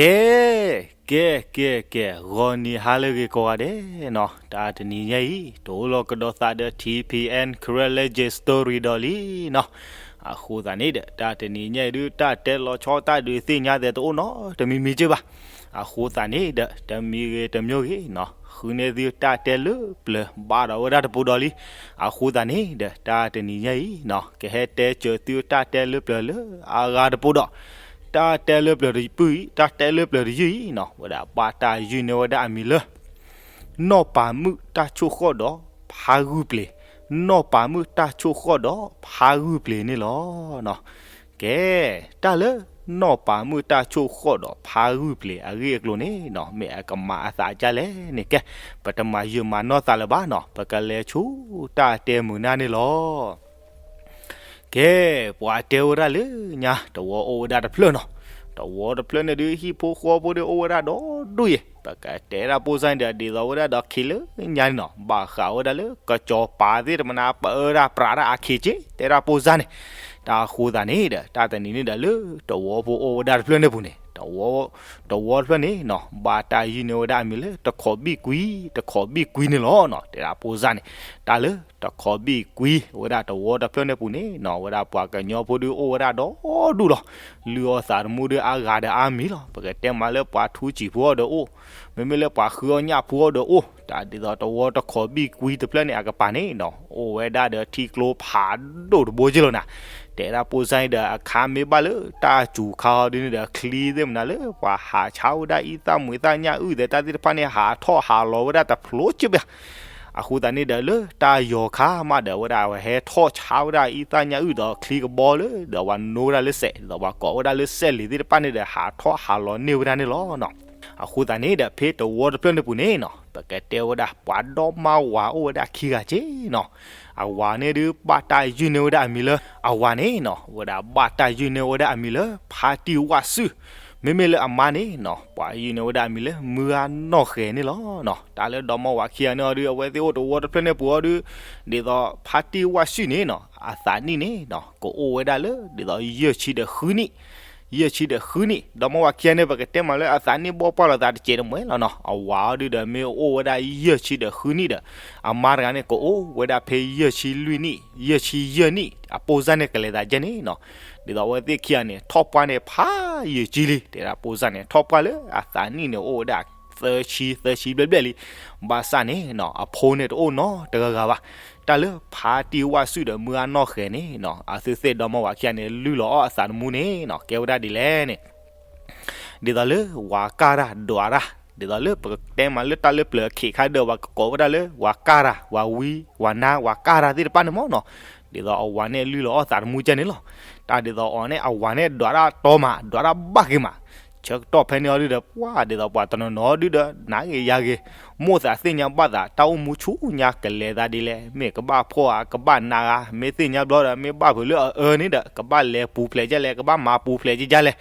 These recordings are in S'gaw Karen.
ကဲ ကဲ ကဲ ကဲ ဂီၤနံၤဟါလၢအဂ့ၤကိးဂၤဒဲးနီၤ, တၢ်တနံၤညါအံၤ တအိၣ်လီၤကဒီးသးဒီး ထံၣ်ဖံၣ်အဲၣ် Karen Legend Story ဒီးလံနီၤ. အဃိသတးန့ၣ်ဒီး တၢ်တနံၤညါအံၤဒုး တၢ်တဲလီၤဆီတၢ်ဒုးသ့ၣ်ညါသဲးတအိၣ်နီတမံၤမံၤက့ဘၣ်. အဃိသတးန့ၣ်ဒီး တမံၤဂ့ၤတမံၤဂ့ၤနီၤ ဃုန့ၢ်သုတၢ်တဲလၢပျၢၤဘၣ်ဒီးဝဲဒၣ်တပူၤဒီးလံ. အဃိသတးန့ၣ်ဒီး တၢ်တနံၤညါအံၤနီၤ ကဟဲတဲစၢၤသုတၢ်တဲလၢပျၢၤလၢအဂၤတပူၤဒီး တၢ်တဲလၢပျၢၤတပူၤအံၤ တၢ်တဲလၢပျၢၤတယုၢ်အံၤနီၤ ဝဲဒၣ်ဘၣ်တၢ်ယုၢ်န့ၢ်ဝဲဒၣ်အမံၤလၢ နီၢ်ပၤမုၣ်တၢ်ဆိၣ်ဃီၣ်ဒီးဖးဂုၢ်ပျ့ၤ, နီၢ်ပၤမုၣ်တၢ်ဆိၣ်ဃီၣ်ဒီးဖးဂုၢ်ပျ့ၤန့ၣ်လီၤ. ကဲ တၢ်လၢ နီၢ်ပၤမုၣ်တၢ်ဆိၣ်ဃီၣ်ဒီးဖးဂုၢ်ပျ့ၤအဂ့ၢ်အကျိၤန့ၣ်နီၤ မ့ၢ်အကမၤအသးဒ်လဲၣ်န့ၣ် ကဲ ပတမၤယုာ်မၤနီၢ်သးလၢၤဘၣ်နီၤ ပကလဲၤဆူတၢ်တဲမုာ်နၢ်န့ၣ်လီၤ. ကဲ ပှၤတဲဝဲဒၣ်လၢညါ တဝီအိၣ်ဝဲဒၣ်တဖျၢၣ်နီၤ, တဝီတဖျၢၣ်န့ၣ်ဒုး ဟံၣ်ဖိဃီဖိဒုးအိၣ်ဝဲဒၣ်ဒီဒူၣ်ယဲၢ်, ပကတဲဒၣ်ဖိစၢ်န့ၣ်ဒီး ဒ်သိးဝဲဒၣ်ဒီးခံးလၢညါန့ၣ်နီၤ ဘၣ်ဃးဝဲဒၣ်လၢ ကစီၤပၤသ့ၣ်တမနၤ ပအၢဒၣ်ပြးဒၣ်အခ့က့ တဲဒၣ်ဖိစၢ်န့ၣ်. တၢ်အဃိသတးန့ၣ်ဒီး တၢ်တနံၤန့ၣ်ဒီးလၢ တဝီဖိအိၣ်ဝဲဒၣ်တဖျၢၣ်န့ၣ်ပူၤန့ၣ် တဝီတဖျၢၣ်န့ၣ်နီၤ ဘၣ်တၢ်ယုၢ်န့ၢ်ဝဲဒၣ်အမံၤလၢ တခိးဘံၣ်ကွံ, တခိးဘံၣ်ကွံန့ၣ်လီၤနီၤ တဲဒၣ်ဖိစၢ်န့ၣ်. တၢ်လၢ တခိးဘံၣ်ကွံ ဝဲဒၣ်တဝီတဖျၢၣ်န့ၣ်ပူၤန့ၣ်နီၤ ဝဲဒၣ်ပှၤကညီဖိဒုးအိၣ်ဝဲဒၣ်ဒီဒူၣ်လီၤ. လုၢ်အီၣ်သးသမူဒုးအါဂၤဒီးအါမံၤလီၤ. ပကတဲမးလၢပှၤထူစံာ်ဖိအီၤဒီးအိၣ်, မ့မ့ၢ်လၢပှၤဃုအီၣ်ညၣ်ဖိအီၤဒီးအိၣ်, တၢ်ဒ်သိးတဝီတခိးဘံၣ်ကွံတဖျၢၣ်န့ၣ်အကပၤန့ၣ်နီၤ အိၣ်ဝဲဒၣ်ဒီးထံကျိဖးဒိၣ်တဘိက့လီၤနၤ. တဲဒၣ်ဖိစၢ်န့ၣ်ဒီး အခါမ့ၢ်ဘၣ်လၢတၢ်စူၤခါအီၤဒုးန့ၣ်ဒီး ချံသ့ၣ်မနုၤလၢ ပှၤဟးဆါဝဲဒၣ်အံသၣ်မူၤသၣ်ညၣ်အုၣ်သဲးတၢ်သ့ၣ်တဖၣ်န့ၣ် ဟးထီၣ်ဟးလီၤဝဲဒၣ်တဖျိက့ဘၣ်. အဃိသတးန့ၣ်ဒီးလၢတၢ်ယီၤခါမးဒီး ဝဲဒၣ်ဝဲဟဲထီၣ်ဆါဝဲဒၣ်အံသၣ်ညၣ်အုၣ်ဒီးချံကဘီလၢ ဒီးပှၤနိဝဲဒၣ်လၢစဲး ဒီးပှၤကိးဝဲဒၣ်လၢစဲးလံၤသ့ၣ်တဖၣ်န့ၣ်ဒီး ဟးထီၣ်ဟးလီၤန့ၢ်ဝဲဒၣ်န့ၣ်လီၤနီၤ. အဃိသတးန့ၣ်ဒီး ဖဲတဝီတဖျၢၣ်န့ၣ်ပူၤန့ၣ်နီၤ ပကတဲဝဲဒၣ် ပှၤဒီမါဝၤအိၣ်ဝဲဒၣ်ခံဂၤက့နီၤ. အဝၤန့ၣ်ဒုး ဘၣ်တၢ်ယုၢ်န့ၢ်ဝဲဒၣ်အမံၤလၢ အဝၤန့ၣ်နီၤ ဝဲဒၣ်ဘၣ်တၢ်ယုၢ်န့ၢ်ဝဲဒၣ်အမံၤလၢ ဖါတံၢ်ဝၣ်စုၣ်, မ့မ့ၢ်လၢအမါန့ၣ်နီၤ ပှၤယုၢ်န့ၢ်ဝဲဒၣ်အမံၤလၢ မုၢ်ဂၤနီၢ်ဃဲၤန့ၣ်လီၤနီၤ. တၢ်လၢဒီမါဝၤခံဂၤန့ၣ်အီၤဒုး အဝဲသ့ၣ်အိၣ်တဝီတဖျၢၣ်န့ၣ်ပူၤအီၤဒုး ဒ်သိးဖါတံၢ်ဝၣ်စုၣ်န့ၣ်နီၤ အသးနံၣ်န့ၣ်နီၤ ကအိၣ်ဝဲဒၣ်လၢ ဒ်သိးယဲၢ်ဆံဒီးဃုနံၣ်, ယဲၢ်ဆံဒီးဃုနံၣ်. ဒီမါဝၤခံဂၤန့ၣ် ပကတဲမးလၢအသးနံၣ်ဘီပှၢ်လိာ်သးတစဲးတမှဲလီၤနီၤ. အဝၤအီၤဒုးဒီး မ့ၢ်အိၣ်ဝဲဒၣ်ယဲၢ်ဆံဒီးဃုနံၣ်ဒီး အမါတဂၤန့ၣ် ကအိၣ်ဝဲဒၣ်ဖဲယဲၢ်ဆံလွံၢ်နံၣ်, ယဲၢ်ဆံယဲၢ်နံၣ်, အပိၢ်စၢ်န့ၣ်ကလဲၤသးကဲန့ၣ်နီၤ. ဒ်သိးအဝဲသ့ၣ်ခံဂၤန့ၣ် ထီၣ်ပှၢ်န့ၣ်ဖးယံာ်ကံလံ တဲဒၣ်ပိၢ်စၢ်န့ၣ် ထီၣ်ပှၢ်လၢအသးနံၣ်န့ၣ် အိၣ်ဝဲဒၣ်သၢဆံ သၢဆံဘျဲၣ်ဘျဲၣ်လံ. ဘၣ်ဆၣ်န့ၣ်နီၤ အဖိန့ၣ်တအိၣ်နီတဂၤဂၤဘၣ်. တၢ်လၢဖါတံၢ်ဝၣ်စုၣ်ဒီးမုၢ်ဂၤနီၢ်ဃဲၤန့ၣ်နီၤ အဝဲသ့ၣ်ဒီမါဝၤခံဂၤန့ၣ် လုၢ်လီၤအီၣ်အသးသမူန့ၣ်နီၤ ကဲဝဲဒၣ်ဒ်လဲၣ်န့ၣ် ဒ်သိးလၢဝၤကၢ်တၢ်ဒွးတၢ်, ဒ်သိးလၢပကတဲမးလၢတၢ်လၢပျၢၤအခ့အခါဒီး ပှၤကကိးဝဲဒၣ်လၢ ဝၤကၢ်တၢ် ဝၤဝံ ဝၤနါ ဝၤကၢ်တၢ်သ့ၣ်တဖၣ်န့ၣ်မ့ၢ်နီၤ. ဒ်သိးအဝၤန့ၣ်လုၢ်လီၤအီၣ်သးသမူကဲန့ၣ်လီၤ. တၢ်ဒ်သိးအီၤန့ၣ် အဝၤန့ၣ်ဒွးတၢ်တီမး ဒွးတၢ်ဘၣ်က့ၤမး. ဆၢကတီၢ်ဖဲန့ၣ်အီၤဒုးဒီး ပှၤဒ်သိးပှၤတနီၤနီၤဒုးဒီး နၤဂ့ၤယၤဂ့ၤ မိၣ်သးသ့ၣ်ညါဘၣ်သး တၢ်အိၣ်မူဆူညါကလဲၤသးဒ်လဲၣ်, မ့ၢ်ကဘၣ်ဖှီၣ်ဧါ ကဘၣ်နးဧါ, မ့ၢ်သ့ၣ်ညါဘျီဒီး မ့ၢ်ဘၣ်ဖုးလၢအအၢန့ၣ်ဒီး ကဘၣ်လဲၤပူၤဖျဲးဒ်လဲၣ် ကဘၣ်မၤပူၤဖျဲးဒ်လဲၣ်.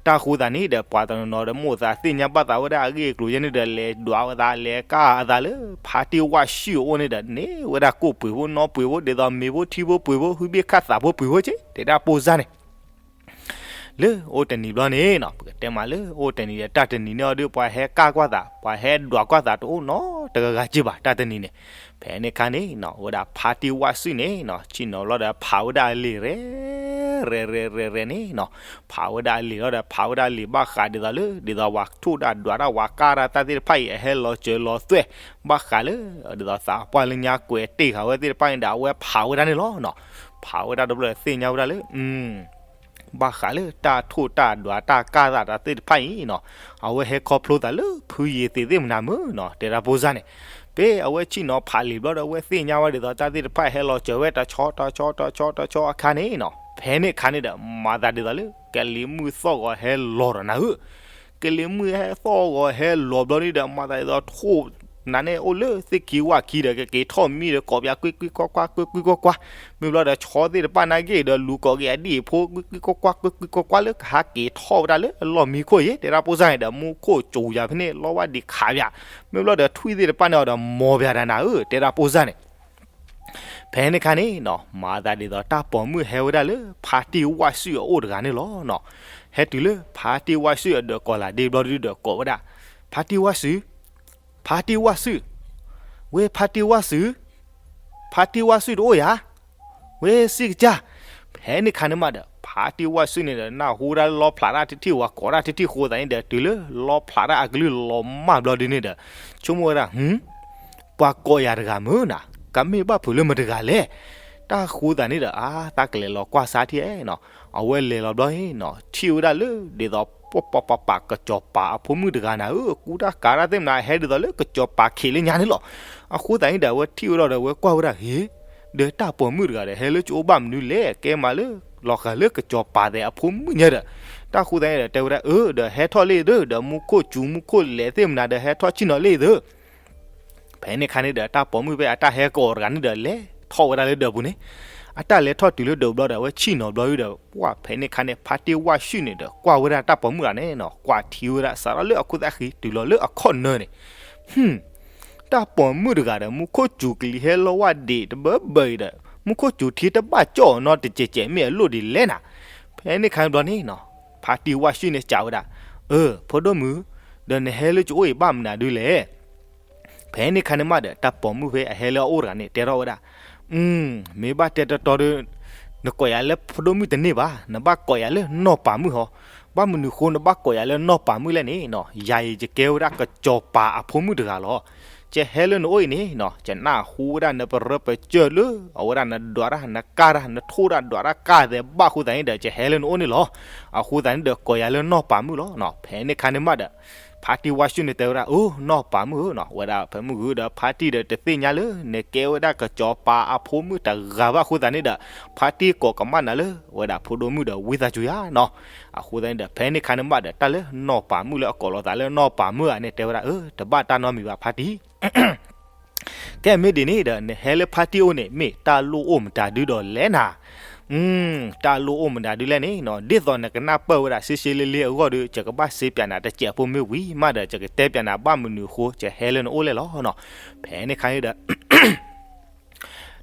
တၢ်ဃိသတးန့ၣ်ဒီး ပှၤတနီၤနီၤဒီး မိၣ်သးသ့ၣ်ညါဘၣ်သးဝဲဒၣ်အဂ့ၢ်အကျိၤယဲန့ၣ်ဒီး လဲၤဒွးဝဲသး လဲၤကၢ်အသးလၢ ဖါတံၢ်ဝၣ်စုၣ်အအိၣ်န့ၣ်ဒီး န့ၢ်ဝဲဒၣ်ကိၣ်ပှ့ၤဖိနီပှ့ၤဖိ ဒ်သိးမ့ၤဖိထံဖိပှ့ၤဖိ ဟုဘ့ၣ်ခၣ်သးဖိပှ့ၤဖိက့ တဲဒၣ်ပိၢ်စၢ်န့ၣ် လၢအိၣ်တနံၤဘျီန့ၣ်နီၤ ပကတဲမးလၢအိၣ်တနံၤဒီး တၢ်တနံၤန့ၣ်အီၤဒုး ပှၤဟဲကၢ်ကွၢ်သး ပှၤဟဲဒွးကွၢ်သးတအိၣ်နီတဂၤဂၤက့ဘၣ် တၢ်တနံၤန့ၣ်. ဖဲန့ၣ်အခါန့ၣ်နီၤ ဝဲဒၣ်ဖါတံၢ်ဝၣ်စုၣ်န့ၣ်နီၤ ဆ့ၣ်နီၤလီၤဒီး ဖးဝဲဒၣ်အလံာ်ရဲ ရဲရဲရဲရဲန့ၣ်နီၤ. ဖးဝဲဒၣ်အလံာ်လီၤဒီး ဖးဝဲဒၣ်အလံာ်ဘၣ်ဃးဒ်သိးလၢ ဒ်သိးဝၤထိၣ်တၢ်ဒွးတၢ် ဝၤကၢ်တၢ်သ့ၣ်တဖၣ်အံၤ အဟဲလီၤစၢၤလီၤသွဲၣ် ဘၣ်ဃးလၢ ဒ်သိးသးပှၢ်လၢညါကွဲးတ့ၢ်ဃာ်ဝဲသ့ၣ်တဖၣ်န့ၣ်ဒီး အဝဲဖးဝဲဒၣ်န့ၣ်လီၤနီၤ. ဖးဝဲဒၣ်တဘျီသ့ၣ်ညါဝဲဒၣ်လၢ ဘၣ်ဃးလၢတၢ်ထိၣ်တၢ်ဒွးတၢ်ကၢ်တၢ်သ့ၣ်တဖၣ်အံၤနီၤ အဝဲဟဲခီဖျိသးလၢဖုယံၤသ့ၣ်သ့ၣ်မနၤမုၢ်နီၤ တဲဒၣ်ပိၢ်စၢ်န့ၣ်. ဖဲအဝဲဆ့ၣ်နီၤဖးလံာ်ဘျီဒီး အဝဲသ့ၣ်ညါဝဲဒ်သိးတၢ်သ့ၣ်တဖၣ်ဟဲလီၤစၢၤဝဲတဆီတဆီတဆီတဆီအခါန့ၣ်နီၤ ဖဲန့ၣ်အခါန့ၣ်ဒီး မၤသးဒ်သိးလၢ ကလံၤမုၢ်သီၣ်ဂီၤဟဲလီၤဒီးနၤဧၢ ကလံၤမုၢ်ဟဲသီၣ်ဂီၤဟဲလီၤဘျီန့ၣ်ဒီး မၤသးဒ်သိးထိၣ်နၤန့ၣ်အိၣ်လၢသ့ၣ်ခံဝၣ်ခံဒီး ကက့ၤထီၣ်မံဒီး ကိးပယၤကွ့ၢ်ကွ့ၢ်ကွၢ်ကွၢ် ကွ့ၢ်ကွ့ၢ်ကွၢ်ကွၢ်. မ့ၢ်ဘျီဒီးဆီသ့ၣ်တဖၣ်န့ၣ်က့ၤဒီးလူၤကိးက့ၤအဒံၣ်အဖိ ကွ့ၢ်ကွ့ၢ်ကွၢ်ကွၢ် ကွ့ၢ်ကွ့ၢ်ကွၢ်ကွၢ်လၢကဟးက့ၤထီၣ်ဝဲဒၣ်လၢအလီၢ်မံခိၣ်ယဲ တဲဒၣ်ပိၢ်စၢ်န့ၣ်ဒီး မူခိၣ်စူၤယၤဖဲန့ၣ် လီဝၣ်ဒံးခးပယၤ. မ့ၢ်ဘျီဒီးထွံၣ်သ့ၣ်တဖၣ်န့ၣ်အီၤဒီးမီၤပယၤဒီးနၤဧၢ တဲဒၣ်ပိၢ်စၢ်န့ၣ်. ဖဲန့ၣ်ခါန့ၣ်နီၤ မၤသးဒ်သိးတၢ်ပိာ်မုၣ်ဟဲဝဲဒၣ်လၢ ဖါတံၢ်ဝၣ်စုၣ်အအိၣ်တဂၤန့ၣ်လီၤနီၤ. ဟဲတုၤလၢဖါတံၢ်ဝၣ်စုၣ်အဒၢးကီၤလၤဒ့ဘျီဒုဒီးကိးဝဲဒၣ်, ဖါတံၢ်ဝၣ်စုၣ်, ဖါတံၢ်ဝၣ်စုၣ်, ဝဲဖါတံၢ်ဝၣ်စုၣ်, ဖါတံၢ်ဝၣ်စုၣ်တအိၣ်ဧါ, ဝဲစံးကစၢ်. ဖဲန့ၣ်ခါန့ၣ်မးဒီး ဖါတံၢ်ဝၣ်စုၣ်န့ၣ်ဒီး နၢ်ဟူဒၣ်လၢလီဖျးတၢ်တထံၣ်ဝဲကိးတၢ်တထံၣ်ဃိသးန့ၣ်ဒီး တုၤလၢလီဖျးတၢ်အကလုၢ်လီၤမၢ်ဘျီဒုန့ၣ်ဒီး ဆိကမိၣ်ဝဲဒၣ် ဟူ ပှၤကိးယၤတဂၤမုၢ်နၤ, ကမ့ၢ်ဘၣ်ဖုးလၢမတၤတဂၤလဲၣ်. တၢ်ဃိသးန့ၣ်ဒီး အါ သးကလဲၤလီၤကွၢ်ဆါထံၣ်နီၤ. အဝဲလဲၤလီၤဘျီနီၤ ထံၣ်ဝဲဒၣ်လၢ ဒ်သိးပှၤပှၤပှၤပာ်ကစီၤပၤအဖိမုၣ်တဂၤနၤဧၢ, ကူတၢ်ကၤတၢ်သ့ၣ်မနၤ ဟဲဒ်သိးလၢကစီၤပၤခံးလၢညါန့ၣ်လီၤ. အဃိသးန့ၣ်ဒီး အဝဲထံၣ်ဝဲဒၣ်ဒီး အဝဲကွၢ်ဝဲဒၣ် ဟ့ ဒီးတၢ်ပိာ်မုၣ်တဂၤဒီး ဟဲလၢကၠိအိၣ်ဘၣ်မနုၤလဲၣ်, ကဲမးလၢလီၤဃာ်လၢကစီၤပၤသဲးအဖိမုၣ်ညါဒီး, တၢ်ဃိသးန့ၣ်ဒီး တဲဝဲဒၣ် အၢ ဒီးဟဲထီၣ်လံဒီး ဒီးမူခိၣ်စူၤမူခိၣ်လဲၤသ့ၣ်မနၤဒီး ဟဲထီၣ်ဆ့ၣ်နီၤလံဒီး ဖဲန့ၣ်ခါန့ၣ်ဒီး တၢ်ပိာ်မုၣ်ဖဲအတၢ်ဟဲကအိးတဂၤန့ၣ်ဒီး လဲၤထီၣ်ဝဲဒၣ်လၢဒၢးပူၤန့ၣ်, အတၢ်လဲၤထီၣ်တုၤလၢဒၢးဘျီဒီး အဝဲဆ့ၣ်နီၤဘျီဒီး ပှၤဖဲန့ၣ်ခါန့ၣ် ဖါတံၢ်ဝၣ်စုၣ်န့ၣ်ဒီး ကွၢ်ဝဲဒၣ်တၢ်ပိာ်မုၣ်တဂၤန့ၣ်နီၤ, ကွၢ်ထံဝဲဒၣ် စးထီၣ်လၢအခူသူၣ်အဃံ တုၤလီၤလၢအခီၣ်နၢၤန့ၣ် ဟူ တၢ်ပိာ်မုၣ်တဂၤဒီး မူခိၣ်စူၤကလံၤဟဲလီၤဝဲဒံးတဘၢဘၢအံၤဒီး မူခိၣ်စူၤထံတဘၣ်ကၠီၣ်အီၤနီတစဲးစဲး မ့ၢ်အလိၣ်ဒ်လဲၣ်နၤ. ဖဲန့ၣ်ခါန့ၣ်ဘျီန့ၣ်နီၤ ဖါတံၢ်ဝၣ်စုၣ်န့ၣ်စံးဝဲဒၣ်, အၢ ဖိဒိၣ်မုၣ်, ဒီးနဟဲလၢကၠိအိၣ်အံၤဘၣ်မနုၤဒုလဲၣ်. ဖဲန့ၣ်ခါန့ၣ်မးဒီး တၢ်ပိာ်မုၣ်ဖဲအဟဲလၢအအိၣ်တဂၤန့ၣ် တဲထီၣ်ဝဲဒၣ်, မ့ၢ်ဘၣ်တဲတီတီဒီး နကိးယၤလၢဖိဒိၣ်မုၣ်တန့ၢ်ဘၣ်, နဘၣ်ကိးယၤလၢနီၢ်ပၤမုၣ်ဟီ. ဘၣ်မနုၤဃိနဘၣ်ကိးယၤလၢနီၢ်ပၤမုၣ်လဲၣ်န့ၣ်နီၤ, ယၤအံၤယကဲဝဲဒၣ်ကစီၤပၤအဖိမုၣ်တဂၤလီၤ. ယဟဲလၢနအိၣ်အံၤန့ၣ်နီၤ ယနၢ်ဟူဝဲဒၣ်နပရၢပစၢၢ်လၢ အဝဲဒၣ်နဒွးတၢ်နကၢ်တၢ် နထိၣ်တၢ်ဒွးတၢ်ကၢ်သဲးဘၣ်အဃိသတးန့ၣ်ဒီး ယဟဲလၢနအိၣ်န့ၣ်လီၤ. အဃိသတးန့ၣ်ဒီး ကိးယၤလၢနီၢ်ပၤမုၣ်လီၤ. ဖဲန့ၣ်ခါန့ၣ်မးဒီး ဖါတံၢ်ဝၣ်စုၣ်န့ၣ်တဲဝဲဒၣ်, အိ နီၢ်ပၤမုၣ်ဧၢနီၤ, ဝဲဒၣ်ဖဲမုၢ်ဂုၢ်ဒီးဖါတံၢ်ဒီးတသ့ၣ်ညါလၢ နကဲဝဲဒၣ်ကစီၤပၤအဖိမုၣ်တဂၤဘၣ်အဃိသတးန့ၣ်ဒီး ဖါတံၢ်ကိးကမၣ်နၤလၢ ဝဲဒၣ်ဖိဒိၣ်မုၣ်ဒီးဝံသးစူၤယၤနီၤ. အဃိသတးန့ၣ်ဒီး ဖဲန့ၣ်ခါန့ၣ်မးဒီး တၢ်လၢနီၢ်ပၤမုၣ်လၢအကိးလီၤသးလၢနီၢ်ပၤမုၣ်ဧါန့ၣ် တဲဝဲဒၣ်, အၢ တဘၣ်တၢ်နီတမံၤဘၣ်ဖါတံၢ် ကဲမ့ၢ်ဒ်န့ၣ်ဒီး နဟဲလၢဖါတံၢ်အိၣ်န့ၣ် မ့ၢ်တၢ်လိၣ်အိၣ်မတၤဒုဒီးလဲၣ်နၤ. တၢ်လိၣ်အိၣ်မတၤဒုလဲၣ်န့ၣ်နီၤ, ဒ်သိးနကနၢ်ပၢၢ်ဝဲဒၣ် ရှဲရှဲလ့လ့အဂီၢ်ဒီး ယကဘၣ်စ့ပၠးနၤတစဲးဖိမ့ၢ်ဝံၤမးဒီး ယကတဲပၠးနၤဘၣ်မနုၤအဃိ ယဟဲလၢနအိၣ်လဲၣ်လီၤနီၤ. ဖဲန့ၣ်ခါန့ၣ်ဒီး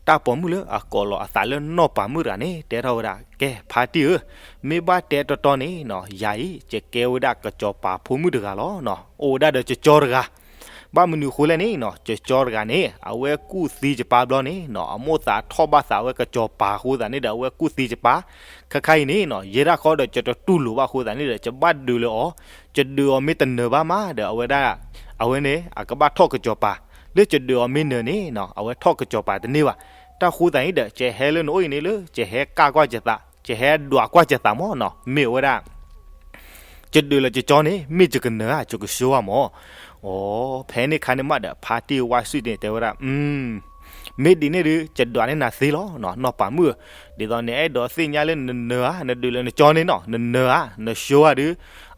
တၢ်ပိာ်မုၣ်လၢအကိးလီၤအသးလၢနီၢ်ပၤမုၣ်တဂၤန့ၣ် တဲထီၣ်ဝဲဒၣ်, ကဲ ဖါတံၢ်ဧၢ, မ့ၢ်ဘၣ်တဲတီတီန့ၣ်နီၤ, ယၤအံၤ ယကဲဝဲဒၣ်ကစီၤပၤဖိမုၣ်တဂၤလီၤနီၤ, အိၣ်ဝဲဒၣ်ဒီးကၠီကၠီတဂၤ. ဘၣ်မနုၤအဃိလဲၣ်န့ၣ်နီၤ, ကၠီကၠီတဂၤန့ၣ် အဝဲကူၣ်သံယပၢ်ဘျီန့ၣ်နီၤ, အမိၣ်သးထီၣ်ဘၣ်သးဝဲကစီၤပၤအဃိသတးန့ၣ်ဒီး အဝဲကူၣ်သံယပၢ်. ခဲခါအံၤန့ၣ်နီၤ, ယဲဒၣ်ဃီဒီး ယတတူၢ်လိာ်ဘၣ်အဃိသတးန့ၣ်ဒီး ယဘၣ်ဒုးလၢအီၤ, ယဒုးအီၤမ့ၢ်တနၢၤဘၣ်မးဒီး အဝဲဒၣ် အဝဲန့ၣ် အကဘၣ်ထီၣ်ကစီၤပၤ, လၢယဒုးအီၤမ့ၢ်နၢၤန့ၣ်နီၤ, အဝဲထီၣ်ကစီၤပၤတန့ၢ်ဘၣ်. တၢ်ဃိသတးန့ၣ်ဒီး ယဟဲလၢနအိၣ်အံၤန့ၣ်လၢ ယဟဲကၢ်ကွၢ်ယသး, ယဟဲဒွးကွၢ်ယသးမးနီၤ, မ့ၢ်ဝဲဒၣ် ယဒုးလၢကၠီကၠီန့ၣ် မ့ၢ်ယကနၢၤဧါ ယကဆှိဧါမး. အိ ဖဲန့ၣ်ခါန့ၣ်မးဒီး ဖါတံၢ်ဝါစုၣ်န့ၣ်တဲဝဲဒၣ်, မ့ၢ်ဒ်န့ၣ်ဒီး ယဒွးန့ၢ်နၤသ့လီၤနီၤ, နီၢ်ပၤမုၣ်ဧၢ, ဒ်သိးနအဲၣ်ဒိးသ့ၣ်ညါလၢနနၢၤဧါ, နဒုးလၢနကၠီန့ၣ်နီၤ, နနၢၤဧါ, နဆှိဧါဒီး,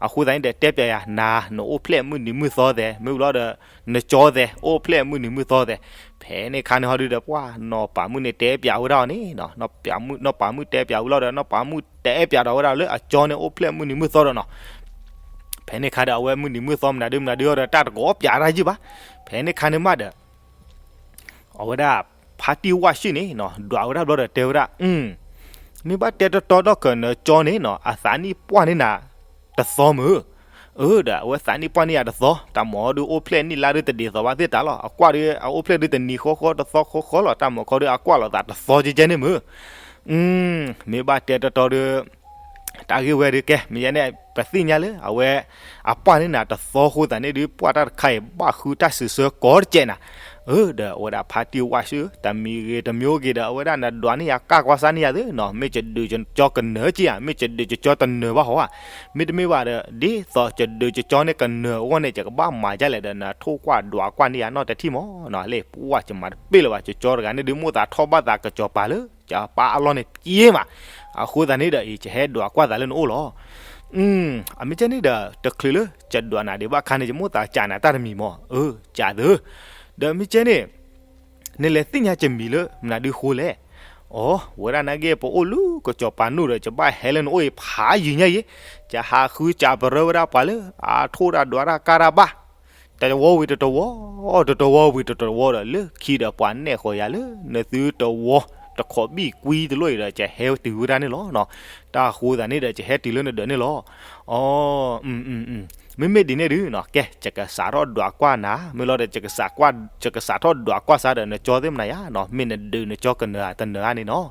အဃိသတးန့ၣ်ဒီး တဲပၠးယၤနၤ, နအိၣ်ဖျဲၣ်မုၢ်နံၤမုၢ်သီသဲး, မ့ၢ်ဘျီဒီး နကၠီသဲး အိၣ်ဖျဲၣ်မုၢ်နံၤမုၢ်သီသဲး. ဖဲန့ၣ်ခါန့ၣ်ဟီဒုဒီး ပှၤနီၢ်ပၤမုၣ်န့ၣ် တဲပၠးဝဲဒၣ်အီၤန့ၣ်နီၤ, နီၢ်ပၤမုၣ်တဲပၠးဝံၤလီၤဒီး နီၢ်ပၤမုၣ်တအဲၣ်ပၠးဒီးဝဲဒၣ်လၢအကၠီန့ၣ် အိၣ်ဖျဲၣ်မုၢ်နံၤမုၢ်သီဒီးနီၤ. ဖဲန့ၣ်ခါဒီး အဝဲမုၢ်နံၤမုၢ်သီမနုၤဒုမနုၤဒုဒီး တၢ်တကိးပၠးတၢ်ယုၢ်ဘၣ်. ဖဲန့ၣ်ခါန့ၣ်မးဒီး အဝဲဒၣ် ဖါတံၢ်ဝါစုၣ်န့ၣ်နီၤ, ဒွးဝဲဒၣ်ဘျီဒီးတဲဝဲဒၣ်, မ့ၢ်ဘၣ်တဲတီတီဒီးကၢၢ်နကၠီန့ၣ်နီၤ, အသးနံၣ်ပှၢ်န့ၢ်နၤတသီမုၢ်. အၢ ဒီးအဝဲသးနံၣ်ပှၢ်န့ၢ်ယၤတသီ, တၢ်မၤအီၤဒုးအိၣ်ဖျဲၣ်နံၣ်လါဒုးတဒ်သိးဘၣ်သ့ၣ်တၢ်လီၤ. အကွၢ်ဒုး အအိၣ်ဖျဲၣ်ဒုးတနံၤဃီဃီတသီဃီဃီလီၤ, တၢ်မၤခီဒုး အကွၢ်လိာ်သးတသီကဲကဲန့ၣ်မုၢ်. မ့ၢ်ဘၣ်တဲတီတီဒီး တၢ်ဂ့ၢ်ဝဲဒုးကဲ မ့ၢ်ယဲန့ၣ် ပသ့ၣ်ညါလၢ အဝဲ အပှၢ်န့ၢ်နၤတသီအဃိသတးန့ၣ်ဒုး ပှၢ်တၢ်တခါအံၤ ဘၣ်ဃုတၢ်စံးဆၢကိးတကဲးနၤ. အၢ ဒီးအဝဲဒၣ်ဖါတံၢ်ဝါစုၣ် တမံၤဂ့ၤတမံၤဂ့ၤဒီး အဝဲဒၣ်နဒွးန့ၢ်ယၤ ကၢ်ကွၢ်ဆါန့ၢ်ယၤသ့နီၤ, မ့ၢ်ယဒုးယကၠီကနၢၤက့ဧါ, မ့ၢ်ယဒုးယကၠီတနၢၤဘၣ်ဟီဧါ, မ့တမ့ၢ်ဘၣ်ဒီး ဒ်သိးယဒုးယကၠီန့ၣ်ကနၢၤအဂီၢ်န့ၣ် ယကဘၣ်မၤဒ်လဲၣ်ဒီး နထိၣ်ကွၢ်ဒွးကွၢ်န့ၢ်ယၤနီတထံၣ်မးနီၤ, လၢပှၢ်ယမၤတပ့ၢ်လၢၤဘၣ်, ယကၠီတဂၤန့ၣ်ဒုး မိၣ်သးထီၣ်ဘၣ်သးကစီၤပၤလၢ ယပၢ်အလီၢ်န့ၣ်ပှဲၤမး, အဃိသတးန့ၣ်ဒီး အံၤ ယဟဲဒွးကွၢ်သးလၢနအိၣ်လီၤ. အမ့ၢ်ကဲန့ၣ်ဒီး တချုးလၢယဒွးနၤဒံးဘၣ်ခါန့ၣ် ယမိၣ်သးကးနၤတၢ်တမံၤမး, အၢ ကးသၢ, ဒီးမ့ၢ်ကဲန့ၣ် နလဲၤသ့ၣ်ညါယမံၤလၢမနုၤဒုဃိလဲၣ်. အိ ဝဲဒၣ်နာ်က့ ပအိၣ်လၢကစီၤပၤနူၢ်ဒီး ယဘၣ်ဟဲလၢနအိၣ်အံၤဖးယံာ်ညါအံၤ, ယဟးဃုစးပရၢဝဲဒၣ်ပှၤလၢ အထိၣ်တၢ်ဒွးတၢ်ကၢ်တၢ်ဘၣ်, တဝီဝံၤတတဝီ, တတဝီဝံၤတတဝီဒီး လၢခံဒီးပှၤနဲၣ်ဃီၤယၤလၢ နသုတဝီ တခိးဘံၣ်ကွံတလိၣ်အံၤဒီး ကဟဲတုၤဝဲဒၣ်န့ၣ်လီၤ. တၢ်အဃိသတးန့ၣ်ဒီး ကဟဲတုၤလၢနဒၢးန့ၣ်လီၤ. အိ, မ့မ့ၢ်ဒ်န့ၣ်ဒုးနီၤ ကဲ ယကစးထီၣ်ဒွးကွၢ်နၤ, မ့ၢ်လီၤဒီး ယကစးထီၣ်ဒွးကွၢ်စးဒီး နကၠီသ့ၣ်မနၤယါနီၤ, မ့ၢ်နဒုးနကၠီကနၢၤဧါတနၢၤဧါန့ၣ်နီၤ.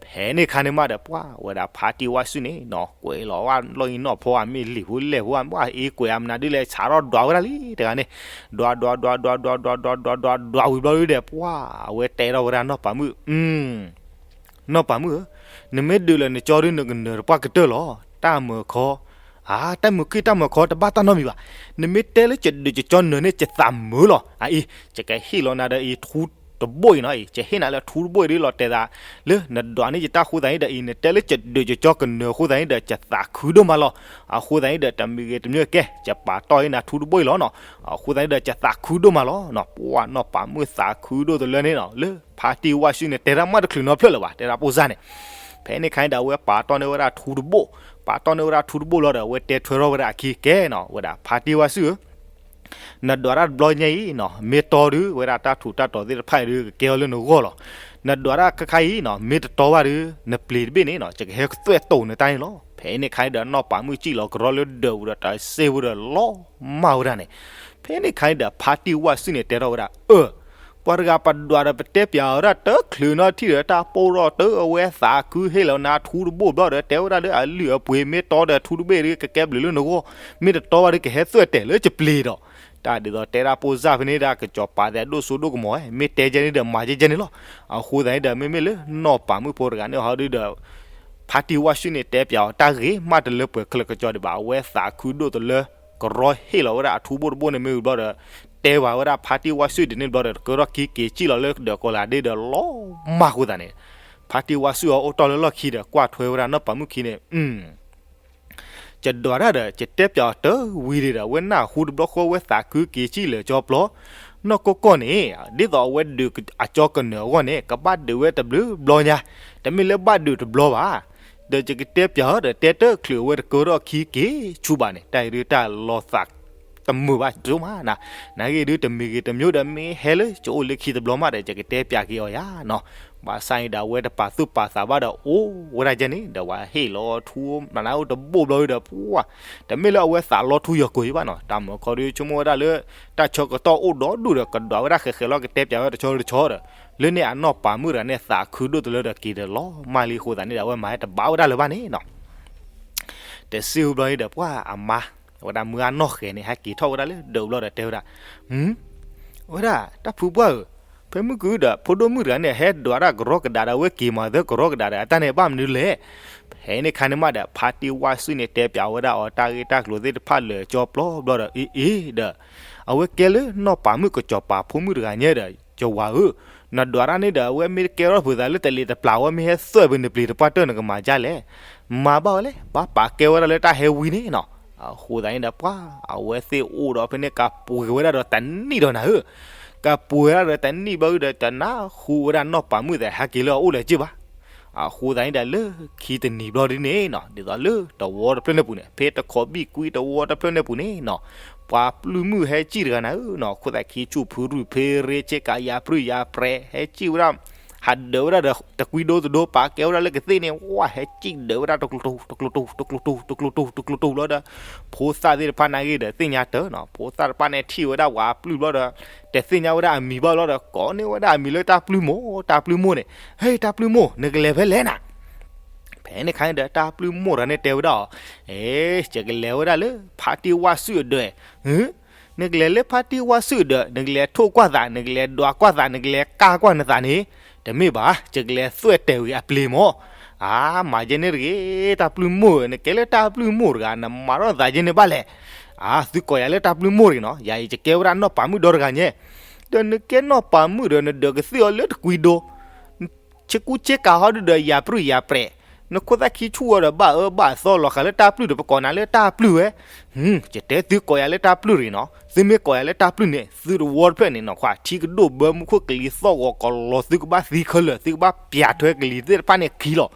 ဖဲန့ၣ်ခါန့ၣ်မးဒီး ပှၤဝဲဒၣ်ဖါတံၢ်ဝါစုၣ်န့ၣ်နီၤ ကွဲးလီၤဝဲလီၢ်အံၤနီၢ်ဖီ အမ့ၢ်လံာ်ဖိလဲၢ်ဖိ အမ့ၢ်အ့ကွဲးအမနုၤဒ်လဲၣ် စးထီၣ်ဒွးဝဲဒၣ်လံတဂၤန့ၣ်, ဒွးဒွးဒွးဒွးဒွးဒွးဒွးဒွးဒွးဒွးဝံၤဘျီဒုးဒီး ပှၤဝဲတဲထီၣ်ဝဲဒၣ်နီၢ်ပၤမုၣ် နီၢ်ပၤမုၣ်ဧၢ, နမ့ၢ်ဒုးလၢနကၠီဒုး နကနၢၤတပှၢ်ကတၢၢ်လီၤ. တၢ်မၢၤခီ, အါ, တၢ်မုာ်က့ၢ်တၢ်မၢၤခီတဘၣ်တၢ်နီတမံၤဘၣ်. နမ့ၢ်တဲလၢယဒုးယကၠီနၢၤန့ၣ် ယသးမုာ်လီၤ. အအံၤ ယကဟ့ၣ်လီၤနၤဒီးအံၤထူတဘိအံၤနီၤအံၤ, ယဟ့ၣ်နၤလၢထူတဘိအံၤဒ်လီၤ တဲသး လၢနဒွးန့ၢ်ယတၢ်အဃိသတးန့ၣ်ဒီးအံၤ နတဲလၢယဒုးယကၠီကနၢၤအဃိသတးန့ၣ်ဒီး ယသးခုဒိၣ်မးလီၤ. အဃိသတးန့ၣ်ဒီး တမံၤဂ့ၤတမံၤကဲ ယပာ်တီၢ်အံၤနၤထူတဘိအံၤလီၤနီၤ. အဃိသတးန့ၣ်ဒီး ယသးခုဒိၣ်မးလီၤနီၤ. ပှၤနီၢ်ပၤမုၣ်သးခုဒိၣ်တလၢန့ၣ်နီၤ လၢဖါတံၢ်ဝါစုၣ်န့ၣ် တဲတၢ်မးတချုးနီတဖျၢၣ်လၢၤဘၣ် တဲဒၣ်ပိၢ်စၢ်န့ၣ်. ဖဲန့ၣ်ခါန့ၣ်ဒီး အဝဲပာ်တီၢ်န့ၢ်ဝဲဒၣ်ထူတဘိၣ်, ပာ်တီၢ်န့ၢ်ဝဲဒၣ်ထူတဘိၣ်လီၤဒီး အဝဲတဲထွဲထီၣ်ဝဲဒၣ်အခံကဲနီၤ ဝဲဒၣ်ဖါတံၢ်ဝါစုၣ်ဧၢ နဒွးတၢ်တဘျီညါအံၤနီၤ မ့ၢ်တီဒုး ဝဲဒၣ်တၢ်ထူးတၢ်တီၤသ့ၣ်တဖၣ်အံၤဒုး ကကဲအီၤလၢနဂီၢ်လီၤ. နဒွးတၢ်ခါခါအံၤနီၤ မ့ၢ်တတီဘၣ်ဒုး နပျ့ၤတဘ့ၣ်န့ၣ်နီၤ ယကဟဲသွဲၣ်တိာ်နတၢ်န့ၣ်လီၤ. ဖဲန့ၣ်ခါန့ၣ်ဒီး နီၢ်ပၤမုၣ်စံၣ်လီၤကရီလၢဒၢးပူၤဒီး တၢ်စ့ၢ်ဝဲဒီးလီၤမၢ်ဝဲဒၣ်န့ၣ်. ဖဲန့ၣ်ခါန့ၣ်ဒီး ဖါတံၢ်ဝါစုၣ်န့ၣ် တဲထီၣ်ဝဲဒၣ် အၢ ပှၤတဂၤပဒွးဒီးပတဲပၠးအီၤဒၣ်တချုးနီတထံၣ်ဒီး တၢ်ပိၢ်ထီၣ်တၢ်အဝဲသးခုဟ့ၣ်လီၤနၤထူတဘိၣ်ဘျီဒီး တဲဝဲဒၣ်လၢအလုၢ်အပှ့ၤ မ့ၢ်တီဒီးထူတဘ့ၣ်ဒုး ကကဲဘျုးလၢနဂီၢ်, မ့ၢ်တတီဘၣ်ဒုး ကဟဲသွဲၣ်တဲာ်လၢယပျ့ၤဒီး တၢ်ဒ်သိးတဲဒၣ်ပိၢ်စၢ်ဖဲန့ၣ်ဒၣ် ကစီၤပၤသဲးဒိၣ်စိဒိၣ်ကမီၤဝဲ မ့ၢ်တဲကဲန့ၣ်ဒီးမၤကဲကဲန့ၣ်လီၤ. အဃိသတးန့ၣ်ဒီး မ့မ့ၢ်လၢနီၢ်ပၤမုၣ်ဖိတဂၤန့ၣ်ဟီဒုးဒီး ဖါတံၢ်ဝါစုၣ်န့ၣ် တဲပၠးအီၤတၢ်ဂ့ၤမးတလၢပှဲၤခဲလၢာ်ကစီဒီးဘၣ် အဝဲသးခုဒိၣ်တလၢ ကရီဟ့ၣ်လီၤဝဲဒၣ်အထူဘိၣ်တဘိၣ်န့ၣ်မ့ၢ်ဝံၤဘျီဒီး တဲဘၣ်ဝဲဒၣ်ဖါတံၢ်ဝါစုၣ်ဒ်န့ၣ်ဘျီဒီး တကဲထီၣ်ခံက့ၤစံၣ်လီၤလၢဒၢးကီၤလၤဒ့ဒီးလီၤမၢ်အဃိသတးန့ၣ် ဖါတံၢ်ဝါစုၣ်အအိၣ်တီၢ်လၢလီၢ်ခံဒီး ကွၢ်ထွဲဝဲဒၣ်နီၢ်ပၤမုၣ်ခံန့ၣ် ယဒွးတၢ်ဒီး ယတဲပၠးအီၤတဝံၤဒံးဒီး အဝဲနၢ်ဟူတဘျီဃီဝဲသးခုက့ၤစံၣ်လၢာ်ကၠီပျီ နီၢ်ကီၢ်ကီၢ်န့ၣ် ဒ်သိးအဝဲဒုးအကၠီကနၢၤအဂီၢ်န့ၣ် ကဘၣ်ဒုးဝဲတဘျုးဘျီညါ, တမ့ၢ်လၢဘၣ်ဒုးတဘျီဘၣ်. ဒီးယကတဲပၠးအီၤဒီး တဲတချုးအဝဲတကဲထီၣ်ခံက့ၤဆူဘၣ်န့ၣ် တၢ်အံၤဒုးတၢ်လီၤသး တမုာ်ဘၣ်ဒိၣ်မးနၤ, နာ်ဂ့ၢ်ဒုးတမံၤဂ့ၤတမံၤဒီး မ့ၢ်ဟဲလၢယအိၣ်လၢခံတဘျီမးဒီး ယကတဲပၠးက့ၤအီၤယါနီၤ. ဘၣ်ဆၣ်အံၤဒီး အဝဲတပာ်သူၣ်ပာ်သးဘၣ်ဒီး အိၣ်ဝဲဒၣ်ယဲန့ၣ် ဒီးဝဲဟ့ၣ်လီၤထူမနုၤအိၣ်တဘိၣ်ဘျီဒီး ပှၤ တမ့ၢ်လၢအဝဲသးလီထူယီၤကိာ်အံၤဘၣ်နီၤ, တၢ်မုာ်ခီဒုး ဆိကမိၣ်ဝဲဒၣ်လၢ တၢ်ဆၢကတီၢ်အိၣ်ဒီဒူၣ်ဒီး ကဒွးဝဲဒၣ်ဃဲးဃဲးလီၤ ကတဲပၠးဝဲတဆီတဆီဒီး လၢန့ၣ်အနီၢ်ပၤမုၣ်တဂၤန့ၣ် သးခုဒိၣ်တလၢဒီးက့ၤဒီးလီၤမၢ်လံအဃိသတးန့ၣ်ဒီး အဝဲမၤဟဲတဘၣ်ဝဲဒၣ်လၢၤဘၣ်န့ၣ်နီၤ. တစ့ၢ်ဝံၤဘျီအံၤဒီး ပှၤအမါ ဝဲဒၣ်မုၢ်အနီၢ်ဃဲၤန့ၣ် ဟဲက့ၤထီၣ်ဝဲဒၣ်လၢဒၢးဘျီဒီးတဲဝဲဒၣ်, ဝဲဒၣ်တၢ်ဖုပှၢ်ဧၢ, ဖဲမုၢ်ကုဒီး ဖိဒိၣ်မုၣ်တဂၤန့ၣ် ဟဲဒွးဒၣ်ကရီကဒါဒီး အဝဲက့ၤမၤသၢကရီကဒါဒီး အတၢ်န့ၣ်ဘၣ်မနုၤလဲၣ်. ဖဲန့ၣ်ခါန့ၣ်မးဒီး ဖါတံၢ်ဝါစုၣ်န့ၣ် တဲပၠးဝဲဒၣ်အီၤတၢ်ဂ့ၢ်တၢ်ကျိၤသ့ၣ်တဖၣ်လၢာ်ကၠီပျီဘျီဒီး အ့ၣ်အ့ၣ်ဒီး အဝဲကဲလၢနီၢ်ပၤမုၣ်ကစီၤပၤဖိမုၣ်တဂၤညါဒီး ယဝၤဧၢ, နဒွးတၢ်န့ၣ်ဒီး အဝဲမ့ၢ်တကဲထီၣ်ဖုးသးလၢတလ့ၤတပျၢ် အဝဲမ့ၢ်ဟဲသွဲၣ်ဖဲန့ၣ် ပျ့ၤတပှၢ်တၢၢ် နကမၤဒ်လဲၣ်. မၤဘၣ်ဝဲလဲၣ်, ဘၣ်ပာ်ကဲဝဲဒၣ်လၢတၢ်ဟဲဝံန့ၣ်နီၤ. အဃိသတးန့ၣ်ဒီး ပှၤအဝဲသ့ၣ်အိၣ်ဒီးဖဲန့ၣ် ကပှ့ၤဝဲဒၣ်ဒီးတနံၣ်ဒီးနၤဧၢ, ကပှ့ၤဝဲဒၣ်ဒီးတနံၣ်ဘျီဒီး တနၢ်ဟူဝဲဒၣ်နီၢ်ပၤမုၣ်သးဟဲက့ၤလၢအအိၣ်လၢၤက့ၤဘၣ်. အဃိသတးန့ၣ်ဒီး လၢခံတနံၤဘျီဒ်န့ၣ်နီၤ ဒ်သိးလၢတဝီတဖျၢၣ်န့ၣ်ပူၤန့ၣ် ဖဲတခိးဘံၣ်ကွံတဝီတဖျၢၣ်န့ၣ်ပူၤန့ၣ်နီၤ ပှၤပျုၢ်မုၣ်ဟဲစံၣ်တဂၤနၤဧၢနီၤ ခိၣ်သးခံဆူၣ်ဖုရူၢ်ဖ့ရ့ဆ့ကၤယၤပြုၢ်ယၤပြဲး ဟဲစံၣ်ဝဲဒၣ် ဟးဒၢးဝဲဒၣ်ဒီးတကွံဒိတဒိ ပာ်ကဲဝဲဒၣ်လၢကသ့ၣ်န့ၣ် ဝဲဟဲစံၣ်ဒၢးဝဲဒၣ်တကျိၤတူာ် တကျိၤတူာ် တကျိၤတူာ် တကျိၤတူာ် တကျိၤတူာ်ဘျီဒီး ဖိသၣ်သ့ၣ်တဖၣ်နာ်ဂ့ၢ်ဒီးသ့ၣ်ညါတၢ်နီၤ ဖိသၣ်တဖၣ်န့ၣ်ထံၣ်ဝဲဒၣ်ပှၤပျုၢ်ဘျီဒီး တသ့ၣ်ညါဝဲဒၣ်အမံၤဘၣ်ဘျီဒီး ကိးန့ၢ်ဝဲဒၣ်အမံၤလၢတၢ်ပျုၢ်မိၢ် တၢ်ပျုၢ်မိၢ်န့ၣ် ဟဲ တၢ်ပျုၢ်မိၢ် နကလဲၤဖဲလဲၣ်နၤ ဖဲန့ၣ်ခါန့ၣ်ဒီးတၢ်ပျုၢ်မိၢ်တဂၤန့ၣ်တဲဝဲဒၣ်အီၤ, အဲ ယကလဲၤဝဲဒၣ်လၢဖါတံၢ်ဝါစုၣ်အဒၢး, နကလဲၤလၢဖါတံၢ်ဝါစုၣ်အဒၢး နကလဲၤထိၣ်ကွၢ်သး နကလဲၤဒွးကွၢ်သး နကလဲၤကၢ်ကွၢ်နသးန့ၣ် တမ့ၢ်ဘၣ် ယကလဲၤသွဲၣ်တဲာ်ဝံၤအပျ့ၤမၢ်. အါ မၤယဲန့ၣ်တဂ့ၤ တၢ်ပျုၢ်မိၢ်ဧၢ နကဲလၢတၢ်ပျုၢ်မိၢ်တဂၤ နမၤထီၣ်သးယဲန့ၣ်ဘၣ်လဲၣ်. အါ သုကိးယၤလၢတၢ်ပျုၢ်မိၢ်တဂ့ၤနီၤ ယၤအံၤယကဲဝဲဒၣ်နီၢ်ပၤမုၣ်ဒီတဂၤညါ, ဒီးနကဲနီၢ်ပၤမုၣ်ဒီး နဒၢးကသ့ၣ်အီၤလၢတကွံဒိ ဆ့ကူဆ့ကၤဟီဒုဒီးယၤပြုၢ်ယၤပြဲး, နခိၣ်သၣ်ခံဆူၣ်အီၤဒီးဘၣ်အၢဘၣ်သီလီၤဃာ်လၢတၢ်ပျုၢ်ဒီး ပကိးနၤလၢတၢ်ပျုၢ်ဝဲ. ယတဲသုကိးယၤလၢတၢ်ပျုၢ်တဂ့ၤနီၤ, သုမ့ၢ်ကိးယၤလၢတၢ်ပျုၢ်န့ၣ် သုတဝီတဖျၢၣ်န့ၣ်နီၤ ခွါထံကဒိၣ်ဘၢမူခိၣ်ကလံၤသီၣ်ဂီၤကလီၤ သုကဘၣ်သံခဲလၢာ် သုကဘၣ်ပျးထွဲကလံၤသ့ၣ်တဖၣ်န့ၣ်ခံလီၤ.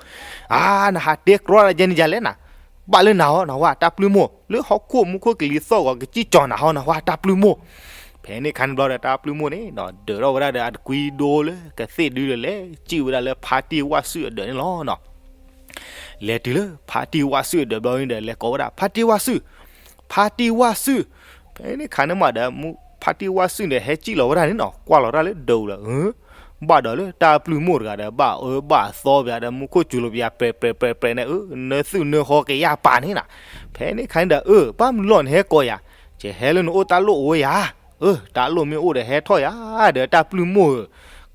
အါ နဟးတဲကြီဒၣ်ယဲန့ၣ်ယၤလဲၣ်နၤ ဘၣ်လၢနၤဟီ နဝဲတၢ်ပျုၢ်မိၢ်, လၢဟီၣ်ခိၣ်မူခိၣ်ကလံၤသီၣ်ဂီၤ ကစံၣ်ကၠီၤနၤဟီ နဝဲတၢ်ပျုၢ်မိၢ်. ဖဲန့ၣ်ခါန့ၣ်ဘျီဒီး တၢ်ပျုၢ်မိၢ်န့ၣ် ဒၢးထီၣ်ဝဲဒၣ်ဒီး အတကွံဒိလၢကသ့ၣ်ဒုဒီး လဲၤစံၣ်ဝဲဒၣ်လၢဖါတံၢ်ဝၣ်စုၣ်အဒၢးန့ၣ်လီၤ. လဲၤတုၤလၢဖါတံၢ်ဝၣ်စုၣ်အဒၢးဘျီန့ၣ်ဒီး လဲၤကိးဝဲဒၣ် ဖါတံၢ်ဝၣ်စုၣ်, ဖါတံၢ်ဝၣ်စုၣ်. ဖဲန့ၣ်ခါန့ၣ်မးဒီး ဖါတံၢ်ဝၣ်စုၣ်န့ၣ် ဟဲစံၣ်လီၤဝဲဒၣ်န့ၣ်နီၤ, ကွၢ်လီၤတၢ်လၢဒၢးပူၤဒီး အၢ ဘၣ်ဒီးလၢတၢ်ပျုၢ်မိၢ်တဂၤဒီး ဘၣ်အၢဘၣ်သီပယၤဒီး မူခိၣ်စူၤလိာ်ပယၤ ပြဲးပြဲးပြဲးပြဲးန့ၣ် အၢ နသုးနဃီကယၢ်ပာ်န့ၣ်နီၤ. ဖဲန့ၣ်ခါန့ၣ်ဒီး အၢ ဘၣ်မနုၤလီၤနဟဲကိးယၤ, ယဟဲလၢနအိၣ်တၢ်လိၣ်အိၣ်ဝဲယၤ, အၢ တၢ်လိၣ်မ့ၢ်အိၣ်ဒီးဟဲထီၣ်ယၤ, ဒီးတၢ်ပျုၢ်မိၢ်ဧၢ,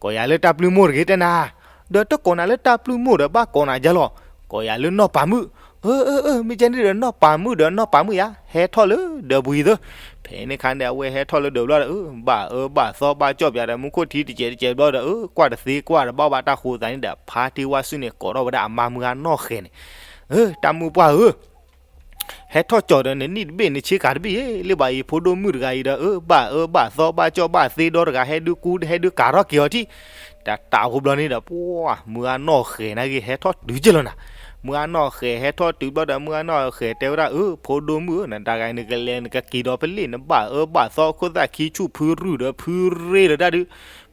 ကိးယၤလၢတၢ်ပျုၢ်မိၢ်တဂ့ၤတဲနၤ, ဒီးတကိးနၤလၢတၢ်ပျုၢ်မိၢ်ဒီး ဘၣ်ကိးနၤယဲလီၤ, ကိးယၤလၢနီၢ်ပၤမုၣ်, အၢ အၢ အၢ မ့ၢ်ကဲန့ၣ်ဒီး နီၢ်ပၤမုၣ်ဒီးနီၢ်ပၤမုၣ်ယၤ ဟဲထီၣ်လၢဒၢးပူၤသၢ. ဖဲန့ၣ်ခါန့ၣ် အဝဲဟဲထီၣ်လၢဒၢးဘျီဒီး အၢ ဘၣ်အၢဘၣ်သီဘၣ်ကၠီၣ်ပယၤဒီး မူခိၣ်ထံတစဲးတစဲးဘျီဒီး အၢ ကွၢ်တသ့ကွၢ်တဘၣ်ဘၣ်တၢ်ဃိသးန့ၣ်ဒီး ဖါတံၢ်ဝၣ်စုၣ်န့ၣ် ကိးထီၣ်ဝဲဒၣ်အမါမုၢ်ဂၤနီၢ်ဃဲၤန့ၣ်, အၢ တၢ်မုၣ်ပှၢ်ဧၢ ဟဲထီၣ်ကၠီၤဒီး နနံၣ်တဘ့ၣ်နဆ့ကၤတဘ့ၣ်အံၤ လၢဘၣ်အံၤ ဖိဒိၣ်မုၣ်တဂၤအံၤဒီး အၢ ဘၣ်အၢဘၣ်သီဘၣ်ကၠီၣ်ဘၣ်သ့ဒီတဂၤ ဟဲဒုးကူဟဲဒုးကၤထီၣ်က့ၤအီၤထံၣ်, တၢ်တၢ်ဖိဘျီန့ၣ်ဒီး ပှၤမုၢ်ဂၤနီၢ်ဃဲၤန့ၣ်ဂ့ၤ ဟဲထီၣ်တုၤက့ၤလီၤနၤ. မုၢ်ဂၤနီၢ်ဃဲၤဟဲထီၣ်တုၤဘျီဒီး မုၢ်ဂၤနီၢ်ဃဲၤတဲဝဲဒၣ် အၢ ဖိဒိၣ်မုၣ်ဧၢ နတဂၤအံၤ နကလဲၤနကက့ၤဒီးဖဲလဲၣ် နဘၣ်အၢဘၣ်သီ ခိၣ်သၣ်ခံဆူၣ်ဖုရုၢ်ဒီးဖုရ့ဒီးတၢ်ဒုး.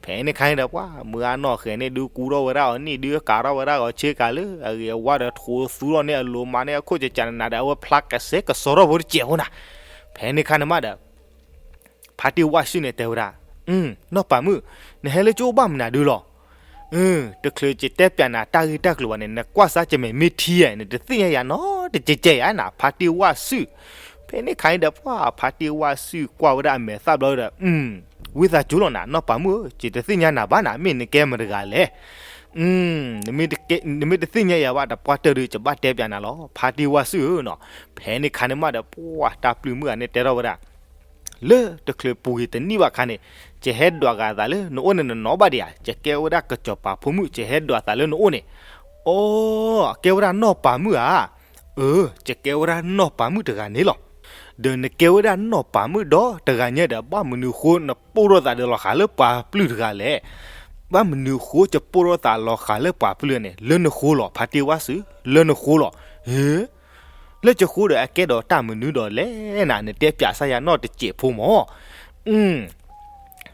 ဖဲန့ၣ်ခါန့ၣ်ဒီး ပှၤမုၢ်ဂၤနီၢ်ဃဲၤန့ၣ် ဒုးကူထီၣ်ဝဲဒၣ်အီၤနံၣ်ဒုး ကၤထီၣ်ဝဲဒၣ်အီၤဆ့ကၤလၢအဂ့ၤအဝါဒီး ထိးသူထီၣ်န့ၢ်အလိၤမၤန့ၢ် အခိၣ်ကကနးဒီး အဝဲဖျါကဆှဲကဆှီထီၣ်ဖိတစဲးဖိနၤ. ဖဲန့ၣ်ခါန့ၣ်မးဒီး ဖါတံၢ်ဝၣ်စုၣ်န့ၣ်တဲဝဲဒၣ်, နီၢ်ပၤမုၣ်, နဟဲလၢကၠိဘၣ်မနုၤဒုလီၤ. တချုးယတဲပျးနၤတၢ်ဂ့ၢ်တၢ်ကျိၤဘၣ်န့ၣ် နကွၢ်စၢ်ကမဲာ်မ့ၢ်ထံဧါ နတသ့ၣ်ညါယၤနီတကဲကဲဧါနၤ ဖါတံၢ်ဝၣ်စုၣ်. ဖဲန့ၣ်ခါန့ၣ်ဒီး ပှၤ ဖါတံၢ်ဝၣ်စုၣ်ကွၢ်ဝဲဒၣ်အမဲာ်သၣ်ဘျီဒီး ဝံသးစူၤလီၤနၤ နီၢ်ပၤမုၣ်ဧၢ ယတသ့ၣ်ညါနၤဘၣ်နၤ မ့ၢ်နကဲမတၤတဂၤလဲၣ်. နမ့ၢ်တသ့ၣ်ညါယၤဘၣ် တပှၢ်တၢၢ်ဒုး ယဘၣ်တဲပျးနၤလီၤ ဖါတံၢ်ဝၣ်စုၣ်ဧၢနီၤ. ဖဲန့ၣ်ခါန့ၣ်မးဒီး ပှၤတၢ်ပျုၢ်မုၣ်ဂၤန့ၣ်တဲထီၣ်ဝဲဒၣ်, လၢတချုးပူၤဂ့ၤတနံၣ်ဘၣ်ခါန့ၣ် ယဟဲဒွးဂၤသးလၢနအိၣ်န့ၣ်နနီၤဘၣ်ဒံးဧါ, ယကဲဝဲဒၣ်ကစီၤပၤဖိမုၣ် ယဟဲဒွးသးလၢနအိၣ်န့ၣ်. အိ, ကဲဝဲဒၣ်နီၢ်ပၤမုၣ်ဧါ. အၢ, ယကဲဝဲဒၣ်နီၢ်ပၤမုၣ်တဂၤန့ၣ်လီၤ. ဒီးနကဲဝဲဒၣ်နီၢ်ပၤမုၣ်ဒီတဂၤညါဒီး ဘၣ်မနုၤဃိနပိၢ်ထီၣ်သးဒီးလီၤဃာ်လၢပှၤပျုၢ်တဂၤလဲၣ်. ဘၣ်မနုၤဃိယပိၢ်ထီၣ်သးလီၤဃာ်လၢပှၤပျုၢ်န့ၣ် လၢနဃိလီၤ ဖါတံၢ်ဝၣ်စုၣ်, လၢနဃိလီၤ. ဟ့, လၢယဃိဒီးအကဲဒီးတၢ်မနုၤဒီးလဲၣ်နၤ နတဲပျးစၢ်ယၤနီတစဲးဖိမၢ်.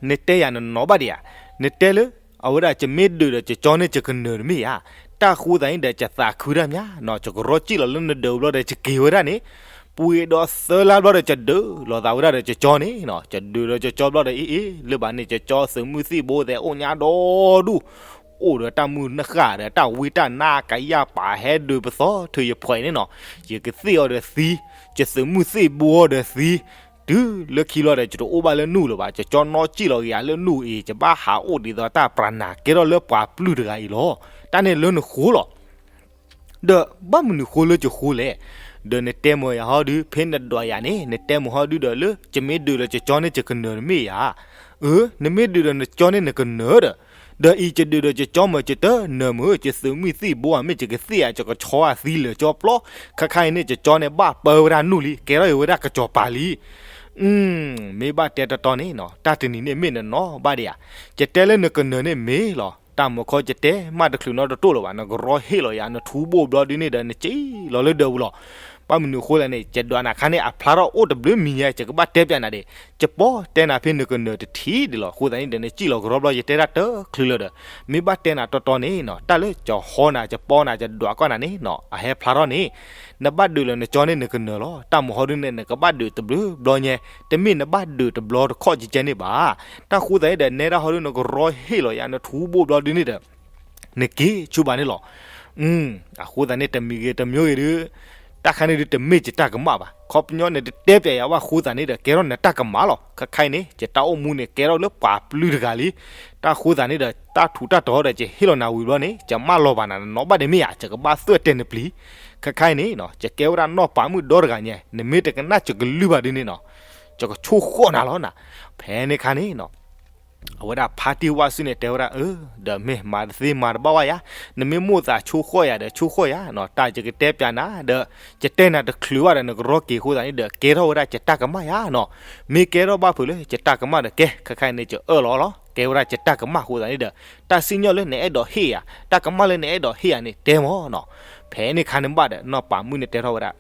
နတဲယၤနနီၤဘၣ်ဒံးဧါ. နတဲလၢ အဝဲဒၣ်ယမ့ၢ်ဒုးဒီးယကၠီန့ၣ် ယကနၢၤတမ့ၢ်ဧါ. တၢ်ဃိသးန့ၣ်ဒီး ယသးခုတၢ်မးနီၤ, ယကရီကံၣ်လီၤလၢနဒၢးဘျီဒီး ယက့ၤဝဲဒၣ်န့ၣ်, ပှ့ၤဒီးသၢလါဘျီဒီး ယဒုးလိာ်သးဝဲဒၣ်ဒီးယကၠီန့ၣ်နီၤ, ယဒုးဒီးယကၠီဘျီဒီး အ့ၣ်အ့ၣ် လၢဘၣ်န့ၣ် ယကၠီသုးမုၢ်သံၣ်ဘိသဲးအိၣ်ညါဒီဒူၣ်, အိၣ်ဒီးတၢ်မုၢ်နဃၣ်ဒီးတၢ်ဝံတၢ်နါ ကယၢ်ပာ်ဟဲဒုးပသီထုးယဖှဲးန့ၣ်နီၤ, ယကသ့ၣ်အီၤဒီးသံ, ယသုးမုၢ်သံၣ်ဘိအီၤဒီးသံ, တုၤလၢခံလီၤဒီး ယတအိၣ်ဘၣ်လၢနူၢ်လၢၤဘၣ်, ယကၠီနီကံၣ်လီၤက့ၤယၤလၢနူၢ်အံၤ ယဘၣ်ဟးအိၣ်ဒ်သိးတၢ်ပြးနၤ ကဲထီၣ်လၢပှၤပျုၢ်တဂၤအံၤလီၤ. တၢ်န့ၣ်လၢနဃိလီၤ. ဒီးဘၣ်မနုၤဃိလၢယဃိလဲၣ်. ဒီးနတဲမ့ၢ်ယၤဟီဒုး ဖဲနဒွးယၤန့ၣ် နတဲမ့ၢ်ဟီဒုးဒီးလၢ ယမ့ၢ်ဒုးဒီးယကၠီန့ၣ် ယကနၢၤတမ့ၢ်ဧါ. အၢ နမ့ၢ်ဒုးဒီးနကၠီန့ၣ် နကနၢၤဒီး, ဒီးအံၤယဒုးဒီးယကၠီမ့ၢ် ယတနၢၤမ့ၢ် ယသုးမုၢ်သံၣ်ဘိဧါ မ့ၢ်ယကသ့ၣ်ဧါ ယကဆီဧါသံလၢာ်ကၠီပျီ, ခါခါအံၤန့ၣ် ယကၠီန့ၣ် ဘၣ်ပၢဝဲဒၣ်နူၢ်လံ ကဲထီၣ်အံၤဝဲဒၣ်ကစီၤပၤလံ. မ့ၢ်ဘၣ်တဲတီတီန့ၣ်နီၤ တၢ်တနံၤန့ၣ်မ့ၢ်နနီၤဘၣ်ဒံးဧါ. ယတဲလၢနကနၢၤန့ၣ်မ့ၢ်လီၤ. တၢ်မုၢ်ခီယတဲမးတချုးနီတတိၢ်လၢၤဘၣ် နကရီဟ့ၣ်လီၤယၤ နထူဘိၣ်ဘျီဒုန့ၣ်ဒီး နစံၣ်လီၤလၢဒၢးပူၤလီၤ. ဘၣ်မနုၤဃိလဲၣ်န့ၣ် ယဒွးနၤခါန့ၣ် အဖျါထီၣ်အိၣ်တဘျုးမံၤညါ ယကဘၣ်တဲပျးနၤဒၣ်. ယပီတဲနၤဖဲနကနၢၤတထံၣ်ဒံးလီၤ. အဃိသတးန့ၣ်ဒီး နစံၣ်လီၤကရီဘျီ ယတဲတၢ်တချုးလၢၤဒီး မ့ၢ်ဘၣ်တဲနၤတီတီန့ၣ်နီၤ တၢ်လၢယဟီနၤ ယပီနၤ ယဒွးကီၢ်နၤန့ၣ်နီၤ အဟဲဖျါထီၣ်န့ၣ် နဘၣ်ဒုးလၢနကၠီန့ၣ် နကနၢၤလီၤ. တၢ်မုၢ်ဟီဒုန့ၣ် နကဘၣ်ဒုးတဘျုးဘျီညါ, တမ့ၢ်နဘၣ်ဒုးတဘျီတခီၣ်ကဲကဲန့ၣ်ဘၣ်. တၢ်ဃိသတးန့ၣ်ဒီး နဲဒၣ်ဟီဒု နကရီဟ့ၣ်လီၤယၤ နထူဘိၣ်ဘျီဒုန့ၣ်ဒီး နက့ၤဆူဘၣ်န့ၣ်လီၤ. အဃိသတးန့ၣ် တမံၤဂ့ၤတမံၤဂ့ၤဒု တၢ်ခါန့ၣ်ဒု တမ့ၢ်ယတၢ်ကမၣ်ဘၣ်. ခီပညီန့ၣ် တတဲပျးယၤဘၣ်အဃိသတးန့ၣ်ဒီး ကဲထီၣ်နတၢ်ကမၣ်လီၤ. ခဲခါအံၤန့ၣ် ယတၢ်အိၣ်မူန့ၣ် ကဲထီၣ်လၢပှၤပျုၢ်တဂၤလံ. တၢ်ဃိသတးန့ၣ်ဒီး တၢ်ထူးတၢ်တီၤဒီး ယဟ့ၣ်လီၤနၤဝံၤဘျီန့ၣ် ယမၢလီၤဘၣ်နၤ နနီၢ်ဘၣ်ဒံးမ့ၢ်ဧါ, ယကဘၣ်သွဲၣ်တဲာ်နပျံၤ. ခဲခါအံၤန့ၣ် ယကဲဝဲဒၣ်နီၢ်ပၤမုၣ်ဒီတဂၤညါ, နမ့ၢ်တကနၣ်ယကလုၢ်ဘၣ်ဒုန့ၣ်နီၤ, ယကဆိၣ်ဃီၣ်နၤလီၤနၤ. ဖဲန့ၣ်ခါန့ၣ်နီၤ အဝဲဒၣ်ဖါတံၢ်ဝၣ်စုၣ်န့ၣ် တဲဝဲဒၣ် အၢ ဒီးမ့ၢ်မၤတသ့မၤတဘၣ်ဘၣ်ယၤ, နမ့ၢ်မိၣ်သးဆိၣ်ဃီၣ်ယၤဒီး ဆိၣ်ဃီၣ်ယၤနီၤ, တၢ်ယကတဲပျးနၤဒီး ယတဲနၤတချုးဘၣ်ဒီး နကရီက့ၤအဃိသတးန့ၣ်ဒီး ကဲထီၣ်ဝဲဒၣ်ယတၢ်ကမၣ်ယၤနီၤ. မ့ၢ်ကဲထီၣ်ဘၣ်ဖုးလၢယတၢ်ကမၣ်ဒီး ကဲ ခဲခါအံၤန့ၣ် ယအၢၣ်လီၤလီၤ. တဲဝဲဒၣ်ယတၢ်ကမၣ်အဃိသတးန့ၣ်ဒီး တၢ်စံၣ်ညီၣ်လၢနအဲၣ်ဒိးဟ့ၣ်ယၤ, တၢ်ကမၣ်လၢနအဲၣ်ဒိးဟ့ၣ်ယၤန့ၣ် တဲမၢ်နီၤ. ဖဲန့ၣ်ခါန့ၣ်ဘၣ်ဒီး နီၢ်ပၤမုၣ်န့ၣ်တဲထီၣ်ဝဲဒၣ်,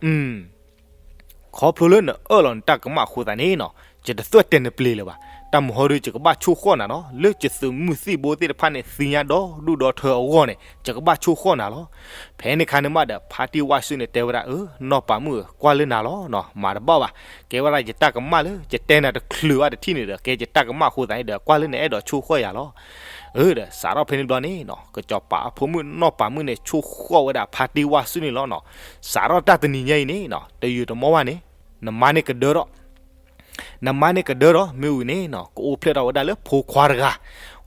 ခီဖျိလၢနအၢၣ်လီၤနတၢ်ကမၣ်အဃိသတးန့ၣ်နီၤ, ယတသွဲၣ်တဲာ်နပျ့ၤလၢၤဘၣ်. တၢ်မဟီဒုး ယကဘၣ်ဆိၣ်ဃီၣ်နၤလီၤ. လၢယသုးမုၢ်သံၣ်ဘိသ့ၣ်တဖၣ်န့ၣ် သ့ၣ်ညါဒီဒူၣ်ဒီထၢအဂီၢ်န့ၣ် ယကဘၣ်ဆိၣ်ဃီၣ်နၤလီၤ. ဖဲန့ၣ်ခါန့ၣ်မးဒီး ဖါတံၢ်ဝၣ်စုၣ်န့ၣ်တဲဝဲဒၣ်, အၢ နီၢ်ပၤမုၣ်ဧၢ, ကွၢ်လၢနၤလီၤနီၤ, မၤတဘၣ်ဘၣ်. ကဲဝဲဒၣ်ယတၢ်ကမၣ်လၢ ယတဲနၤတချုးဘၣ်တထံၣ်န့ၣ်ဒီး ကဲယတၢ်ကမၣ်အဃိသတးန့ၣ်ဒီး ကွၢ်လၢနအဲၣ်ဒိးဆိၣ်ဃီၣ်ယၤလီၤ. အၢ ဒီးစးထီၣ်ဖဲန့ၣ်ဘျီန့ၣ်နီၤ, ကစီၤပၤအဖိမုၣ်နီၢ်ပၤမုၣ်န့ၣ် ဆိၣ်ဃီၣ်ဝဲဒၣ်ဖါတံၢ်ဝၣ်စုၣ်န့ၣ်လီၤနီၤ. စးထီၣ်တၢ်တနံၤညါအံၤန့ၣ်နီၤ, တယုာ်တမီၢ်ဘၣ်န့ၣ် နမါန့ၣ်ကဒၢထီၣ် နမါန့ၣ်ကဒၢထီၣ်မ့ၢ်ဝံၤန့ၣ်နီၤ, ကအိၣ်ဖျဲၣ်ထီၣ်ဝဲဒၣ်လၢဖိခွါတဂၤ,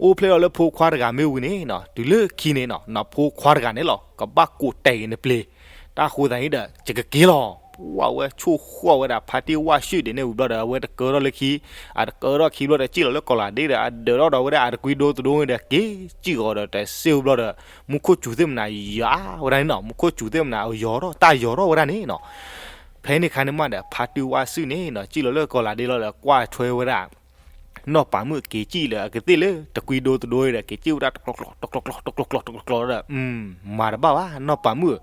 အိၣ်ဖျဲၣ်ထီၣ်လၢဖိခွါတဂၤမ့ၢ်ဝံၤန့ၣ်နီၤ, တုၤလၢခံန့ၣ်နီၤ, နဖိခွါတဂၤန့ၣ်လီၤ ကဘၣ်ကိးတဲာ်က့ၤနပျ့ၤ, တၢ်အဃိသတးန့ၣ်ဒီး ယကက့ၤလီၤ. ပှၢ်ဝဲဆိၣ်ဃီၣ်ဝဲဒၣ်ဖါတံၢ်ဝၣ်စုၣ်ဒ်န့ၣ်ဝံၤဘျီဒီး အဝဲတကၢထီၣ်လၢခံ, အတကၢထီၣ်ခံဘျီဒီး စံၣ်လီၤလၢကီၤလၤဒ့ဒီး အဒၢးထီၣ်ဒီးဝဲဒၣ်အတကွံဒိတဒိန့ၣ်ဒီး က့ၤစံၣ်ဂီၤဒီးတစ့ၢ်ဝံၤဘျီဒီး မူခိၣ်စူၤသ့ၣ်မနၤယၤဝဲဒၣ်န့ၣ်နီၤ, မူခိၣ်စူၤသ့ၣ်မနၤအယီၤထီၣ် တၢ်ယီၤထီၣ်ဝဲဒၣ်န့ၣ်နီၤ. ဖဲန့ၣ်ခါန့ၣ်မးဒီး ဖါတံၢ်ဝၣ်စုၣ်န့ၣ်နီၤ စံၣ်လီၤလၢကီၤလၤဒ့လီၤဒီး ကွၢ်ထွဲဝဲဒၣ် နီၢ်ပၤမုၣ်က့ၤစံၣ်လၢအကသ့ၣ်လၢတကွံဒိတဒိဒီး က့ၤစံၣ်ဝဲဒၣ်တကျီကျီ တကျီကျီ တကျီကျီ တကျီကျီဒီး မၤတဘၣ်ဘၣ် နီၢ်ပၤမုၣ်ဧၢ,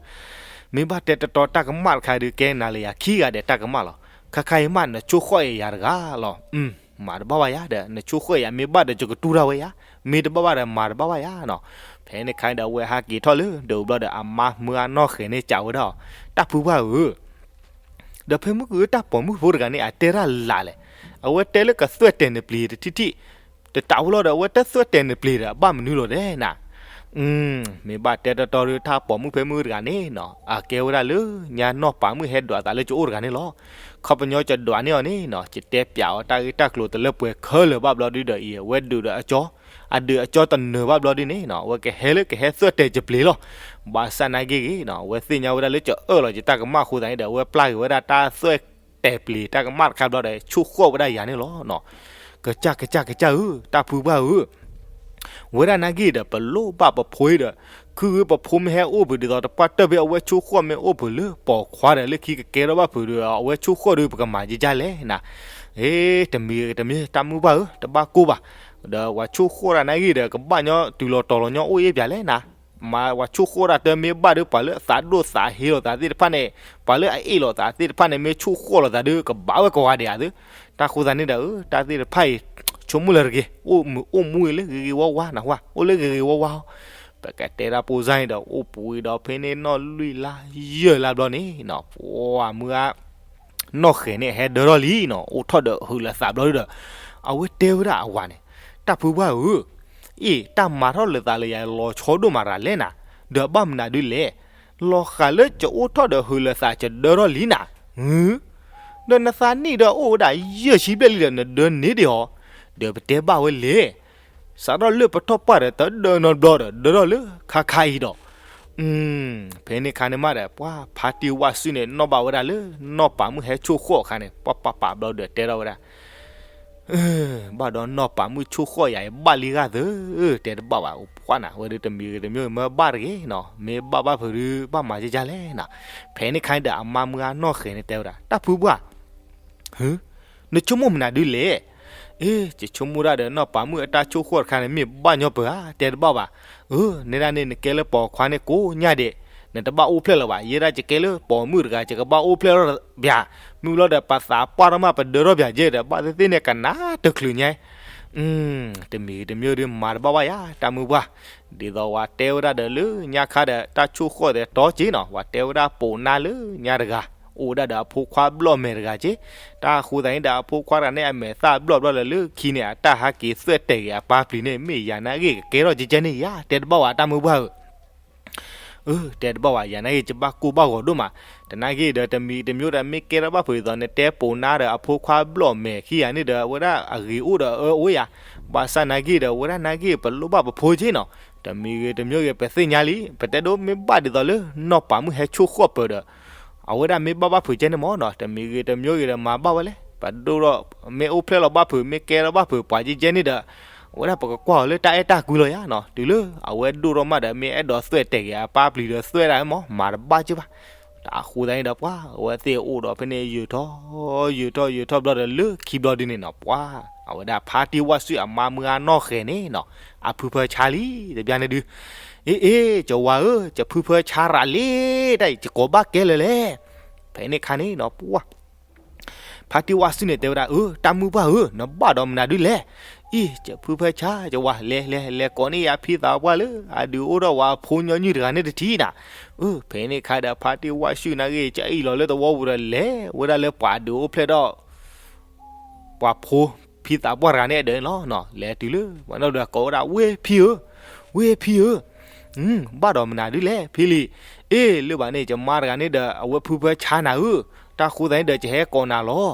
မ့ၢ်ဘၣ်တဲတတီတၢ်ကမၣ်တခါဒုး ကဲနၤလၢယၤခံဂၤဒဲးတၢ်ကမၣ်လီၤ. ခါခါအံၤမး နဆိၣ်ဃီၣ်အီၤယၤတဂၤလီၤ. မၤတဘၣ်ဘၣ်ယၤဒီး နဆိၣ်ဃီၣ်အီၤယၤ မ့ၢ်ဘၣ်ဒီးယကတူၢ်တၢ်ဝဲယၤ, မ့ၢ်တဘၣ်ဘၣ်ဒီးမၤတဘၣ်ဘၣ်ယၤနီၤ. ဖဲန့ၣ်ခါဒီး အဝဲဟးက့ၤထီၣ်လၢဒၢးဘျီဒီး အမါမုၢ်အနီၢ်ဃဲၤန့ၣ်စံးဝဲဒၣ်အီၤ, တၢ်ဖုပှၢ်ဧၢ, ဒီးဖဲမုၢ်က တၢ်ပိာ်မုၣ်ဖိတဂၤန့ၣ် အတဲတၢ်လၢ်လဲၣ်, အဝဲတဲလၢကသွဲၣ်တဲာ်နပျ့ၤတထံၣ်ထံၣ်, တတးဝဲလီၤဒီး အဝဲတသွဲၣ်တဲာ်နပျ့ၤဒီး အဘၣ်မနုၤလီၤဒဲးနၤ. မ့ၢ်ဘၣ်တဲတတီဒီး တၢ်ပိာ်မုၣ်ဖဲမုၢ်တဂၤန့ၣ်နီၤ အကဲဝဲဒၣ်လၢညါနီၢ်ပၤမုၣ်ဟဲဒွးသးလၢယအိၣ်တဂၤန့ၣ်လီၤ. ခီပညီယဒွးန့ၢ်အီၤန့ၣ်နီၤ ယတဲပျးအီၤတၢ်ဂ့ၢ်တၢ်ကျိၤတလၢပှဲၤခဲလၢာ်ဘၣ်ဘျီဒုဒီးအံၤ အဝဲဒုးဒီးအကၠီ အဒုးအကၠီတနၢၤဘၣ်ဘျီဒုန့ၣ်နီၤ အဝဲကဟဲလၢကဟဲသွဲၣ်တဲာ်ယပျ့ၤလီၤ. ဘၣ်ဆၣ်နာ်က့ဂ့ၤနီၤ အဝဲသ့ၣ်ညါဝဲဒၣ်လၢယအၢၣ်လီၤယတၢ်ကမၣ်အဃိသတးန့ၣ်ဒီး အဝဲပျၢ်က့ၤဝဲဒၣ်တၢ်သွဲၣ်တဲာ်ပျ့ၤတၢ်ကမၣ်တခါဘျီဒီး ဆိၣ်ဃီၣ်ဝဲဒၣ်ယၤန့ၣ်လီၤ. ကစၢ်ကစၢ်ကစၢ်ဧၢ တၢ်ဖုပှၢ်ဧၢ ဝဲဒၣ်နာ်က့ဒီး ပလိၣ်ဘၣ်ပဖိအံၤဒီး ခုဂ့ၤပဖိမ့ၢ်ဟဲအိၣ်ဖုးဒ်သိးတပှၢ်တၢၢ်ဖဲအဝဲဆိၣ်ဃီၣ်မ့ၢ်အိၣ်ဖုးလၢပိာ်ခွါဒီး လၢခံကကဲထီၣ်ဘၣ်ဖုးဒီး အဝဲဆိၣ်ဃီၣ်ဒီး ပကမၤကကၢ်လဲၣ်နၤ. ဟ့ တမံၤဂ့ၤတမံၤ တၢ်မုၢ်ဘၣ်ဧၢ တဘၣ်ကိၢ်ဘၣ်, ဒီးပှၤဆိၣ်ဃီၣ်တၢ်နာ်က့ဒီး ကဘၣ်ညီတုၤလီၤတီၤလီၤညီအိၣ်အ့ၣ်ပၠးလဲၣ်နၤ. မၤပှၤဆိၣ်ဃီၣ်တၢ်တမ့ၢ်ဘၣ်ဒီး ပှၤလၢအသးဒိၣ်သးဟ့လီၤသးသ့ၣ်တဖၣ်န့ၣ်, ပှၤလၢအအ့ၣ်လိာ်သးသ့ၣ်တဖၣ်န့ၣ် မ့ၢ်ဆိၣ်ဃီၣ်လိာ်သးဒီး ကဘၣ်ဝဲကိးဂၤဒဲးဧါသု. တၢ်ဃိသတးန့ၣ်ဒီး တၢ်သ့ၣ်တဖၣ်အံၤ ဆိကမိၣ်လၢတဂ့ၤ, အိၣ်မုာ်အိၣ်မူအံၤလၢဂ့ၤဂ့ၤဝါဝါနၢ်ဟူဧါ, အိၣ်လၢဂ့ၤဂ့ၤဝါဝါ ပကတဲတၢ်ဖိစၢ်န့ၣ်ဒီး အိၣ်ပူၤဝံၤဒီးဖဲန့ၣ်နီၢ်လွံၢ်လါယဲၢ်လါဘျီန့ၣ်နီၤ ပှၤမုၢ်ဂၤ နီၢ်ဃဲၤန့ၣ် ဟဲဒၢထီၣ်လံနီၤ အိၣ်ထီၣ်ဒီးဟုးလၢသးဘျီဒီး အဝဲတဲဝဲဒၣ်အဝၤန့ၣ်, တၢ်ဖုပှၢ်ဧၢ, အ့ၣ် တၢ်မၤထီၣ်လၢသးလၢယၤလီၤဆီဒိၣ်မးရၤလဲၣ်နၤ, ဒီးဘၣ်မနုၤဒုလဲၣ်, လီၤဃာ်လၢယအိၣ်ထီၣ်ဒီးဟုးလၢသးယဒၢထီၣ်လံနၤ, ဒီးနသးနံၣ်ဒီးအိၣ်ဝဲဒၣ်ယဲၢ်ဆံဘျဲၣ်လံဒီး နဒၢန့ၢ်ဒံးအီၤ, ဒီးပတဲဘၣ်ဝဲလဲၣ် စးထီၣ်လၢပထီၣ်ပှၢ်ဒီး တဒၢနီတဘျီဒီး ဒၢထီၣ်လၢခါခါအံၤဒီး, ဖဲန့ၣ်ခါန့ၣ်မးဒီး ပှၤဖါတံၢ်ဝၣ်စုန့ၣ် နီၣ်ဘၣ်ဝဲဒၣ်လၢ နီၢ်ပၤမုၣ်ဟဲဆိၣ်ဃီၣ်အခါန့ၣ် ပှၤပာ်ပာ်ဘျီဒီးတဲထီၣ်ဝဲဒၣ်, ဘၣ်ဒီးနီၢ်ပၤမုၣ်ဆိၣ်ဃီၣ်ယၤအံၤ ဘၣ်လံဂၢ်သၢ, တဲတဘၣ်ဘၣ် အိၣ်ပှၢ်နၤ ဝဲဒုးတမံၤဂ့ၤတမံၤဂ့ၤ မ့ၢ်ဘၣ်တဂ့ၤနီၤ မ့ၢ်ဘၣ်ဘၣ်ဖုးဒုး ဘၣ်မၤကကၢ်လဲၣ်နၤ, ဖဲန့ၣ်ခါန့ၣ်ဒီး အမါမုၢ်ဂၤနီၢ်ဃဲၤန့ၣ်တဲဝဲဒၣ် တၢ်ဖုပှၢ် နဆိကမိၣ်မနုၤဒုလဲၣ်, အ့ ယဆိကမိၣ်ဒၣ်ဒီး နီၢ်ပၤမုၣ်အတၢ်ဆိၣ်ဃီၣ်တခါန့ၣ် မ့ၢ်ဘၣ်ညီပၢၤဧါ တဲတဘၣ်ဘၣ်, အၢ နဲဒၣ်န့ၣ် နကဲလၢပိာ်ခွါန့ၣ်ကိးညါဒဲး, နတဘၣ်အိၣ်ဖျဲၣ်လၢၤဘၣ်, ယဲဒၣ်ယကဲလၢပိာ်မုၣ်တဂၤ ယကဘၣ်အိၣ်ဖျဲၣ်ထီၣ်ပၠး, မုၢ်လီၤဒီးပသးပှၢ်ထီၣ်မး ပဒၢထီၣ်ပၠးယဲဒီး ဘၣ်သ့ၣ်သ့ၣ်န့ၣ် ကနၣ်တချုးညါ တမံၤဂ့ၤတမံၤဒီး မၤတဘၣ်ဘၣ်ယၤ တၢ်မုၢ်ပှၢ်, ဒ်သိးဝဲတဲဝဲဒၣ်ဒီးလၢညါခါဒီး တၢ်ဆိၣ်ဃီၣ်သဲးတီက့နီၤ ဝဲတဲဝဲဒၣ်ပိာ်နါလၢညါတဂၤ, အိၣ်ဝဲဒၣ်ဒီးအဖိခွါဘျီၣ်မဲာ်တဂၤက့, တၢ်ဃိသတးန့ၣ်ဒီး အဖိခွါတဂၤန့ၣ် အမဲာ်သၣ်ဘျီၣ်ဘျီၣ်လၢလၢခံန့ၣ် အတၢ်ဟးက့ၤသွဲၣ်တဲာ်က့ၤအပၢ်ပျံၤန့ၣ် မ့ၢ်ယၤနာ်ဂ့ၢ်ကကဲထီၣ်ကကၢ်န့ၣ်ယၤ တဲတဘၣ်ဝဲတၢ်မုၢ်ပှၢ်ဧၢ အၢ တဲတဘၣ်ဝဲ ယၤနာ်ဂ့ၢ် ယဘၣ်ကိၢ်ဘၣ်ဂီၤဒိၣ်မး, တနာ်ဂ့ၢ်ဒီး တမံၤတမံၤဒီး မ့ၢ်ကဲထီၣ်ဘၣ်ဖုးဒ်သိး နတဲပိာ်နါဒီးအဖိခွါဘျီၣ်မဲာ်ခံဂၤန့ၣ်ဒီး အဝဲဒၣ်အဂ့ၤအိၣ်ဒီးအအၢအိၣ်ယၤ, ဘၣ်ဆၣ်နာ်ဂ့ၢ်ဒီး အဝဲဒၣ်နာ်ဂ့ၢ် ပလိၣ်ဘၣ်ပဖိက့နီၤ, တမံၤဂ့ၤတမံၤဂ့ၤ ပသ့ၣ်ညါလံ, ပတဲဒိမ့ၢ်ဘၣ်ဒ်သိးလၢ နီၢ်ပၤမုၣ်ဟဲဆိၣ်ဃီၣ်ပၢၤဒီး အဝဲဒၣ်မ့ၢ်ဘၣ်ဘၣ်ဖုးကဲန့ၣ်မ့ၢ်နီၤ, တမံၤဂ့ၤတမံၤဂ့ၤဒီး မၤဘၣ်ဝဲလဲၣ်, ပဒိၣ်ထီၣ် မ့ၢ်အိၣ်ဖျဲၣ်လီၤဘၣ်ဖုး မ့ၢ်ကဲထီၣ်ဘၣ်ဖုးပှၤကကဲန့ၣ်ဒီး အဝဲဒၣ်ပကကွၢ်အီၤလၢတၢ်အဲၣ်တၢ်ကွံလီၤယၤနီၤ, တုၤလၢအဝဲဒိၣ်ထီၣ်မးဒီး မ့ၢ်အဲၣ်ဒိးသွဲၣ်တဲာ်က့ၤအပၢ်ပျံၤဒီးသွဲၣ်ဒၣ်မ့ၢ် မၤတဘၣ်က့ဘၣ်, တၢ် အဃိသတးန့ၣ်ဒီးပှၤ အဝဲသ့ၣ်အိၣ်ဒီးဖဲန့ၣ် ယုာ်ထီၣ် ယုာ်ထီၣ်ယုာ်ထီၣ်ဘျီဒီး လၢခံဘျီဒုန့ၣ်နီၤ ပှၤ အဝဲဒၣ်ဖါတံၢ်ဝၣ်စုၣ်အမါမုၢ်အါနီၢ်ဃဲၤန့ၣ်နီၤ အဖုဖၢဆါလံ တဘျီန့ၣ်ဒုး, အ့ အ့ ကဝၤဧၢ, ကဖုဖၢဆါရၤလံ, တၢ်အံၤ ကကိးဘၣ်ကဲလၢာ်လဲၣ်. ဖဲန့ၣ်ခါန့ၣ်နီၤ ပှၤ ဖါတံၢ်ဝၣ်စုၣ်န့ၣ်တဲဝဲဒၣ် အၢ တၢ်မုၢ်ပှၢ်ဧၢ, နဘၣ်ဒီးမနုၤဒုလဲၣ်. အံၤ ကဖုဖၢဆါ ကဝၤ လဲၤ လဲၤ လဲၤကိးန့ၢ်ယၤဖံသးပှၢ်လၢ အဒုးအိၣ်ထီၣ်ဝဲအဖိညီနုၢ်တဂၤန့ၣ်တထံၣ်နၤ. အၢ ဖဲန့ၣ်ခါဒီး ဖါတံၢ်ဝၣ်စုၣ်နာ်က့ၤ ကအံၣ်လီၤလၢသဝီပူၤဒီး လဲၤဝဲဒၣ်လၢပှၤဒုးအိၣ်ဖျဲၣ်ထီၣ် ပှၤဖိဖံသးပှၢ်တဂၤန့ၣ်အဒၢးန့ၣ်လီၤ. လဲၤတုၤလၢ ပှၤနီၢ်ဒီးကိးဝဲဒၣ် ဝ့ၢ်ဖံဧၢ, ဝ့ၢ်ဖံဧၢ, ဘၣ်ဒီးမနုၤဒုလဲၣ် ဖံလံ. အ့ လၢဘၣ်န့ၣ် ယမါတဂၤန့ၣ်ဒီး အဝဲဖုဖၢဆါနၤဧၢ, တၢ်ဃိသတးန့ၣ်ဒီး ယဟဲကိးနၤလီၤ.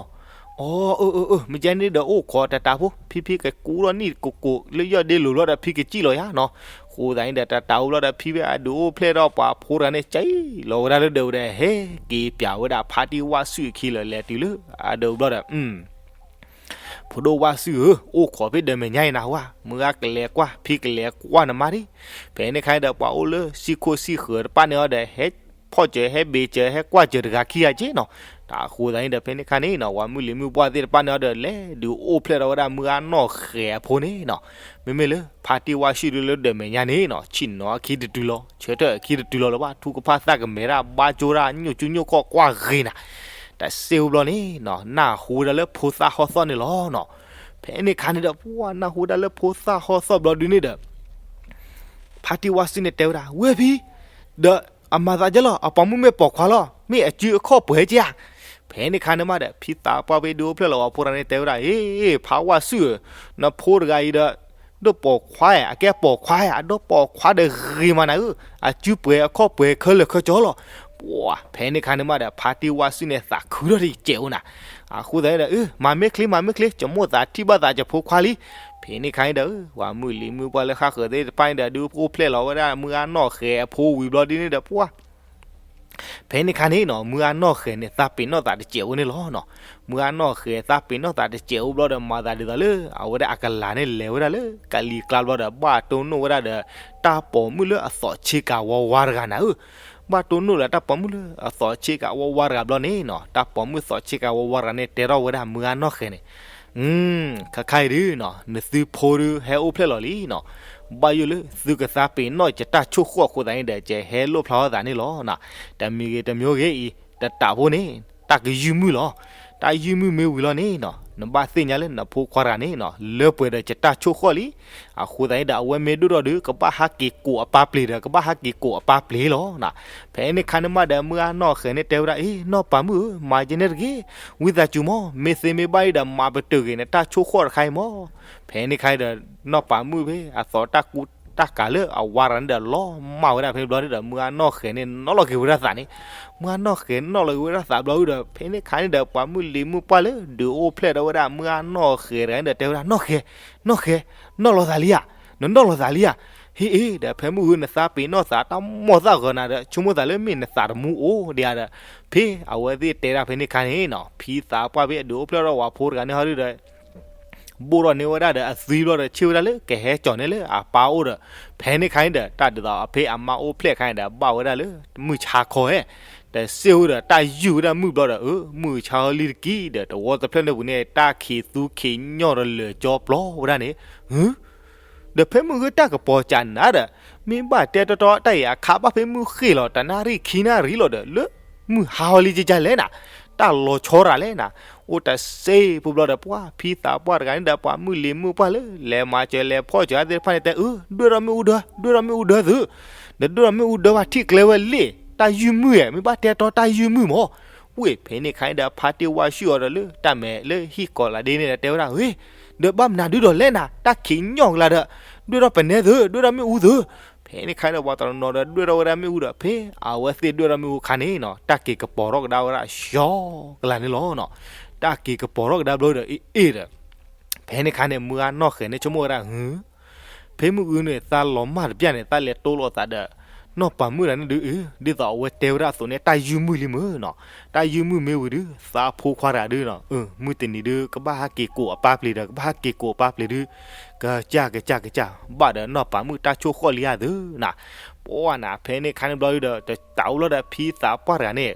အီ အၢ အၢ အၢ မ့ၢ်ကဲန့ၣ်ဒီး အိၣ်ခိးတတးဖိ, ဖံဖံကကူထီၣ်နံၣ်ကိးကိးလၢယီၢ်ဒ့လိၤဘျီဒီး ဖံကစံၣ်လီၤယၤနီၤ. ဃိသတးန့ၣ်ဒီး တတးအိၣ်ဘျီဒီး ဖံဝဲအဒုးအိၣ်ဖျဲၣ်ထီၣ်ပှၤဖိတဂၤန့ၣ် ကံၣ်လီၤဝဲဒၣ်လၢဒၢးဝဲဒီး ဟဲက့ၤပၠးဝဲဒၣ်ဖါတံၢ်ဝၣ်စုၣ်အခံလၢလဲၤတုၤလၢ အဒၢးဘျီဒီး ဖိဒိၣ်ဝၣ်စုၣ်ဧၢ, အိၣ်ခိးဖဲဒၢးမဲာ်ညါအံၤနၤဝဲ, မုၢ်ဂၤကလဲၤကွၢ် ဖံကလဲၤကွၢ်နမါလံ. ဖဲန့ၣ်ခါန့ၣ်ဒီး ပှၤအိၣ်လၢစံၣ်ခိၣ်စံၣ်ဃၢၤတဖၣ်န့ၣ်အီၤဒီး ဟဲဖီၣ်စၢၤ ဟဲဘ့ၣ်စၢၤ ဟဲကွၢ်စၢၤတဂၤခံဂၤက့နီၤ. တၢ်အဃိသတးန့ၣ်ဒီး ဖဲန့ၣ်ခါန့ၣ်နီၤ ပှၤမုၢ်လံၤမုၢ်ပှၢ်သ့ၣ်တဖၣ်န့ၣ်အီၤဒီး လဲၤဒုးအိၣ်ဖျဲၣ်ထီၣ်ဝဲဒၣ်မုၢ်ဂၤနီၢ်ဃဲၤအဖိန့ၣ်နီၤ. မ့မ့ၢ်လၢဖါတံၢ်ဝၣ်စုၣ်ဒုလၢဒၢးမဲာ်ညါန့ၣ်နီၤ ဆ့ၣ်နီၤအခံတတုၤလီၤ, ဆၢထၢၣ်အခံတတုၤလီၤလၢၤဘၣ်, ထူကဖၣ်သၣ်ကမဲာ်တၢ် ဘါကၠိတၢ် ညိၣ်ကၠူညိၣ်ခီၣ်ကွၢ်ဂ့ၤနၤ. တစ့ၢ်ဝဲဘျီန့ၣ်နီၤ နၢ်ဟူဝဲဒၣ်လၢဖိသၣ်ဟီၣ်သီၣ်န့ၣ်လီၤနီၤ. ဖဲန့ၣ်ခါန့ၣ်ဒီး ပှၤနၢ်ဟူဝဲဒၣ်လၢဖိသၣ်ဟီၣ်သီၣ်ဘျီဒုန့ၣ်ဒီး ဖါတံၢ်ဝၣ်စုၣ်န့ၣ်တဲဝဲဒၣ် ဝ့ၢ်ဖံ, ဒီးအမၤသးဒ်လဲၣ်, အပိာ်မုၣ်မ့ၢ်ပိာ်ခွါလီၤ, မ့ၢ်အစုအခီၣ်ပှဲၤက့ဧါ. ဖဲန့ၣ်ခါန့ၣ်မးဒီး ဖံသးပှၢ်ဖဲဒုးအိၣ်ဖျဲၣ်လီၤဝဲဖိတဂၤန့ၣ်တဲဝဲဒၣ်, အ့ ဖါဝၣ်စုၣ်ဧၢ, နဖိတဂၤအံၤဒီး ဒိၣ်ပိာ်ခွါဧါ, အကဲပိာ်ခွါဧါ, အဒိၣ်ပိာ်ခွါဒီးဂ့ၤမးနၤဧၢ, အစုပှဲၤအခီၣ်ပှဲၤခဲလၢာ်ခဲဆ့လီၤ. ပှၤ ဖဲန့ၣ်ခါန့ၣ်မးဒီး ဖါတံၢ်ဝၣ်စုၣ်န့ၣ်သးခုထီၣ်တကဲးအိၣ်နၤ. အဃိသတးန့ၣ်ဒီး အၢ မၤမ့ၢ်ချ့ မၤမ့ၢ်ချ့, ကမိၣ်သးထံၣ်ဘၣ်သးကဖိခွါလံ. ဖဲန့ၣ်ခါန့ၣ်ဒီး ပှၤမုၢ်လံၤမုၢ်ပှၢ်လၢဃၣ်ဃၢၤသ့ၣ်တဖၣ်န့ၣ်ဒီး ဒုးအိၣ်ဖျဲၣ်လီၤဝဲဒၣ်မုၢ်ဂၤနီၢ်ဃဲၤအဖိဝံၤဘျီဒ်န့ၣ်ဒီး ပှၤ ဖဲန့ၣ်ခါန့ၣ်နီၤ မုၢ်ဂၤနီၢ်ဃဲၤန့ၣ် သးပ့ၤနီၣ်သးတစဲးအိၣ်န့ၣ်လီၤနီၤ. မုၢ်ဂၤနီၢ်ဃဲၤသးပ့ၤနီၣ်သးတစဲးအိၣ်ဘျီဒီး မၤသးဒ်သိးလၢ အဝဲဒၣ်အကလၤန့ၣ်လဲၤဝဲဒၣ်လၢ ကလံၤကျါဘျီဒီး ဘၣ်တိၢ်နီၣ်ဝဲဒၣ်ဒီး တၢ်ပိာ်မုၣ်လၢအသိးဆ့ကၤဝါဝါတဂၤနၤဧၢ. ဘၣ်တိၢ်နီၣ်လၢတၢ်ပိာ်မုၣ်လၢအသိးဆ့ကၤဝါဝါတဂၤဘျီန့ၣ်နီၤ တၢ်ပိာ်မုၣ်သိးဆ့ကၤဝါဝါတဂၤန့ၣ် တဲထီၣ်ဝဲဒၣ်မုၢ်ဂၤနီၢ်ဃဲၤန့ၣ် ခါခါအံၤဒုနီၤ နသုဖိဒုဟဲအိၣ်ဖျဲၣ်လီၤလံနီၤ. ဘၣ်ယိၣ်လၢသုကသးပ့ၤနီၣ်ယတၢ်ဆိၣ်ဃီၣ်အဃိသတးန့ၣ်ဒီး ကဟဲလိၣ်ဖျါထီၣ်သးန့ၣ်လီၤ. တမံၤဂ့ၤတမံၤဂ့ၤအံၤ တတးဖိန့ၣ် တၢ်ကယုၢ်မုၢ်လီၤ. တၢ်ယုၢ်မုၢ်မ့ၢ်ဝံၤလီၤန့ၣ်နီၤ နဘၣ်သ့ၣ်ညါလၢနဖိခွါတဂၤန့ၣ်နီၤ လၢပှဲၤဒီးယတၢ်ဆိၣ်ဃီၣ်လံ. အဃိသတးန့ၣ်ဒီး အဝဲမ့ၢ်ဒိၣ်ထီၣ်ဒီး ကဘၣ်ဟးက့ၤကိးအပၢ်ပျ့ၤဒီး ကဘၣ်ဟးက့ၤကိးအပၢ်ပျ့ၤလီၤ. ဖဲန့ၣ်ခါန့ၣ်မးဒီး မုၢ်ဂၤနီၢ်ဃဲၤန့ၣ်တဲဝဲဒၣ် အ့ နီၢ်ပၤမုၣ်ဧၢ မၤယဲန့ၣ်တဂ့ၤ. ဝံသးစူၤမး မ့ၢ်သ့မ့ၢ်ဘၣ်အံၤဒီး မၤပတုာ်ဂ့ၤနတၢ်ဆိၣ်ဃီၣ်တခါအံၤမး. ဖဲန့ၣ်ခါအံၤဒီး နီၢ်ပၤမုၣ်ဖဲ အသိးတၢ်ကူတၢ်ကၤလၢအဝါတဂၤန့ၣ်ဒီး လီၤမၢ်ဝဲဒၣ်ဖဲန့ၣ်ဘျီန့ၣ်ဒီး မုၢ်ဂၤနီၢ်ဃဲၤန့ၣ် နီၣ်လီၤက့ၤဝဲဒၣ်သးန့ၣ် မုၢ်ဂၤနီၢ်ဃဲၤနီၣ်လီၤက့ၤဝဲဒၣ်သးဘျီဒီး ဖဲန့ၣ်ခါန့ၣ်ဒီး ပှၤမုၢ်လံၤမုၢ်ပှၢ်လၢ ဒုးအိၣ်ဖျဲၣ်ထီၣ်ဝဲဒၣ်မုၢ်ဂၤနီၢ်ဃဲၤတဂၤန့ၣ်ဒီး တဲဝဲဒၣ် နီၢ်ဃဲၤ နီၢ်ဃဲၤ နီၣ်လီၤသးလံဧါ. နနီၣ်လီၤသးလံဧါ. ဟ့ၣ်အ့ ဒီးဖဲမုၢ်ဂၤနသးပ့ၤနီၣ်သးတၢ်မီၢ်သၣ်ဂီၤနၤဒီး ဆိကမိၣ်သးလၢမ့ၢ်နသးတမူအိၣ်ဒံးဧါဒီး ဖဲအဝဲသ့ၣ်တဲဒၣ်ဖဲန့ၣ်ခါန့ၣ်နီၤ ဖံသးပှၢ်ဖဲအဒုးအိၣ်ဖျဲၣ်ထီၣ်ဝဲဖိတဂၤန့ၣ်ဟီဒုဒီး ဘိၣ်ထီၣ်န့ၢ်ဝဲဒၣ်ဒီးအသွံဘျီဒီး ဆ့ၣ်ဝဲဒၣ်လၢကဟဲကၠီၤန့ၢ်လၢအပၢ်အိၣ်ဒီး ဖဲန့ၣ်ခါန့ၣ်ဒီး တၢ်ဒ်သိးအဖဲအမါအိၣ်ဖျဲၣ်ခါန့ၣ်ဒီး ဘၣ်ဝဲဒၣ်လၢမုၢ်ဆါခီဧဲ တစ့ၢ်ဝဲဒီး တၢ်ယုၢ်ဝဲဒၣ်မုၢ်ဘျီဒီး အၢ မုၢ်ဆါဟီလံတက့ၢ်ဒီး တဝီတဖျၢၣ်န့ၣ်ပူၤန့ၣ် တၢ်ခံးသူခံးညီၣ်ဒီးလၢာ်ကၠီပျီဝဲဒၣ်န့ၣ် ဒီးဖဲမုၢ်ဂၤတၢ်ကပီၤကၢ်နၤဒီး မ့ၢ်ဘၣ်တဲတီတီတၢ်အံၤအခါဘၣ်ဖဲမုၢ်ဃ့ၢ်လီၤ တနၣ်ရံၣ်ခံနၣ်ရံၣ်လီၤဒီး လၢမုၢ်ဟါဟီလံကကလဲၣ်နၤ တၢ်လီၤဆီရၤလဲၣ်နၤ အိၣ်တစ့ၢ်ဖိဘျီဒီး ပှၤဖံသးပှၢ်တဂၤန့ၣ်ဒီး ပှၤမုၢ်လံၤမုၢ်ပှၢ်လၢ လဲၤမၤစၢၤလဲၤဖီၣ်စၢၤသ့ၣ်တဖၣ်န့ၣ်တဲ အၢ ဒွဲၣ်ထီၣ်မ့ၣ်အူဒၢ ဒွဲၣ်ထီၣ်မ့ၣ်အူဒၢသု ဒီးဒွဲၣ်ထီၣ်မ့ၣ်အူဒၢဘၣ်ထံၣ်ကျဲဝဲလံ တၢ်ယုၢ်မုၢ်ဧဲ မ့ၢ်ဘၣ်တဲတီတၢ်ယုၢ်မုၢ်မး ဝ့ၢ်ဖဲန့ၣ်ခါန့ၣ်ဒီး ဖါတံၢ်ဝါၡူၣ်အီၤဒီးလၢ တၢ်မဲာ်လၢဟံၣ်ကီၤလးဒ့န့ၣ်ဒီး တဲဝဲဒၣ် ဧ့ ဒီးဘၣ်မနုၤဒုဒီးလဲၣ်နၤ တၢ်ခံးညီၣ်ကလၤဒီး ဒွဲၣ်ထီၣ်ပနဲသု ဒွဲၣ်ထီၣ်မ့ၣ်အူသု ဖဲန့ၣ်ခါဒီး ပှၤတနီၤနီၤဒီး ဒွဲၣ်ထီၣ်ဝဲဒၣ်မ့ၣ်အူဒီး ဖဲအဝဲသ့ၣ်ဒွဲၣ်ထီၣ်မ့ၣ်အူခါန့ၣ်နီၤ တၢ်က့ၤကပီၤထီၣ်ကဒါဝဲဒၣ် ဆှီကလၤန့ၣ်လီၤနီၤ. တၢ်က့ၤကပီၤထီၣ်ကဒါဘျီဒီး အ့ၣ်အ့ၣ်ဒီး ဖဲန့ၣ်ခါန့ၣ် မုၢ်ဂၤနီၢ်ဃဲၤန့ၣ် ဆိကမိၣ်ဝဲဒၣ် ဟု ဖဲမုၢ်အုန့ၣ် သးလီၤမၢ်တပျၢ်န့ၣ် သးလဲၤတိလိာ်သးဒီး နီၢ်ပၤမုၣ်တဂၤန့ၣ်ဒုး အ့ ဒ်သိးအဝဲတဲဝဲဒၣ်အသိးန့ၣ် တၢ်ယုၢ်မုၢ်လံမုၢ်နီၤ. တၢ်ယုၢ်မုၢ်မ့ၢ်ဝံၤဒုး သးဖိခွါတဂၤဒုးနီၤ အၢ မုၢ်တနံၤဒုး ကဘၣ်ဟဲက့ၤကိးအပၢ်ပျ့ၤဒီး ကဘၣ်ဟဲက့ၤကိးအပၢ်ပျ့ၤဒုး ကစၢ်ကစၢ်ကစၢ် ဘၣ်ဒီးနီၢ်ပၤမုၣ်တၢ်ဆိၣ်ဃီၣ်လံဧါသုနၤ. ပှၢ်နၤ ဖဲန့ၣ်ခါန့ၣ်ဘျီဒုဒီး တတၢ်အိၣ်လီၤဒီး ဖံသးပှၢ်တဂၤန့ၣ်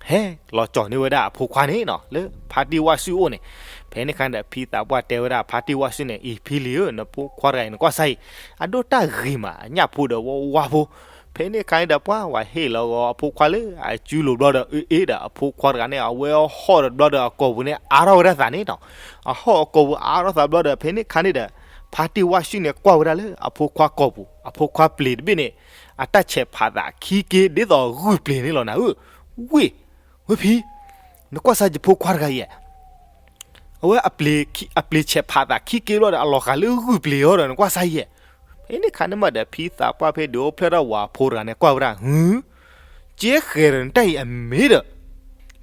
ဟဲလီၤကၠီၤန့ၢ်ဝဲဒၣ်အဖိခွါန့ၣ်နီၤ လၢဖါတံၢ်ဝၣ်စုၣ်အိၣ်န့ၣ်. ဖဲန့ၣ်ခါန့ၣ်ဒီး ဖံသးပှၢ်တဲဝဲဒၣ်ဖါတံၢ်ဝၣ်စုၣ်န့ၣ် အံၤဖံလံၤဧၢ, နဖိခွါတဂၤအံၤ နကွၢ်စၢ်အံၤ အဒိၣ်တၢ်ဂ့ၤမး အညၣ်ဖိဒီးဝီဝါဖိ. ဖဲန့ၣ်ခါန့ၣ်ဒီး ပှၢ်ဝဲဟ့ၣ်လီၤဂီၤအဖိခွါလၢအစုလိၤဘျီဒီး အ့ၣ်အ့ၣ်ဒီး အဖိခွါတဂၤန့ၣ် အဝဲဟီၣ်ဒီးဘျီဒီး အကိာ်ပူၤန့ၣ် အါထီၣ်ဝဲဒၣ်သးန့ၣ်နီၤ. အဟီၣ်အကိာ်ပူၤအါထီၣ်သးဘျီဒီး ဖဲန့ၣ်ခါန့ၣ်ဒီး ဖါတံၢ်ဝၣ်စုၣ်န့ၣ် ကွၢ်ဝဲဒၣ်လၢအဖိခွါကိာ်ပူၤ အဖိခွါပျ့ၤတဘ့ၣ်န့ၣ် အတၢ်ဆဲးဖးသးခံက့ ဒ်သိးဂုၢ်ပျ့ၤန့ၣ်လီၤနၤဧၢ. ဝ့ၢ်, ဝ့ၢ်ဖံ, နကွၢ်စၢ်ယဖိခွါတဂၤအံၤ အဝဲ အပျ့ၤဆဲးဖးသးခံက့ဘျီဒီး အလီၤဃာ်လၢဂုၢ်ပျ့ၤအီၤဒီး နကွၢ်စၢ်ယဲၢ်. ဖဲန့ၣ်ခါန့ၣ်မးဒီး ဖံသးပှၢ်ဖဲဒုးအိၣ်ဖျဲၣ်ထီၣ်ဝၤဖိတဂၤန့ၣ် ကွၢ်ဝဲဒၣ် ဟု, ကဲဃဲၤဒီးနတၢ်အံၤအမ့ၢ်ဒီး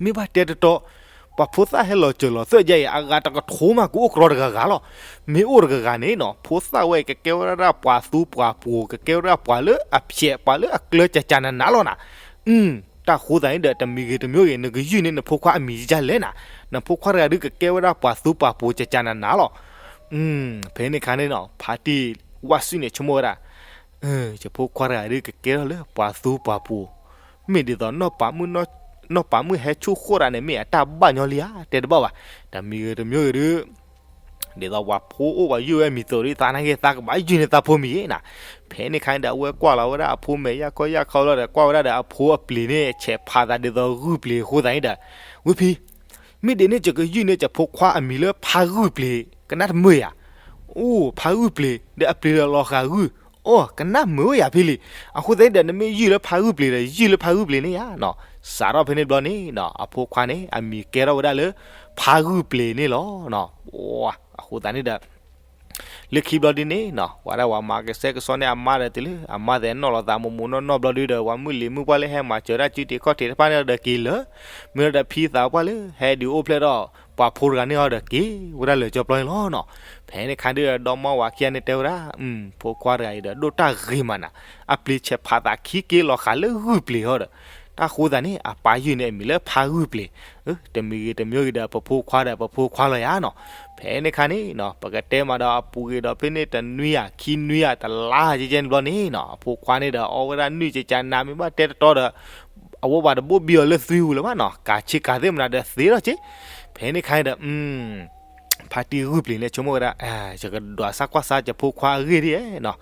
မ့ၢ်ဘၣ်တဲတတီ, ပှၤဖိသၣ်ဟဲလီၤစၢၤလီၤသွဲၣ်ယဲၢ်အံၤ အဂၤတကထိမး ကအိၣ်ကရီတဂၤဂၤလီၤ. မ့ၢ်အိၣ်တဂၤဂၤန့ၣ်နီၤ ဖိသၣ်ဝဲအံၤ ကကဲဝဲဒၣ်ပှၤသူပှၤပှိၤ ကကဲဝဲဒၣ်ပှၤလၢအဖျဲး ပှၤလၢအကျၢၤကကနၤနၤလီၤနၤ. တၢ်ဃိသတးန့ၣ်ဒီး တမံၤဂ့ၤတမံၤဂ့ၤ နကယုၢ်န့ၢ်နဖိခွါအမံၤဒ်လဲၣ်နၤ. နဖိခွါတဂၤဒုး ကကဲဝဲဒၣ်ပှၤသူပှၤပှိၤ ကကနၤနၤလီၤ. ဖဲန့ၣ်ခါန့ၣ်နီၤ ဖါတံၢ်ဝၣ်စုၣ်န့ၣ် ဆိကမိၣ်ဝဲဒၣ် ယဖိခွါတဂၤဒုး ကကဲထီၣ်လၢပှၤသူပှၤပှိၤ, မ့ၢ်ဒ်သိး နီၢ်ပၤမုၣ်ဟဲဆူၣ်ဃိၣ်တၢ်န့ၣ် မ့ၢ်အတၢ်ဘၣ်ညီလံဧါ တဲတဘၣ်ဘၣ်. တမံၤဂ့ၤတမံၤဂ့ၤဒုး ဒ်သိးပှၤဖိအိၣ်ပှၤယုၢ်ဝဲမံၤသိးဒ်သးနာ်က့ သးကဘၣ်ယုၢ်န့ၢ်သးဖိမံၤဧါနၤ. ဖဲန့ၣ်ခါန့ၣ်ဒီး အဝဲကွၢ်လီၤဝဲဒၣ်အဖိမဲာ်ယၢ်ခီယၢ်ခီလီၤဒီး ကွၢ်ဝဲဒၣ်ဒီးအဖိအပျ့ၤန့ၣ် ဆဲးဖးသးဒ်သိးဂုၢ်ပျ့ၤအဃိသတးန့ၣ်ဒီး, ဝ့ၢ်ဖံ, မ့ၢ်ဒ်န့ၣ် ယကယုၢ်န့ၢ်ယဖိခွါအမံၤလၢဖါဂုၢ်ပျ့ၤ ကနၣ်တမုာ်ယၤ. အိၣ်ဖါဂုၢ်ပျ့ၤ ဒီးအပျ့ၤဒီးလီၤဃာ်ဂုၢ်, အိၣ်ကနၣ်မုာ်ဝဲယၤဖံလံၤ. အဃိသတးန့ၣ်ဒီး နမ့ၢ်ယုၢ်လၢဖါဂုၢ်ပျ့ၤဒီး ယုၢ်လၢဖါဂုၢ်ပျ့ၤန့ၣ်ယါနီၤ. စးထီၣ်ဖဲန့ၣ်ဘျီန့ၣ်နီၤ အဖိခွါန့ၣ် အမံၤကဲထီၣ်ဝဲဒၣ်လၢ ဖါဂုၢ်ပျ့ၤန့ၣ်လီၤ. အဃိသတးန့ၣ်ဒီး လၢခံဘျီဒ်န့ၣ်နီၤ ပှၤဒၣ်ဝဲမၤကဆှဲကဆှီန့ၢ်အမါဒီးတုၤလၢ အမါသဲးနီၣ်လီၤသးမိၢ်မိၢ်နီၢ်နီၢ်ဘျီဒုဒီး ပှၤမုၢ်လံၤမုၢ်ပှၢ်လၢဟဲမၤစၢၤတၢ်စုတံၤခီၣ်ထံးတဖၣ်န့ၣ်ဒီးက့ၤလၢ မ့ၢ်လီၤဒီးဖံသးပှၢ်လၢ ဟဲဒုးအိၣ်ဖျဲၣ်ထီၣ် ပှၤဖိတဂၤန့ၣ်အီၤဒီးက့ၤဝဲဒၣ်လၢာ်ကၠီပျီန့ၣ်လီၤ. ဖဲန့ၣ်ခါဒုဒီး ဒီမါဝၤခံဂၤန့ၣ်တဲဝဲဒၣ် ဖိခွါတဂၤအံၤဒီး ဒိၣ်တၢ်ဂ့ၤမးနၤ, အပျ့ၤဆဲးဖးသးခံက့လီၤဃာ်လၢဂုၢ်ပျ့ၤအီၤဒီး တၢ်ဃိသတးန့ၣ် အပၢ်ယုၢ်န့ၢ်အမံၤလၢဖါဂုၢ်ပျ့ၤ, တမံၤဂ့ၤတမံၤဂ့ၤဒီး ပဖိခွါဒီးပဖိခွါလီၤယါနီၤ. ဖဲန့ၣ်ခါန့ၣ်နီၤ ပကတဲမးဒီးအပူၤဂ့ၤဒီးဖဲန့ၣ်တနွံဧါ ခံနွံဧါ တလါကဲကဲန့ၣ်ဘျီန့ၣ်နီၤ အဖိခွါန့ၣ်ဒီး အီဝဲဒၣ်နုၢ်ကကနၤ မ့ၢ်ဘၣ်တဲတတီဒီး အဝဲဘၣ်တဘိၣ်ဘံအီၤလၢသွံပူၤလၢၤဘၣ်နီၤ ကးဆ့ကၤသ့ၣ်မနုၤဒီးသ့ထီၣ်က့. ဖဲန့ၣ်ခါန့ၣ်ဒီး ဖါတံၢ်ဂုၢ်ပျ့ၤန့ၣ် ဆိကမိၣ်ဝဲဒၣ် ယကဒွးစၢ်ကွၢ်စၢ်ယဖိခွါအဂ့ၢ်ဒ်နီၤ.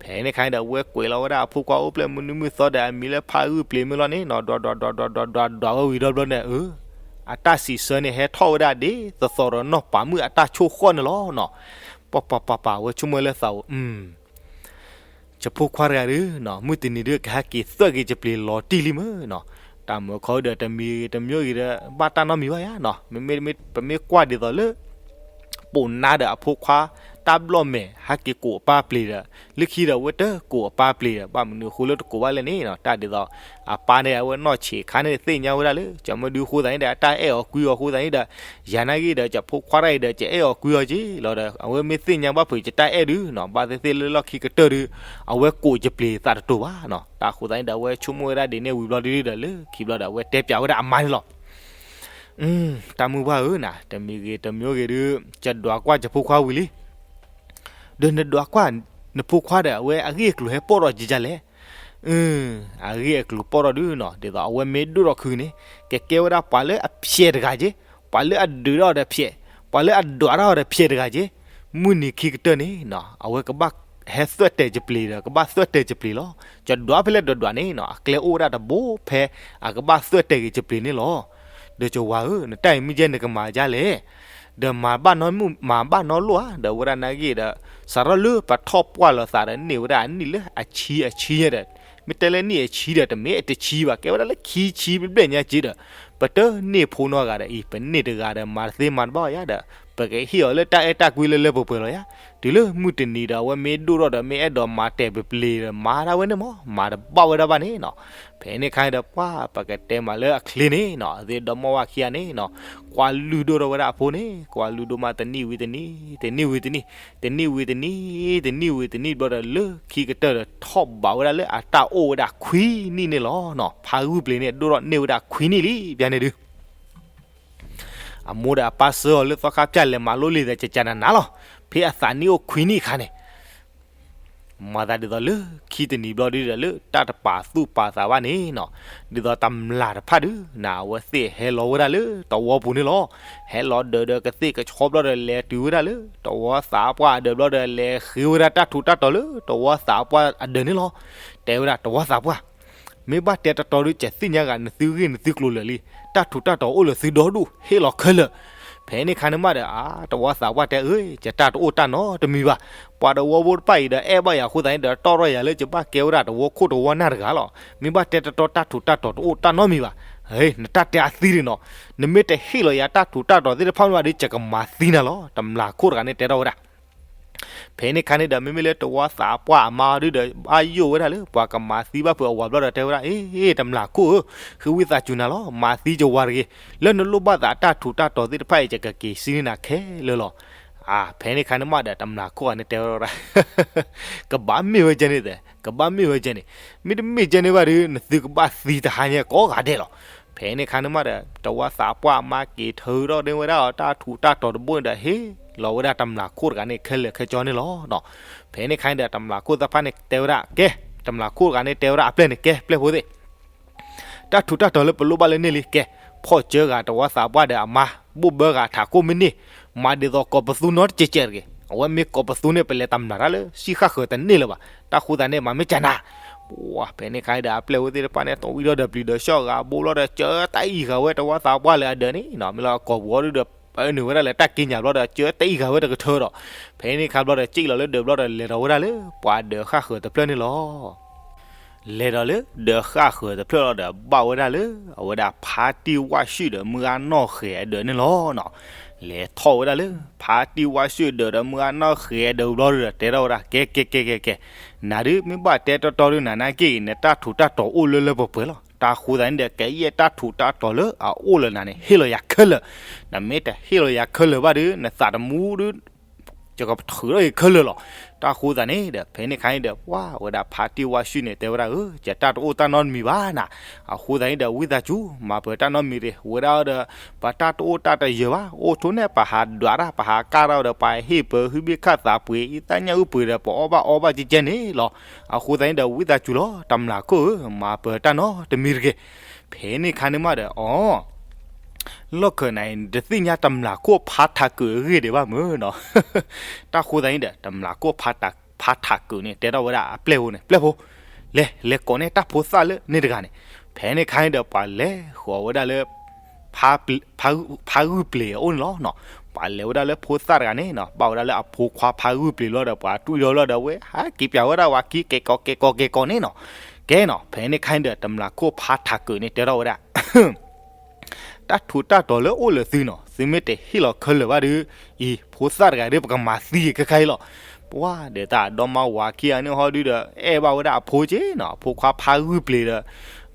ဖဲန့ၣ်ခါန့ၣ်ဒီး အဝဲကွဲးလီၤဝဲဒၣ်အဖိခွါအိၣ်ဖျဲၣ်မုၢ်နွံမုၢ်သီဒီးအမံၤလၢဖါဂုၢ်ပျ့ၤမ့ၢ်လီၤန့ၣ်နီၤ ဒွးဒွးဒွးဒွးဒွးဒွးဝဲဝံၤဒီဘျီန့ၣ် အတၢ်စံးဆၢန့ၣ် ဟဲထီၣ်ဝဲဒၣ်ဒ်သိးသိးဒီးနီၢ်ပၤမုၣ်အတၢ်ဆိၣ်ဃီၣ်န့ၣ်လီၤနီၤ. ပပပပဝဲဆိကမိၣ်လၢသးအိၣ် ယဖိခွါတဂၤဒီး မုၢ်တနံၤဒီး ကဟဲက့ၤသွဲၣ်က့ၤယပျ့ၤလီၤတံၢ်လံမ့ၢ်နီၤ. တၢ်မၢခီဒီးတမံၤတမံၤဂ့ၤဒီး ဘၣ်တၢ်နီတမံၤဘၣ်ယါနီၤ. မ့မ့ၢ်ပမ့ၢ်ကွၢ်ဒ်သိးလၢ ပိာ်နါဒီးအဖိခွါ တၢ်ဘျီၣ်မဲာ် ဟဲက့ၤကိးအပၢ်ပျ့ၤဒီး လၢခံဒီးအဝဲတကိးအပၢ်ပျ့ၤဒီး ဘၣ်မနုၤအဃိလၢတကိးဘၣ်လဲၣ်န့ၣ်နီၤ. တၢ်ဒ်သိး အပၢ်န့ၣ် အဝဲနီၢ်ဆံးခါန့ၣ်သ့ၣ်ညါဝဲဒၣ်လၢ ကမုၢ်ဒုဃိသတးန့ၣ်ဒီး အတၢ်အဲၣ်အီၤကွံအီၤဃိသတးန့ၣ်ဒီး ယၤနာ်ဂ့ၤဒီး ယဖိခွါတဂၤအံၤဒီး ယအဲၣ်အီၤကွံအီၤက့လီၤဒီး အဝဲမ့ၢ်သ့ၣ်ညါဘၣ်ဖုး ယတၢ်အဲၣ်ဒုးနီၤ ဘၣ်သ့ၣ်သ့ၣ်လၢလီၢ်ခံကတၢၢ်ဒုး အဝဲကိးယပျ့ၤသးတတိၤဘၣ်နီၤ. တၢ်ဃိသတးန့ၣ်ဒီး အဝဲဆိကမိၣ်ဝဲဒၣ်ဒ်န့ၣ်ဝံၤဘျီဒုဒီး လၢခံဘျီဒီး အဝဲတဲပျးဝဲဒၣ်အမါန့ၣ်လီၤ. တၢ်မုၢ်ပှၢ်ဧၢနၤ တမံၤဂ့ၤတမံၤဂ့ၤဒုး ယဒွးကွၢ်ယဖိခွါဝံၤလံ ဒီးနဒွးကွၢ် နဖိခွါဒီး အဝဲအဂ့ၢ်အကျိၤဟဲပိာ်ထီၣ်ကကလဲၣ်. အဂ့ၢ်အကျိၤပိာ်ထီၣ်ဒုးနီၤ ဒ်သိးအဝဲမ့ၢ်ဒိၣ်ထီၣ်ခုန့ၣ် ကကဲဝဲဒၣ်ပှၤလၢအဖျဲးတဂၤက့, ပှၤလၢအဒုးထီၣ်ဒီးဖျဲး, ပှၤလၢအဒွးထီၣ်ဒီးဖျဲးတဂၤက့, မုၢ်နံၤခံကတၢၢ်န့ၣ်နီၤ အဝဲကဘၣ်ဟဲသွဲၣ်တဲာ်ယပျ့ၤဒီး ကဘၣ်သွဲၣ်တဲာ်ယပျ့ၤလီၤ. ယဒွးဖဲလဲၣ်ဒွးဒွးန့ၣ်နီၤ အကျဲအိၣ်ဝဲဒၣ်တဘိဖဲ အကဘၣ်သွဲၣ်တဲာ်က့ၤယပျ့ၤန့ၣ်လီၤ. ဒီးယဝၤဧၢ နတၢ်အံၤမ့ၢ်ကဲ နကမၤဒ်လဲၣ် ဒီးမၤဘၣ်နီမုၣ် မၤဘၣ်နီလိၣ်ဧါ ဒီးဝဲဒၣ်နာ်ဂ့ၤဒီး စးထီၣ်လၢပထီၣ်ပှၢ်လိာ်သးဒီး န့ၢ်ဝဲဒၣ်အနံၣ်လၢအဆံအဆံညါဒီး မ့ၢ်တဲလၢနံၣ်အဆံဒီး တမ့ၢ်အတဆံဘၣ် ကဲဝဲဒၣ်လၢခံဆံဘျဲၣ်ညါက့ဒီး ပတန့ၢ်ဖိနီတဂၤဒီးအံၤ ပန့ၢ်တဂၤဒီး မၤတသ့မၤတဘၣ်ယါဒီး ပကဟ့ၣ်အီၤလၢတၢ်အဲၣ်တၢ်ကွံလၢလၢပှဲၤပှဲၤလီၤယါ. တုၤလၢမုၢ်တနံၤဒီး အဝဲမ့ၢ်ဒိၣ်ထီၣ်ဒီး မ့ၢ်အဲၣ်ဒိးမၤတဲာ်ပျ့ၤပျ့ၤဒီး မၤတၢ်ဝဲန့ၣ်မး မၤတဘၣ်ဝဲဒၣ်ဘၣ်န့ၣ်နီၤ. ဖဲန့ၣ်ခါဒီး ပှၢ်ပကတဲမးလၢအချ့န့ၣ်နီၤ အသ့ၣ်ဒီမါဝၤခံဂၤန့ၣ်နီၤ ကွၢ်လုၢ်ဒိၣ်ထီၣ်ဝဲဒၣ်အဖိန့ၣ် ကွၢ်လုၢ်ဒိၣ်မးတနံၣ်ဝံၤတနံၣ် တနံၣ်ဝံၤတနံၣ် တနံၣ်ဝံၤတနံၣ် တနံၣ်ဝံၤတနံၣ်ဘျီဒီး လၢခံကတၢၢ်ဒီး ထီၣ်ဘးဝဲဒၣ်လၢအတၢ်အိၣ်ဝဲဒၣ်ခွံနံၣ်န့ၣ်လီၤနီၤ. ဖါဂုၢ်ပျ့ၤန့ၣ် ဒိၣ်ထီၣ်န့ၢ်ဝဲဒၣ်ခွံနံၣ်လံ ပျါန့ၣ်ဒုး အမိၢ်ဒီးအပၢ်ဆှၢအီၤလၢသီခါပျၢ်လဲၤမၤလိလံာ်သး ကကနၤနၤလီၤ. ဖဲအသးနံၣ်အိၣ်ခွံနံၣ်အခါန့ၣ် မၤသးဒ်သိးလၢခံတနံၤဘျီဒုဒီး လၢတၢ်တပာ်သူၣ်ပာ်သးဘၣ်န့ၣ်နီၤ, ဒ်သိးတမျၢ်တဖၣ်ဒု နဝဲသ့ၣ်ဟဲလီၤဝဲဒၣ်လၢတဝီပူၤန့ၣ်လီၤ. ဟဲလီၤဒၢးဒီးကသ့ၣ်ကဆီဘျီဒီး လဲၤတုၤဝဲဒၣ်လၢတဝီသးပှၢ်အဒၢးဘျီဒီး လဲၤဃ့ဝဲဒၣ်တၢ်ထူးတၢ်တီၤလၢတဝီသးပှၢ်အဒၢးန့ၣ်လီၤ. တဲဝဲဒၣ်တဝီသးပှၢ်, မ့ၢ်ဘၣ်တဲတတီဒု ကသ့ၣ်ညါဂၤ နသုဂ့ၢ်နသုကျိၤလၢာ်လံ, တၢ်ထူးတၢ်တီၤအိၣ်လၢသုဒီဒူၣ် ဟ့ၣ်လီၤခဲလၢာ်. ဖဲန့ၣ်ခါန့ၣ်မးဒီး အါ တဝီသးပှၢ်တဲအၢ, ယတၢ်တအိၣ်တၢ်နီတမံၤဘၣ်. ပှၤတဝီဖိတဖၣ်အံၤဒီး အဲၣ်ဘၣ်ယၤအဃိသတးန့ၣ်ဒီး တီၢ်ထီၣ်ယၤလၢယဘၣ်ကဲဝဲဒၣ်တဝီခိၣ်တဝီနၢ်တဂၤလီၤ. မ့ၢ်ဘၣ်တဲတတီ တၢ်ထူးတၢ်တီၤတအိၣ်တၢ်နီတမံၤဘၣ်. ဟ့ နတၢ်တဲအသံဒုနီၤ, နမ့ၢ်တဟ့ၣ်လီၤယၤတၢ်ထူးတၢ်တီၤသ့ၣ်တဖၣ်မးဒီး ယကမၤသံနၤလီၤ. တမျၢ်ခိၣ်တဂၤန့ၣ်တဲထီၣ်ဝဲဒၣ် ဖဲန့ၣ်ခါန့ၣ်ဒီး မ့မ့ၢ်လၢတဝီသးပှၢ်အမါဒုဒီး ဘၣ်ယိၣ်ဝဲဒၣ်လၢပှၤကမၤသံဘၣ်ဖုးအဝၤဘျီဒီး တဲဝဲဒၣ် အ့ တမျၢ်ခိၣ်ဧၢ, ဃ့ဝံသးစူၤနၤလီၤ, မၤသံယဝၤတဂ့ၤ, လၢနလိၣ်ဘၣ်သးတၢ်ထူးတၢ်တီၤသ့ၣ်တဖၣ်အံၤ ယကက့ၤစံးန့ၢ်နၤခဲလၢာ်လီၤ. အါ ဖဲန့ၣ်ခါန့ၣ်မးဒီး တမျၢ်ခိၣ်ဂၤန့ၣ်တဲဝဲဒၣ် ကဘၣ်မ့ၢ်ဝဲကဲန့ၣ်သ့, ကဘၣ်မ့ၢ်ဝဲကဲန့ၣ်, မ့တမ့ၢ်ကဲန့ၣ်ဘၣ်ဒီး နသုကဘၣ်သံတဟါညါကိးဂၤဒဲးလီၤ. ဖဲန့ၣ်ခါန့ၣ်မးဒီး တဝီသးပှၢ်အမါက့ၤထုးထီၣ်န့ၢ်ဝဲဒၣ်အီၤ တၢ်ထူးတၢ်တီၤတဘိန့ၣ်ဒီး ဟ့ၣ်လီၤဝဲဒၣ်တမျၢ်ခိၣ်တဂၤန့ၣ် ခဲလၢာ်ခဲဆ့န့ၣ်လီၤ. ဖဲန့ၣ်ခါန့ၣ်ဒီး တမျၢ်ခိၣ်သ့ၣ်တဖၣ်န့ၣ်တဲဝဲဒၣ် ကဲ, တမျၢ်ခိၣ်တဂၤန့ၣ်တဲဝဲဒၣ်အပျဲၢ်န့ၣ် ကဲ ပျဲၢ်ဖိသ့ၣ် တၢ်ထူးတၢ်တီၤလၢပလိၣ်ဘၣ်လၢန့ၣ်လံ ကဲ, ဖီၣ်စၢဂၤတဝီသးပှၢ်ဒီးအမါ ဘိၣ်ဘၢဂၤထးခိၣ်မ့ၢ်န့ၢ်, မၤဒ်သိးကိးပသူနီတစဲးစဲးတဂ့ၤ. အဝဲမ့ၢ်ကိးပသူန့ၣ် ပလဲၤတမျၢ်တၢ်လၢစံၣ်ဃၣ်ဃၢၤတန့ၢ်လၢၤဘၣ်. တၢ်ဃိသတးန့ၣ် မၤမ့ၢ်ကနၤ ပှၤ ဖဲန့ၣ်ခါဒီး အပျဲၢ်ဝဲသ့ၣ်တဖၣ်န့ၣ် သဝံထီၣ်ဒီးပျံၤဒီးဆှီဂၤဘိလီၤဒီး ကၢတၢ်အံၤဃာ်ဝဲတဝီသးပှၢ်လၢအဒၢးန့ၣ်နီၤ, မ့ၢ်လၢအကိာ်ပူၤအီၤဒုဒီး ပၢနုာ်ဝဲဒၣ်လၢတၢ်က့ညၣ်ဘျီဒီး ကၢတၢ်အံၤဃာ်ဝဲတကထၢဒီး ဖဲန့ၣ်ခါဘျီဒီး စံၣ်လီၤလၢဒၢးဘျီဒီး လဲၤဒီးဝဲဒၣ်လၢပှၤဒၢးဃၣ်ဃၢၤတဖျၢၣ်န့ၣ်လီၤ. လဲၤဒီးလၢဒၢးဃၣ်ဃၢၤတဖျၢၣ်လီၤဒီး ဘၣ်ဝဲဒၣ်လၢ အဝဲဒၣ်ဖါတံၢ်ဝၣ်ဆံၣ်ဒီးမုၢ်ဂၢ်နီၢ်ဃဲၤအဒၢးန့ၣ်လီၤနီၤ. လဲၤထီၣ်ဝဲဒၣ်လၢ ဖါတံၢ်ဝၣ်ဆံၣ်အဒၢးဒီးမုၢ်ဂၢ်နီၢ်ဃဲၤအဒၢးဘျီဒီး တဲထီၣ်ဝဲဒၣ် ကဲ ကဲ ကဲ ကဲ ကဲ, နၤဒု မ့ၢ်ဘၣ်တဲတီတီဒု နၤနာ်က့ နတၢ်ထူးတၢ်တီၤအိၣ်လၢလၢပှဲၤပှဲၤလီၤ. တၢ်ဃိသတးန့ၣ်ဒီး ကယဲၢ်တၢ်ထူးတၢ်တီၤလၢအအိၣ်လၢနၤန့ၣ် ဟ့ၣ်လီၤယၤခဲလၢာ်. နမ့ၢ်တဟ့ၣ်လီၤယၤခဲလၢာ်ဘၣ်ဒီး နသးတမူဒီး ယကထုးထီၣ်က့ၤခဲလၢာ်လီၤ. တၢ်ဃိသတးန့ၣ်ဒီး ဖဲန့ၣ်ခါန့ၣ်ဒီး ပှၤဝဲဒၣ်ဖါတံၢ်ဝၣ်ဆံၣ်န့ၣ် တဲဝဲဒၣ် အၢ ယတၢ်တအိၣ်တၢ်နီတမံၤဘၣ်နၤ. အဃိသတးန့ၣ်ဒီး ဝံသးစူၤ မၤပၢၤတၢ်နီတမံၤတဂ့ၤ, ဝဲဒၣ်ဒီး ပတၢ်တအိၣ်တၢ်တယၢၤဘၣ်, အိၣ်ထိၣ်န့ၣ် ပဟးဒွးတၢ် ပဟးကၢ်တၢ်ဒီး ပဟ့ၣ်ပၢၤဟုဘ့ၣ်ခၣ်သးပှ့ၤ အံသၣ်ညၣ်အုၣ်ပှ့ၤဒီး ပအီၣ်ဘၣ်အီဘၣ်ကဲကဲန့ၣ်လီၤ. အဃိသတးန့ၣ်ဒီး ဝံသးစူၤလီၤ တမျၢ်ခိၣ်ဧၢ, မၤပၢၤတၢ်နီတမံၤတဂ့ၤ. ဖဲန့ၣ်ခါန့ၣ်မးဒီး အီ လီၢ်ခၢၣ်နၤအံၤ နတသ့ၣ်ညါတမျၢ်ခိၣ်ဖါထးကုာ်အဂ့ၢ်ဒံးဘၣ်မ့ၢ်နီၤ. တၢ်ဃိသတးန့ၣ်ဒီး တမျၢ်ခိၣ်ဖါထးကုာ်န့ၣ် တဲထီၣ်ဝဲဒၣ်အပျဲၢ်ဖိန့ၣ် ပျဲၢ်ဖိ, လဲၤ လဲၤကိးန့ၢ်တၢ်ဖိသၣ်လၢန့ၣ်တဂၤန့ၣ်. ဖဲန့ၣ်ခါန့ၣ်ဒီး ပှၤလဲၤဃီၤဝဲဒၣ်လၢ ဖါ ဖါဂုၢ်ပျ့ၤအအိၣ်န့ၣ်လီၤနီၤ. ပှၤလဲၤဝဲဒၣ်လၢဖိသၣ်တဂၤန့ၣ်နီၤ, ဘၣ်ဝဲဒၣ်လၢအဖိခွါဖါဂုၢ်ပျ့ၤလီၤဒီး ပှၤတွံၢ်ဒီးလီၤဒီး ဝဲဟးက့ၤပျးဝဲဒၣ်ဝဲခံ ကဲကိးကဲကိးကဲကိးန့ၣ်နီၤ. ကဲနီၤ, ဖဲန့ၣ်ခါန့ၣ်ဒီး တမျၢ်ခိၣ်ဖါထးကုာ်န့ၣ် တဲထီၣ်ဝဲဒၣ် တၢ်ထူးတၢ်တီၤလၢအိၣ်လၢသုနီၤ, သုမ့ၢ်တဟ့ၣ်လီၤခဲလၢာ်ဘၣ်ဒီး အံၤ ဖိသၣ်တဂၤဒီး ပကမၤသံခဲခါအံၤလီၤ. ပှၤဒီးတၢ်ဒီမါဝၤခံဂၤန့ၣ်ဟီဒုဒီး အဲၣ်ဘၣ်ဝဲဒၣ်အဖိက့နီၤ, အဖိခွါဖါဂုၢ်ပျ့ၤဒီး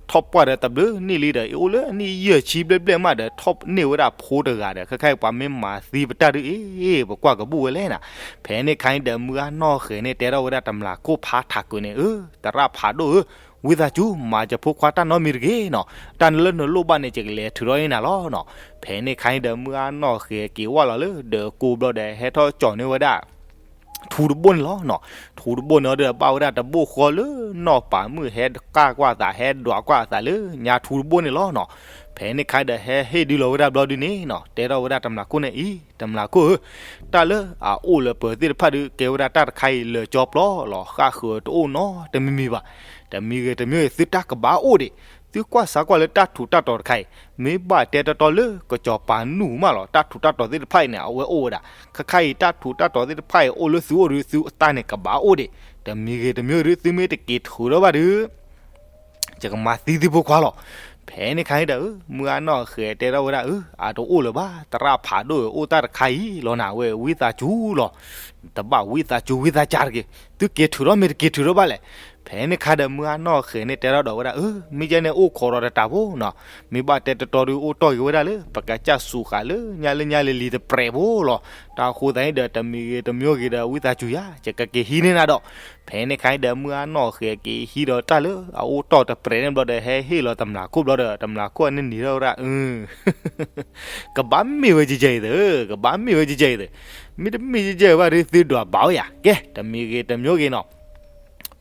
ထီၣ်ပှၢ်ဒီးတဘျုးနံၣ်လံဒီး အအိၣ်လၢအနံၣ်ယဲၢ်ဆံဘျဲၣ်ဘျဲၣ်မးဒီး ထီၣ်န့ၢ်ဝဲဒၣ်ဖိတဂၤဒီး ခဲခါအံၤပှၤမ့ၢ်မၤသံပတၢ်ဒုးအံၤ ပကွၢ်ကဘူၣ်ဝဲလဲၣ်နၤ. ဖဲန့ၣ်ခါအံၤဒီး မုၢ်ဂၢ်နီၢ်ဃဲၤန့ၣ်တဲထီၣ်ဝဲဒၣ်တမျၢ်ခိၣ်ဖါထးကုာ်န့ၣ် အၢ သရၣ်ဖးဒိၣ်ဧၢ, ဝံသးစူၤ မၤယဖိခွါတၢ်နီတမံၤတဂ့ၤနီၤ, တၢ်လၢနလိၣ်ဘၣ်န့ၣ် ယကလဲၤထုးထီၣ်န့ၢ်နၤလီၤနီၤ. ဖဲန့ၣ်ခါအံၤဒီးမုၢ်ဂၢ်နီၢ်ဃဲၤက့ၤဝဲလီၤလၢဒၢးကိးဘျီဒီး ဟဲထီၣ်ကၠီၤန့ၢ်ဝဲဒၣ် ထူတဘိန့ၣ်လီၤနီၤ. ထူတဘိန့ၣ်ဒီး ဘၣ်ဝဲဒၣ်တဘိဃီလၢနီၢ်ပၤမုၣ် ဟဲကၢ်ကွၢ်သး ဟဲဒွးကွၢ်သးလၢညါထူတဘိန့ၣ်လီၤနီၤ. ဖဲန့ၣ်ခါအံၤဒီး ဟဲဟ့ၣ်ဒုးလီၤဝဲဒၣ်ဘျီဒုန့ၣ်နီၤ, တဲထီၣ်ဝဲဒၣ်တမျၢ်ခိၣ်န့ၣ်အံၤ တမျၢ်ခိၣ်ဧၢ, တၢ်လၢအအိၣ်လၢပၢၤသ့ၣ်တဖၣ်ဒုး ကဲဝဲဒၣ်တၢ်တခါအံၤလၢာ်ကၠီပျီလီၤ, ဃၣ်ဃုာ်တအိၣ်နီတမံၤမံၤဘၣ်. တမံၤဂ့ၤတမံၤဂ့ၤ သုတၢ်ကဘၣ်အိၣ်ဒံး, သုကွၢ်စးကွၢ်လၢတၢ်ထူးတၢ်တီၤတခါအံၤ မ့ၢ်ဘၣ်တဲတီတီလၢကစီၤပၤနူၢ်မးလီၤ. တၢ်ထူးတၢ်တီၤသ့ၣ်တဖၣ်အံၤန့ၣ် အဝဲအိၣ်ဝဲဒၣ်. ခဲခါအံၤတၢ်ထူးတၢ်တီၤသ့ၣ်တဖၣ်အံၤ အိၣ်လၢသုအိၣ်ဒီး သုတၢ်န့ၣ်ကဘၣ်အိၣ်ဒံး, တမံၤဂ့ၤတမံၤဂ့ၤဒုး သုမ့ၢ်တက့ၤထုးထီၣ်ဘၣ်ဒုး ယကမၤသံသုဖိခွါလီၤ. ဖဲန့ၣ်ခါအံၤဒီး မုၢ်ဂၢ်နီၢ်ဃဲၤတဲထီၣ်ဝဲဒၣ် အၢ အတအိၣ်လၢၤဘၣ်, သရၣ်ဖးဒိၣ်ဧၢ အိၣ်တၢ်တခါအံၤလီၤနၤဝဲ ဝံသးစူၤလီၤ. တဘၣ်ဝံသးစူၤဝံသးစူၤတဂ့ၤ, သုက့ၤထုးထီၣ်မ့ၢ်တက့ၤထုးထီၣ်ဘၣ်လဲၣ်. ဖဲန့ၣ်ခါဒီး မုၢ်ဂၢ်နီၢ်ဃဲၤန့ၣ်တဲထီၣ်ဒီးဝဲဒၣ် အၢ မ့ၢ်ကဲန့ၣ်အိၣ်ခိးဒီးတတးဖိနီၤ, မ့ၢ်ဘၣ်တဲတီတီဒုး အိၣ်တီၢ်က့ၤဝဲဒၣ်လၢ ပကစၢ်စူၤဃာ်လၢညါလၢညါလံၤလံၤတပြဲးဖိလီၤ. တၢ်ဃိသတးန့ၣ်ဒီး တမံၤဂ့ၤတမံၤဂ့ၤဒီး ဝံသးစူၤယၤ ယကက့ၤဟံးန့ၢ်နၤဒီး ဖဲန့ၣ်ခါအံၤဒီး မုၢ်ဂၢ်နီၢ်ဃဲၤက့ၤဟံးဒီးတၢ်လၢအအိၣ်တီၢ်တပြဲးန့ၣ်ဘျီဒီး ဟဲဟ့ၣ်လီၤတမျၢ်ခိၣ်ဘျီဒီး တမျၢ်ခိၣ်န့ၣ်နံၤထီၣ်ဝဲဒၣ် အၢ ကဘၣ်မ့ၢ်ဝဲကဲကဲအံၤသ့, ကဘၣ်မ့ၢ်ဝဲကဲကဲအံၤသ့, မ့တမ့ၢ်ကဲကဲဘၣ်ဒီး သုဒွးဘၣ်ဝဲယၤ, ကဲ တမံၤဂ့ၤတမံၤဂ့ၤနီၤ.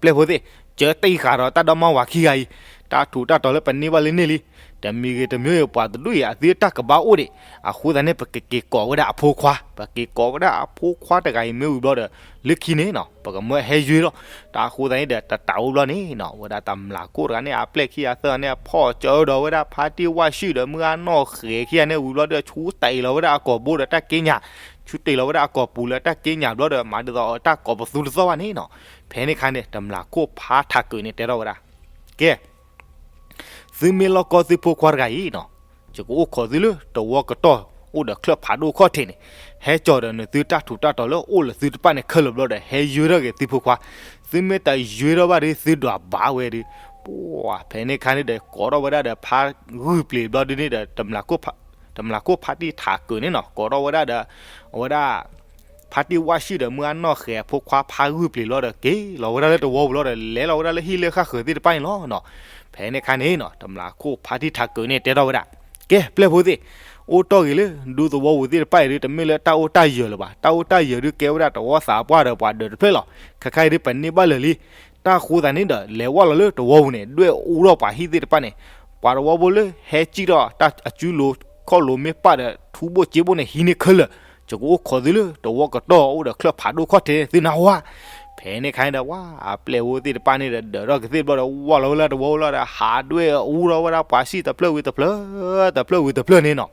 ပျဲၢ်ဖိသ့ၣ်, ကၢတံၢ်ဃာ်ဒီးတၢ်ဒီမါဝၤခံဂၤအံၤ, တၢ်ထူးတၢ်တီၤလၢပန့ၢ်ဘၣ်လၢန့ၣ်လံ. တမံၤဂ့ၤတမံၤဂ့ၤ ပှၤတဒူၣ်အံၤ အသုတၢ်ကဘၣ်အိၣ်ဒံး, အဃိသတးန့ၣ် ပကက့ၤကိးဝဲဒၣ်အဖိခွါ, ပကက့ၤကိးဝဲဒၣ်အဖိခွါတဂၤအံၤမ့ၢ်ဝံၤဘျီဒီး လၢခံန့ၣ်နီၤ ပကမၢဟဲယွ့ထီၣ်. တၢ်အဃိသတးန့ၣ်ဒီး တတးအိၣ်ဘျီန့ၣ်နီၤ ဝဲဒၣ်တမျၢ်ခိၣ်တဂၤန့ၣ် အပျဲၢ်ခံဂၤသၢဂၤန့ၣ် အဖီၣ်ကၢဒီးဝဲဒၣ်ဖါတံၢ်ဝၣ်ၡံၣ်ဒီးမုၢ်အါနီၢ်ဃဲၤခံဂၤန့ၣ်ဝံၤဘျီဒီး ဆူတ့ၢ်လီၤဝဲဒၣ်အကိာ်ဘိဒီးတၢ်က့ညၣ်, ဆူတ့ၢ်လီၤဝဲဒၣ်အကိာ်ပူၤလၢတၢ်က့ညၣ်ဘျီဒီး မၤဒ်သိးအတၢ်ကိးပသူတသီၣ်ဘၣ်န့ၣ်နီၤ. ဖဲန့ၣ်အခါန့ၣ် တမျၢ်ခိၣ်ဖါထးကုးန့ၣ် တဲထီၣ်ဝဲဒၣ်, ကဲ သုမ့ၢ်လိၣ်ကီသုဖိခွါတဂၤအံၤနီၤ, ယကအိၣ်ခိးသုလၢတဝီကတီၢ်အိၣ်ဒီးချၢၣ်ဖးဒိၣ်ခီၣ်ထံးန့ၣ်, ဟဲကၠီၤဒီးနသုတၢ်ထူးတၢ်တီၤလၢအိၣ်လၢသုတဖၣ်န့ၣ်ခဲလၢာ်ဘျီဒီး ဟဲယွ့ထီၣ်က့ၤသုဖိခွါ, သုမ့ၢ်တယွ့ထီၣ်ဘၣ်ဒီး သုဒွးဘၣ်ဝဲဒီး, ပှၤဖဲန့ၣ်အခါန့ၣ်ဒီး ကိးထီၣ်ဝဲဒၣ်ဒီးဖါဂုၢ်ပျ့ၤဘျီဒုန့ၣ်ဒီး တမျၢ်ခိၣ်ဖါတံၢ်ထးကုးန့ၣ်နီၤ ကိးထီၣ်ဝဲဒၣ်ဒီး အဝဲဒၣ် ဖါတံၢ်ဝၣ်ၡံၣ်ဒီးမုၢ်အါနီၢ်ဃဲၤအဖိခွါဖါဂုၢ်ပျ့ၤဘျီဒီး က့ၤလီၤဝဲဒၣ်လၢတဝီပူၤလီၤဒီး လဲၤလီၤဝဲဒၣ်လၢဟံၣ်လၢဃၣ်ဃၢၤသ့ၣ်တဖၣ်န့ၣ်လီၤနီၤ. ဖဲန့ၣ်အခါန့ၣ်နီၤ တမျၢ်ခိၣ်ဖါတံၢ်ထးကုးန့ၣ် တဲထီၣ်ဝဲဒၣ်, ကဲ ပျဲၢ်ဖိသ့ၣ်, အိၣ်တီၢ်ဂ့ၤလၢဒူသဝီပူၤသ့ၣ်တဖၣ်အံၤဒီး တမ့ၢ်လၢတၢ်အိၣ်တၢ်ယၢၤလၢၤဘၣ်. တၢ်အိၣ်တၢ်ယၢၤဒုးကဲဝဲဒၣ်တဝီသးပှၢ်ဒီးပှၤဒၢးတဖျၢၣ်လီၤ. ခဲခါအံၤဒုးပန့ၢ်ဘၣ်လၢာ်လံ. တၢ်ဃိသတးန့ၣ်ဒီး လဲၤဝဲလီၤလၢတဝီပူၤန့ၣ် ဒွဲၣ်အူထီၣ်ပှၤဟံၣ်သ့ၣ်တဖၣ်န့ၣ်, ပှၤတဝီဖိလၢဟဲစံၣ်ထီၣ်တၢ်အစုလိၤခီၣ်လိၤမ့ၢ်ပၢ်ဒီး ထူဘိၣ်စ့ဘိၣ်န့ၣ် ဟံးန့ၢ်ခဲလၢာ်, ယကအိၣ်ခိးသုလၢတဝီကတီၢ်အိၣ်ဒီးချၢၣ်ဖးဒိၣ်ခီၣ်ထံး သုနၢ်ဟူဧါ. ဖဲန့ၣ်အခါန့ၣ်ဒီး ပှၤအပျဲၢ်ဖိသ့ၣ်တဖၣ်န့ၣ်ဒီး ဒၢးထီၣ်ကသ့ၣ်ဘျီဒီး ဝဲလီၤဝဲလၢတဝီလီၤဒီး ဟးဒွဲၣ်အူထီၣ်ဝဲဒၣ်ပှၤစံၣ်တဖျၢၣ်ဝံၤတဖျၢၣ်, တဖျၢၣ်ဝံၤတဖျၢၣ်န့ၣ်နီၤ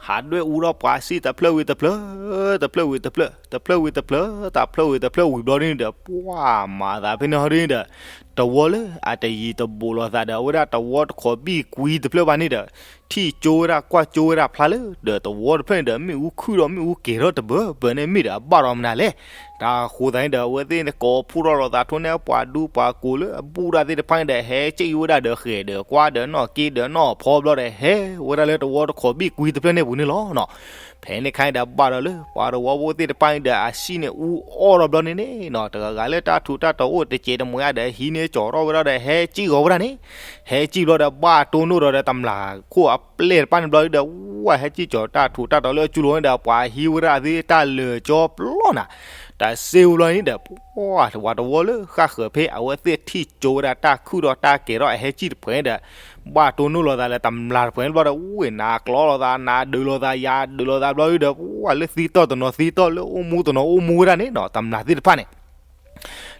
ဟးဒွဲၣ်အူထီၣ်ပှၤစံၣ်တဖျၢၣ်ဝံၤတဖျၢၣ်, တဖျၢၣ်ဝံၤတဖျၢၣ်, တဖျၢၣ်ဝံၤတဖျၢၣ်, တဖျၢၣ်ဝံၤတဖျၢၣ်ဝံၤဘျီဒုန့ၣ်ဒီး ပှၤမၤသးဖဲန့ၣ်ဟီဒုန့ၣ်ဒီး တဝီလၢအတယံၤတဘူးလိာ်သးဒီး အဝဲဒၣ်တဝီတခိးဘံၣ်ကွံတဖျၢၣ်ဘၣ်န့ၣ်ဒီး ထံၣ်ကၠိဝဲဒၣ်ကွၢ်ကၠိဝဲဒၣ်ဖျါလၢ ဒီးတဝီတဖျၢၣ်န့ၣ်ဒီး မ့ၣ်အူခုၣ်ဒီးမ့ၣ်အူက့ၤထီၣ်တဘၢဘၢန့ၣ် မ့ၢ်ဒီးအဘၣ်ဒီးမနုၤလဲၣ်. တၢ်ဃိသတးန့ၣ်ဒီး အဝဲသ့ၣ်န့ၣ်ကိးဖှိၣ်ထီၣ်လိာ်သးထိန့ၣ် ပှၤဒူပှၤကိးလၢအဘူၣ်တၢ်သ့ၣ်တဖၣ်န့ၣ်ဒီး ဟဲစံၣ်ဝဲဒၣ်ဒီးဃဲၤဒီးကွၢ်ဒီးနီၣ်က့ဒီးနီၣ်ဖီဘျီဒီး ဟဲဝဲဒၣ်လၢတဝီတခိးဘံၣ်ကွံတဖျၢၣ်န့ၣ်ပူၤန့ၣ်လီၤနီၤ. ဖဲန့ၣ်အခါန့ၣ်ဒီး ဘၣ်ဒီးလၢပှၤတဝီဖိသ့ၣ်တဖၣ်န့ၣ်ဒီး အစံၣ်န့ၣ်အူအီၣ်ဒီးဘျီန့ၣ်န့ၣ်နီၤ တဂၤဂၤလၢတၢ်ထူးတၢ်တီၤအိၣ်တစဲးတမှဲၤဒီး ဟံးန့ၢ်ကၠီၤထီၣ်ဝဲဒၣ်ဒီး ဟဲစံၣ်ဂီၤဝဲဒၣ်န့ၣ်, ဟဲစံၣ်ဘျီဒီး ဘၣ်တိၢ်နီၣ်ဒီးဒီးတမျၢ်ခိၣ်အပျဲၢ်တဖၣ်န့ၣ်ဘျီဒီး ဝဲဟဲစံၣ်ကၠီၤတၢ်ထူးတၢ်တီၤလၢအစုလိၤန့ၣ်ဒီး ပှၤဟံးဝဲဒၣ်အသ့ၣ်တၢ်လၢာ်ကၠီပျီနၤ, တၢ်စ့ဝံၤဘျီန့ၣ်ဒီး ပှၤတဝီလၢဃၣ်ဃၢၤဖဲ အဝဲသ့ၣ်ထံၣ်ကၠိဝဲဒၣ်တၢ်ခုၣ်ဒီးတၢ်ကဲၤထီၣ်အဟဲစံၣ်တဖုန့ၣ်ဒီး ဘၣ်တိၢ်နီၣ်လိာ်သးလၢတမျၢ်တဖုန့ၣ်ဘျီဒီး ဝဲနၤကျီလိာ်သး နၤဒုးလိာ်သး ယၤဒုးလိာ်သးဘျီဒီး ပှၤလၢသံတီၢ်တနီၤသံတီၢ် လၢအိၣ်မူတနီၤအိၣ်မူဝဲဒၣ်န့ၣ်နီၤ တမျၢ်သ့ၣ်တဖၣ်န့ၣ်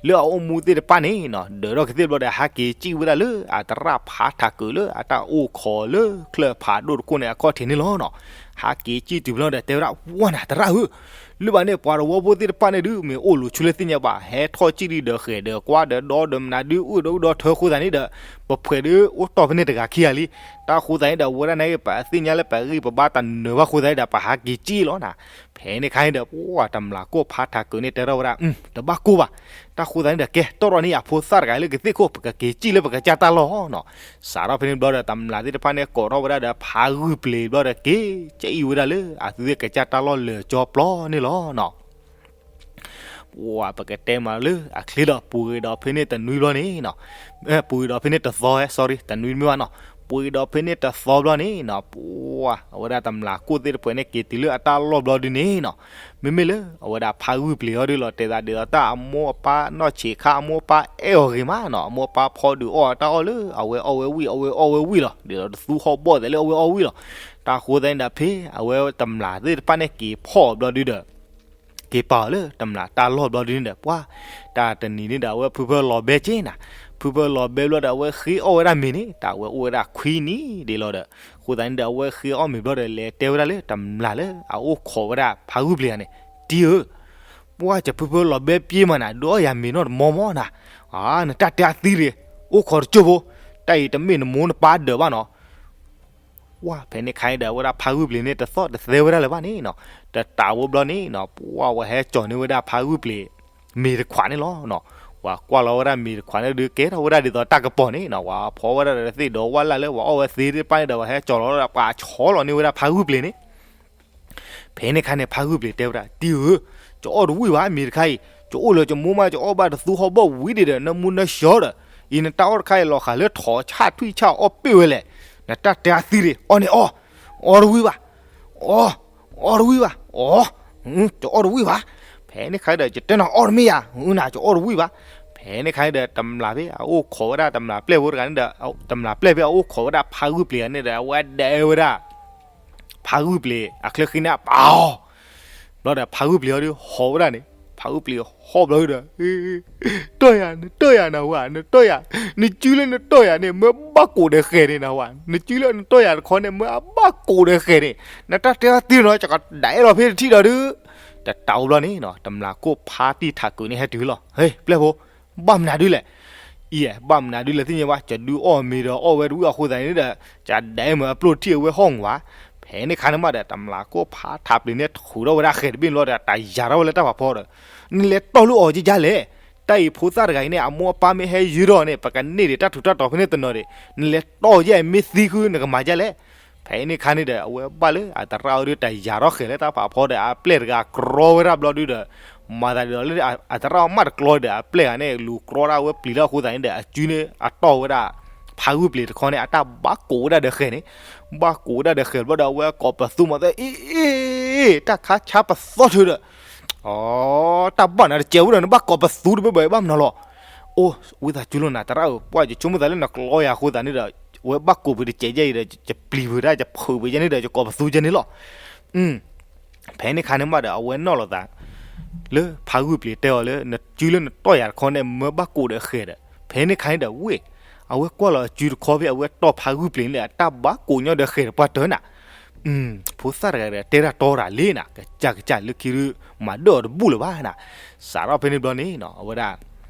လၢအအိၣ်မူသ့ၣ်တဖၣ်န့ၣ်နီၤ ဒၢးထီၣ်ကသ့ၣ်ဘျီဒီး ဟဲက့ၤစံၣ်ဝဲဒၣ်လၢအသရၣ်ဖါထးကုးလၢ အတၢ်အိၣ်ခိးလၢချၢၣ်ဖးဒိၣ်တခိၣ်န့ၣ် အခီၣ်ထံးန့ၣ်လီၤနီၤ. ဟဲက့ၤစံၣ်တုၤဘျီဒီး တဲဝဲဒၣ် ဝဲနၤသရၣ်ဧၢ, လၢဘၣ်န့ၣ် ပှၤတဝီဖိသ့ၣ်တဖၣ်န့ၣ်ဒုး မ့ၢ်အိၣ်လူၤဆူလၢသ့ၣ်ညါဘၣ် ဟဲထီၣ်စံၣ်ဒုးဒီးဃဲၤဒီးကွၢ်ဒီးဒီဒီမနုၤဒုး အိၣ်ဒီးအိၣ်ဒီးထၢဃိသတးန့ၣ်ဒီး ပဖှဲးဒုးအိၣ်တီၢ်ဖဲန့ၣ်တဂၤခံဂၤလံ. တၢ်ဃိသတးန့ၣ်ဒီး ဝဲဒၣ်န့ၣ် ပသ့ၣ်ညါလၢပဂံၢ်ပဘါတနၢၤဘၣ်ဃိသတးန့ၣ်ဒီး ပဟးက့ၤစံၣ်လီၤနၤ. ဖဲန့ၣ်အခါန့ၣ်ဒီး ပှၤတမျၢ်ခိၣ်ဖါထးကုးန့ၣ် တဲထီၣ်ဝဲဒၣ် တဘၣ်ကိၢ်ဘၣ်. တၢ်ဃိသတးန့ၣ်ဒီး ကဲ တီၢ်ထီၣ်န့ၢ်ယဖိသၣ်တဂၤလၢကသ့ၣ်ခိၣ် ပကက့ၤစံၣ်လၢပကစၢ်တၢ်လီၢ်နီၤ. စးထီၣ်ဖဲန့ၣ်ဘျီဒီး တမျၢ်သ့ၣ်တဖၣ်န့ၣ် ကိးထီၣ်ဝဲဒၣ်ဒီးဖါဂုၢ်ပျ့ၤဘျီဒီး က့ၤစံၣ်ဝဲဒၣ်လၢအသုသ့ၣ်ကစၢ်တၢ်လီၢ်လၢာ်ကၠီပျီန့ၣ်လီၤနီၤ. ပှၤပကတဲမးလၢအချ့ဒီး ပူၤဂ့ၤဒီးဖဲန့ၣ်တနွံဘျီန့ၣ်နီၤ, ပူၤဂ့ၤဒီးဖဲန့ၣ်တသီ sorry တနွံမ့ၢ်ဘၣ်နီၤ, ပူၤဂ့ၤဒီးဖဲန့ၣ်တသီဘျီန့ၣ်နီၤ, ပှၤအဝဲဒၣ်တမျၢ်ခိၣ်သ့ၣ်တဖၣ်န့ၣ် က့ၤတုၤလၢအတၢ်လီၢ်ဘျီဒုန့ၣ်နီၤ, မ့မ့ၢ်လၢအဝဲဒၣ်ဖါဂုၢ်ပျ့ၤအီၤဒုလီၤ တဲသးဒ်သိးတၢ်အမိၢ်အပၢ်နီၢ်ဆံးခါအမိၢ်အပၢ်အဲၣ်အီၤဂ့ၤမးနီၤ, အမိၢ်အပၢ်ဖီဒုးအီၣ်တၢ်အီၣ်လၢအဝဲအီၣ်ဝဲဝံၣ် အဝဲအီၣ်ဝဲဝံၣ်လီၤ, ဒ်သိးတသူဟီၣ်ဘီၣ်သဲးလၢအဝဲအီၣ်ဝံၣ်လီၤ. တၢ်ဃိသတးန့ၣ်ဒီး ဖဲအဝဲတမျၢ်သ့ၣ်တဖၣ်န့ၣ် က့ၤဖီၣ်အီၤဘျီဒုဒီး က့ၤပာ်အီၤလၢတမျၢ်တၢ်လီၢ်ဘျီဒုန့ၣ်ဒီး ပှၤ တၢ်တနံၤန့ၣ်ဒီး အဝဲဖုဖၢလီၤဘဲက့နၤ, ဖုဖၢလီၤဘဲဘျီဒီး အဝဲဃ့အီၣ်ဝဲဒၣ်မ့ၤန့ၣ် တၢ်ဝဲအိၣ်ဝဲဒၣ်ခွံနံၣ်ဒ်လီၤဒီး အဃိသတးန့ၣ်ဒီး အဝဲဃ့အီၣ်မ့ၤဘျီဒီး လဲၤတဲဝဲဒၣ်လၢတမျၢ်လၢအအိၣ်ခိးဝဲဒၣ်ဖါဂုၢ်ပျ့ၤန့ၣ်, တံၤဧၢ, ပှၤ ယဖုဖၢလီၤဘဲပှဲၤမးနၤ ဒုးအီၣ်ယၤမ့ၤနီတမီမီနၤ, နတၢ်တဲအသံတဂ့ၤ, အိၣ်ခိးတစိၢ်ဖိ, တၢ်အံၤတမ့ၢ်နမိၢ်နပၢ်ဒၢးဘၣ်နီၤ ဝဲ ဖဲန့ၣ်ခါန့ၣ်ဒီး အဝဲဒၣ်ဖါဂုၢ်ပျ့ၤန့ၣ် တသီၣ်တသဲဝဲဒၣ်လၢၤဘၣ်န့ၣ်နီၤ, တတးဝဲဘျီန့ၣ်နီၤ, ပှၤ ဝဲဟဲကၠီၤန့ၢ်ဝဲဒၣ်ဖါဂုၢ်ပျ့ၤ မ့ၤတခွးန့ၣ်လီၤနီၤ, ပှၤကွၢ်လီၤဝဲဒၣ်မ့ၤတခွးန့ၣ်ဒီး ကဲထီၣ်ဝဲဒၣ်ဒ်သိးတၢ်ကပီၤန့ၣ်နီၤ, ပှၤဖီဝဲဒၣ်ဒီးသ့ၣ်ဒီးဝၣ်လၢ်လၢပှၤအီၣ်ဝဲသ့ၣ်တဖၣ်န့ၣ်ဒီး ပှၤဟဲကၠီၤလီၤဝဲဒၣ် ပှၤဆီလီၤန့ၢ်ဝဲဒၣ်ဖါဂုၢ်ပျ့ၤန့ၣ် ဖဲန့ၣ်ခါန့ၣ် ဖါဂုၢ်ပျ့ၤတဲဝဲဒၣ် တံၤဧၢ, ကအီၣ်တဝံၣ်ဘၣ်မ့ၤတခါအံၤ, ကအီၣ်လၢကမိၢ်မး ကအီၣ်ဘၣ်တသူဟီၣ်ဘီၣ်ဝံၤဒံးဒီး နၢမူနၢဆှီဒီး, အံၤနတၢ်အီၣ်တခါအံၤ လီၤဃာ်လၢထိးဆၣ်ထွံၣ်ဆၣ်အီၣ်ပ့ၢ်ဝဲလဲၣ်, နတၢ်တဲအသံတဂ့ၤ, အီၣ်န့ၣ်အီၣ်, အီၣ်တဝံၣ်ဘၣ်, အီၣ်, အီၣ်တဝံၣ်ဘၣ်, အီၣ်, ကအီၣ်တဝံၣ်ဘၣ်, ဖဲန့ၣ်ခါဒီး ယတဲနၤအီၣ်တမ့ၢ်ယၤ, နၤ ကအီၣ်တဝံၣ်ဘၣ်, ဖဲ ဖဲန့ၣ်ခါန့ၣ်ဒီး တမျၢ်ဖဲအအိၣ်ခိးဝဲဒၣ် တမျၢ်ပျဲၢ်ဖိတဂၤန့ၣ်ဒီး တမျၢ်ပျဲၢ်ဖဲအအိၣ်ခိးဝဲဒၣ်ဖါဂုၢ်ပျံၤတဂၤန့ၣ်ဒီး အဝဲဒဲဝဲဒၣ် ဖါဂုၢ်ပျံၤအချၢဃံန့ၣ် အပာ်အီၤ, ဘျီဒီးဖါဂုၢ်ပျံၤအီၤဒီးဟီၣ်ဝဲဒၣ်န့ၣ်, ဖါဂုၢ်ပျံၤဟီၣ်ဘျီဒီး တီၢ်ယၤ နတီၢ်ယၤနဟူဧါ, နတီၢ်ယၤ, နစုလၢနတီၢ်ယၤန့ၣ် မၢဘၣ်ကိးဒီးဃဲၤန့ၣ်နဟူဧါ, နစုလၢနတီၢ်ယၤတခီန့ၣ် မၢအဘၣ်ကိးဒီးဃဲၤန့ၣ်, နတၢ်တဲအီၤတ့ၢ်နီၤ ယကဒဲးလီၤဖဲတထံၣ်ဒီးဒုး, တတၢ်အိၣ်ဘျီန့ၣ်နီၤ တမျၢ်ခိၣ်ဖါတံၢ်ထးကုာ်န့ၣ် ဟဲတုၤလီၤ, ဟ့ ပျဲၢ်ဖိ, ဘၣ်မနုၤဒုလဲၣ် အံၤ ဘၣ်မနုၤဒုလဲၣ်သ့ၣ်ညါဘၣ်, ယဒုးအီၣ်မ့ၤဒီးအီၣ်ဝဲတဝံၣ်အဃိသတးန့ၣ်ဒီး ယဒဲးမ့ၢ်အပျိၢ်ထံၣ်အဝဲဟီၣ်ငိၣ်ဧါ, ဖဲန့ၣ်ခါန့ၣ်မးဒီး တမျၢ်ခိၣ်ဖါထးပျံၤန့ၣ် ထုးထီၣ်ဝဲဒၣ်ဃဲၤတဘ့ၣ်န့ၣ်လီၤဒီး တၢ်ယၤထီၣ်ဝဲလၢတၢ်ဖးဖီဒီး, နလဲၤတီၢ်လၢအီၤကယါလဲၣ်, တၢ်အံၤဖိသၣ်တဂၤအံၤန့ၣ် အမိၢ်အပၢ်မ့ၢ်ဟဲယုၢ်ထီၣ်န့ၣ် ပကန့ၢ်ဒံးတၢ်ထူးတၢ်တီၤဖဲန့ၣ်တနီၤဒံး, နလဲၤတီၢ်ယဲၢ်မ့ၢ်သံဃုနကမၤယါလဲၣ်, ဖဲန့ၣ်ခါန့ၣ်ဒီး အဝဲဘၣ်လၢအသရၣ်အီၤဒုး တၢ်ယၤထီၣ်ဃဲၤလၢတၢ်ဖးဖီဒီး အပျဲၢ်တဂၤကြီဝဲဒၣ်ဘျီဒုးဒီး, မၤသးဒ်သိးလၢအသရၣ်အီၤမးတကျီဒီး အပျဲၢ်တဂၤန့ၣ် လူၤကြီဒၣ်ဝဲပျံၤလၢအဃိသတးန့ၣ်ဒီး အစုန့ၣ် အတီၢ်ဝဲဒၣ် ဖါဂုၢ်ပျံၤတခီန့ၣ် အတၢ်ဘၣ်ကိးဝဲဒၣ်ဒီးဃဲၤန့ၣ်, ဘၣ်ကိးဝဲဒၣ်ဒီးဃဲၤဘျီဒီး အဝဲကိးပသူမၤသး အ့ အ့ အ့ တၢ်ခါဆါပသီထုးဒီး အ တၢ်ဘၣ်နၤတစဲးဝဲဒီး နဘၣ်ကိးပသူတဘၣ်ဘၣ် ဘၣ်မနုၤလီၤ, အိၣ် ဝံသးစူၤလိာ်နၤ သရၣ်ဧၢ, ပှၢ်ယဆိကမိၣ်သးလၢနကျီယၤအဃိသတးန့ၣ်ဒီး အဝဲဘၣ်ကိးပတစဲးယဲအံၤဒီး ယပျံၤပတၢ် ယဖုးပယဲန့ၣ်ဒီး ယကိးပသူယဲန့ၣ်လီၤ. ဖဲန့ၣ်ခါန့ၣ်မးဒီး အဝဲနီၣ်လီၤသး လၢဖါဂုၢ်ပျံၤတဲအီၤလၢ နစုလၢနတီၢ်ယၤတခီန့ၣ် မၢဘၣ်ကိးဒီးဃဲၤဒီး ဖဲန့ၣ်ခါန့ၣ်ဒီးဝ့ၢ် အဝဲကွၢ်လီၤအစုတခီဖဲအဝဲတီၢ်ဖါဂုၢ်ပျံၤန့ၣ် အတၢ်ဘၣ်ကိးညီဒီးဃဲၤတပှၢ်တၢၢ်နၤ ဖိသၣ်တဂၤဒီး တဲတၢ်တီတၢ်လံနၤ ကစၢ်ကစၢ်လၢခံဒုး မၤဒၢၣ်အီၤတဘူၣ်လၢၤဘၣ်နၤ, စးထီၣ်ဖဲန့ၣ်ဘျီန့ၣ်နီၤ အဝဲဒၣ်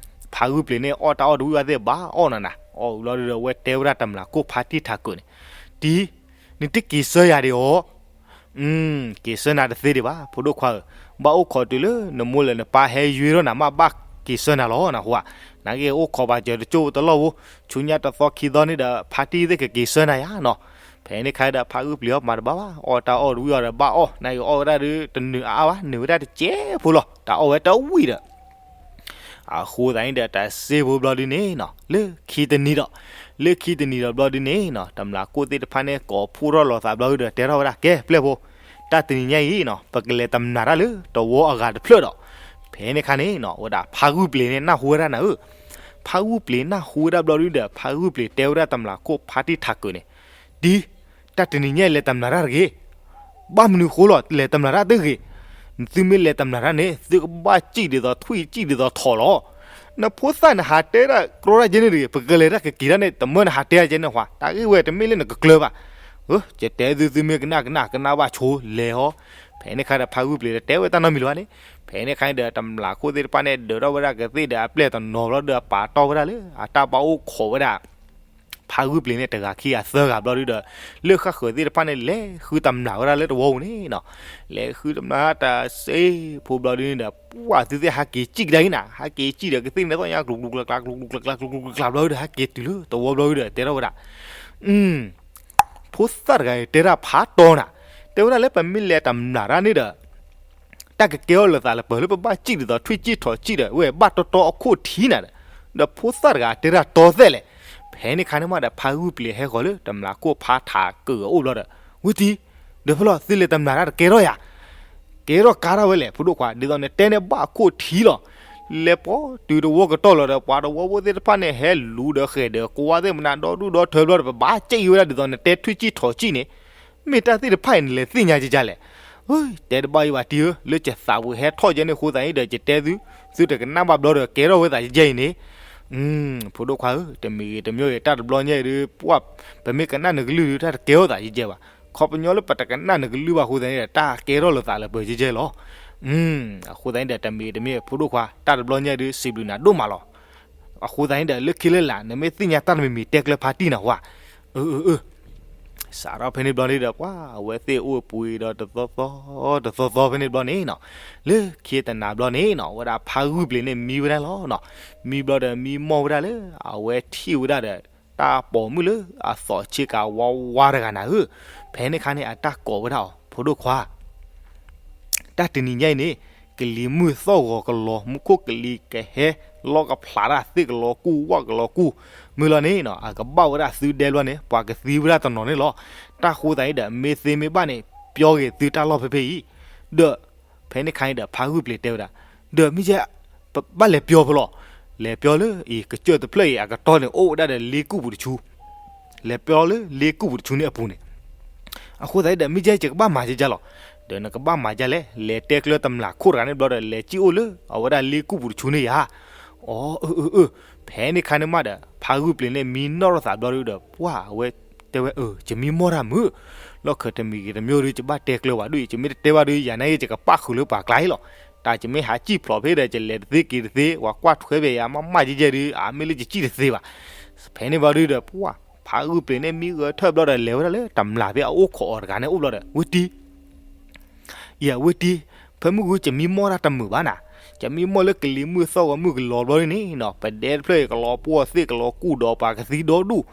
ဖါဂုၢ်ပျံၤန့ၣ် အီၣ်တၢ်အီၣ်တဝံၣ်ဘၣ်သ့ၣ်ဘၣ်အီၣ်နၤနၤ အီၣ်ဝံၤဘျီဒုးဒီး အဝဲတဲဝဲဒၣ်တမျၢ်ခိၣ်ဖါတံၢ်ထးကုာ်န့ၣ်, တံၤ, နတက့ၤဆၢယၤဒံးဧါ က့ၤဆၢနၤတသ့ဒံးဘၣ် ဖိဒိၣ်ခွါဧၢ, ဘၣ်အိၣ်ခိးတုၤလၢနမိၢ်လၢနပၢ်ဟဲယွ့ထီၣ်နၤမး ဘၣ်က့ၤဆၢနၤလီၤနဟူဧါ, နာ်က့အိၣ်ခိးဘၣ်စၢၤတကၠိတလီၢ်ဖိ, ဆူညါတသီခံသီန့ၣ်ဒီး ဖါတံၢ်သ့ၣ်ကက့ၤဆၢနၤယါနီၤ, ဖဲန့ၣ်ခါဒီး ဖါဂုၢ်ပျံၤအီၣ်မၤတဘၣ်ဘၣ် အီၣ်တၢ်အီၣ်တဝံၣ်အီၤဒီးဘၣ်အီၣ် နာ်က့အီၣ်ဝဲဒၣ်ဒုးတနုာ်အါအါဘၣ် နုာ်ဝဲဒၣ်တစဲးဖိလီၤ တၢ်အီၣ်ဝဲတဝံၣ်ဒီး အဃိသတးန့ၣ်ဒီး တၢ်စ့ဖိဘျီဒုန့ၣ်နီၤ လၢခံတနံၤဒီး လၢခံတနံၤဒီးဘျီဒုန့ၣ်နီၤ တမျၢ်ခိၣ်သ့ၣ်တဖၣ်န့ၣ် ကိးဖှိၣ်ထီၣ်လိာ်သးဘျီဒုဒီး တဲထီၣ်ဝဲဒၣ် ကဲ ပျဲၢ်ဖိ, တၢ်တနံၤညါအံၤနီၤ ပကလဲၤတမျၢ်တၢ်လၢတဝီအဂၤတဖျၢၣ်ဒီး, ဖဲန့ၣ်ခါန့ၣ်နီၤ ဝဲဒၣ်ဖါဂုၢ်ပျံၤန့ၣ် နၢ်ဟူဝဲဒၣ်နၤဧၢ, ဖါဂုၢ်ပျံၤနၢ်ဟူဝဲဒၣ်ဘျီဒုဒီး ဖါဂုၢ်ပျံၤတဲဝဲဒၣ်တမျၢ်ခိၣ်ဖါတံၢ်ထးကုာ်န့ၣ်, တံၤ, တၢ်တနံၤညါအံၤလဲၤတမျၢ်တၢ်တဂ့ၤ ဘၣ်မနုၤဃိလီၤ လဲၤတမျၢ်တၢ်တဂ့ၤ, သုမ့ၢ်လဲၤတမျၢ်တၢ်န့ၣ် သုကဘၣ်စံၣ်ဒ်သိးထွံၣ်စံၣ်ဒ်သိးထိးလီၤ, နဖိသၣ်နဟးတဲဒၣ်ကြီတၢ်ယဲန့ၣ်တဂ့ၤ ပကလဲၤတၢ်ကက့ၤတၢ်န့ၣ် တမၢနဟးတဲဒၣ်ယဲန့ၣ်ဟူဧါ တၢ်ဂ့ၢ်ဝဲတမ့ၢ်လၢနကကျၢၤဘၣ်, ကတဲသု သုမ့ၢ်ကနၣ်ကနၣ် ကနၣ်ဘၣ်ဆိလဲၤဟီ, ဖဲန့ၣ်ခါဒီးဖါဂုၢ်ပျံၤဒီးတဲဝဲတၢ်နီတမံၤလၢၤဘၣ်န့ၣ်, ဖဲန့ၣ်ခါန့ၣ်ဒီးတမျၢ်ခိၣ်သ့ၣ်တဖၣ်န့ၣ် ဒၢးထီၣ်ဝဲဒၣ်ကသ့ၣ်ဒီးအပျဲၢ်တနီၤဘျီဒီး ပာ်တီၢ်ဝဲဒၣ်လၢ အတၢ်ဘၣ်အိၣ်ခိးဝဲဒၣ် ဖါဂုၢ်ပျံၤန့ၣ် တဂၤခံဂၤသၢဂၤဘျီဒုဒီး လၢဃၣ်ဃၢၤသ့ၣ်တဖၣ်န့ၣ် လဲၤဃုတမျၢ်ဝဲဒၣ်လၢတဝီပူၤန့ၣ်နီၤ, လဲၤဃုတမျၢ်တၢ်စ့ဖိဘျီဒုန့ၣ်ဒီး ပှၢ်သုသ့ၣ်ဟးက့ၤစံၣ်ကဒါအံၤနၤ ဟးက့ၤစံၣ်ဒီးကသ့ၣ်န့ၣ်သီၣ်ညါ ကျူၤကျူၤကျါကျါ ကျူၤကျူၤကျါကျါ ကျူၤကျူၤကျါကျူၤကျါဘျီဒုဒီး ဟဲက့ၤတုၤလၢတဝီဘျီဒုဒီး တဲထီၣ်ဝဲဒၣ် ဖိသၣ်တဂၤအံၤ တဲဒၣ်ဖးတီနၤ, တဲဝဲဒၣ်လၢပမ့ၢ်လဲၤတမျၢ်တၢ်န့ၣ်ဒီး တၢ်ကကဲထီၣ်လိာ်သးလၢပှဲၤလၢပဘၣ်စံၣ်ဒ်သိးထွံၣ်စံၣ်ထိးစံၣ်ဒီး ဝဲဘၣ်တီတီအခိၣ်ထံးနၤဒီး, ဒီးဖိသၣ်တဂၤတဲဒၣ်တီသဲးလဲၣ်, ဖဲန့ၣ်ခါန့ၣ်မးဒီး ဖါဂုၢ်ပျံၤဟဲဃီၤလၢတမျၢ်ခိၣ်ဖါထးကုာ်အအိၣ်ဘျီဒီး, ဝံၤတံၤ, ဒီးဖဲလီၤ သုလဲၤတမျၢ်တၢ်တကဲထီၣ်ယၤ ကဲထီၣ်ကါထီၣ်ဝဲလဲၣ် ဖိဒိၣ်ခွါ ဒ်သိးနတဲန့ၣ်ဘၣ်အခိၣ်ထံးလီၤ, လဲၤပိာ်တုၤတဝီကတီၢ်လီၤဒီး ပှၤတဝီဖိသ့ၣ်တဖၣ်န့ၣ် ဟဲလူၤဒီးဃဲၤဒီးကွၢ်သ့ၣ်မနၤဒီဒူၣ်ဒီထၢဘျီဒီး ပဘၣ်စံၣ်ဝဲဒၣ်ဒ်သိးနတဲထွံၣ်စံၣ်ထိးစံၣ်န့ၣ် မ့ၢ်တၢ်သ့ၣ်တဖၣ်အံၤနလဲၤသ့ၣ်ညါကကလဲၣ်, တဲတဘၣ်အံၤဘၣ်တံၤဧၢ လၢကသးပူၤဟဲထီၣ်ကဲန့ၣ်အဃိသတးအံၤဒီး ယတဲသု, သုတကနၣ်ဘၣ်ဘျီဒီး ကဲထီၣ်ဝဲသးယဲယဲအံၤန့ၣ် ဖိဒိၣ်ခွါဧၢ, တမံၤဂ့ၤတမံၤဂ့ၤ တၢ်တဘျီညါအံၤဒုး ပှၢ် ပမ့ၢ်ကနၣ်နကလုၢ်ဒုး တၢ်တကဲထီၣ်သးယဲယဲဘၣ်, ခီပညီလၢပတကနၣ်နကလုၢ်ဘၣ်အဃိသတးန့ၣ်ဒီး တၢ်ကဲထီၣ်လိာ်သးလၢပှဲၤယဲယဲလီၤ, အဃိသတးန့ၣ်ဒီး တမံၤဂ့ၤတမံၤဂ့ၤ ဖိဒိၣ်ခွါ တၢ်တဘျီညါအံၤဒုး စံးဘျုးနၤဒိၣ်မးလီၤ, အဃိသတးန့ၣ်ဒီး လၢခံလၢလာ် နမ့ၢ်သ့ၣ်ညါတၢ်တမံၤမံၤ တဲကျၢၤဖါတံၢ်နၤဝါ, အၢ အၢ အၢ စးထီၣ်ဖဲန့ၣ်ဘျီန့ၣ်ဒီး ပှၤအဝဲသ့ၣ်အိၣ်ပှ့ၤဒီးတသီသီ တသီသီဖဲန့ၣ်ဘျီန့ၣ်နီၤ, လၢခံတနၤဘျီန့ၣ်နီၤ ဝဲဒၣ်ဖါဂုၢ်ပျံၤန့ၣ်မံဝဲဒၣ်လီၤနီၤ, မံဘျီဒီးမံမီၢ်ဝဲဒၣ်လၢ အဝဲထံၣ်ဝဲဒၣ်ဒီး တၢ်ပိာ်မုၣ်လၢအသီၣ်ဆ့ကၤဝါဝါတဂၤနၤဧၢ, ဖဲန့ၣ်ခါန့ၣ် အတၢ်ကိးဝဲဒၣ်အီၤ ဖိဒိၣ်ခွါ တၢ်တနံၤညါအံၤန့ၣ် ကလံၤမုၢ်သီၣ်ဂီၤကလီၤ မူခိၣ်ကလံၤကဟဲ လီၢ်ကဖျးတၢ်သ့ၣ်ကလီၤကူၣ် ဝၣ်ကလီၤကူၣ်, မုၢ်လီၤန့ၣ်နီၤ အကဘၣ်ဝဲဒၣ်သုဒဲဘျီန့ၣ် ပှၤကသံဝဲဒၣ်တနီၤန့ၣ်လီၤ. တၢ်ဃိသးအံၤဒီး မ့ၢ်သ့မ့ၢ်ဘၣ်န့ၣ် ပျီဂ့ၤသုတၢ်လီၢ်ဖဲဖဲအံၤ, ဒီး ဖဲန့ၣ်ခါအံၤဒီး ဖါဂုၢ်ပျံၤတဲဝဲဒၣ်, ဒီးမ့ၢ်ကဲ ပဘၣ်လဲၤပျီဖဲလီၤ. လဲၤပျီလၢအံၤ ကစၢၢ်တဖျၢၣ်အံၤအကတီၢ်န့ၣ် အိၣ်ဝဲဒၣ်ဒီးလ့ကူၣ်ပူၤတဆူ, လဲၤပျီလၢလ့ကူၣ်ပူၤတဆူန့ၣ်အပူၤန့ၣ်, အဃိသတးဒီး မ့ၢ်ကဲယကဘၣ်မၤကဲယလီၤ. ဒီးနကဘၣ်မၤဒ်လဲၣ်, လဲၤတဲကျၢၤတမျာ်ခိၣ်တဂၤန့ၣ်ဘျီဒီး လဲၤစံၣ်အိၣ်လၢအဝဲဒၣ်လ့ကူၣ်ပူၤတဆူန့ၣ်ယၤ. အီ, အၢ အၢ အၢ, ဖဲန့ၣ်ခါန့ၣ်မးဒီး ဖါဂုၢ်ပျ့ၤန့ၣ်မံနီၣ်ထီၣ်သးဘျီဒီး ပှၢ်ဝဲတဲဝဲ အၢ ယမံမီၢ်တၢ်မုာ်, လီၢ်ခၢၣ်တမံၤဂ့ၤတမံၤဒီး ယဘၣ်တဲကျၢၤဝဲဒၣ်အံၤ, ယမ့ၢ်တတဲဘၣ်ဒီး ယၤနာ်က့ ယကပၣ်ဃုာ်လၢပှၤကျါအံၤလီၤ. တၢ်ယမ့ၢ်ဟးစံၣ်ဖျိးဖဲဒီး ယလဲၤတသ့က့ၤတသ့, ပှၤကွၢ်ထွဲဘၣ်ယၤမးမးယဲယဲဒီး အမ့ၢ်လၢယစံၣ်တသ့ဘၣ်. ဖဲန့ၣ်ဘျီဒီး ပှၢ် ဖါဂုၢ်ပျ့ၤန့ၣ်မံဂဲၤထၢၣ်ဘျီဒီး လဲၤဝဲဒၣ်လၢတမျာ်ဖဲအအိၣ်ခိးအီၤတဂၤန့ၣ်အိၣ်ဘျီဒီး ဝ့ၢ်တံ အံၤ ဝ့ၢ်တံ, ဖဲမုၢ်ဂီၤ ယမံမီၢ်တၢ်တမုာ်ဘၣ်နၤ, ယမံမီၢ်လၢကလံၤမုၢ်သီၣ်ဂီၤမုၢ်ကလီၤဘျီဒ်န့ၣ်နီၤ, ပဒဲတဖျၢၣ်အံၤ ကလီၤပှီၢ်သ့ၣ် ကလီၤကူၣ်ဒီးပှၤကသံဒီဒူၣ်,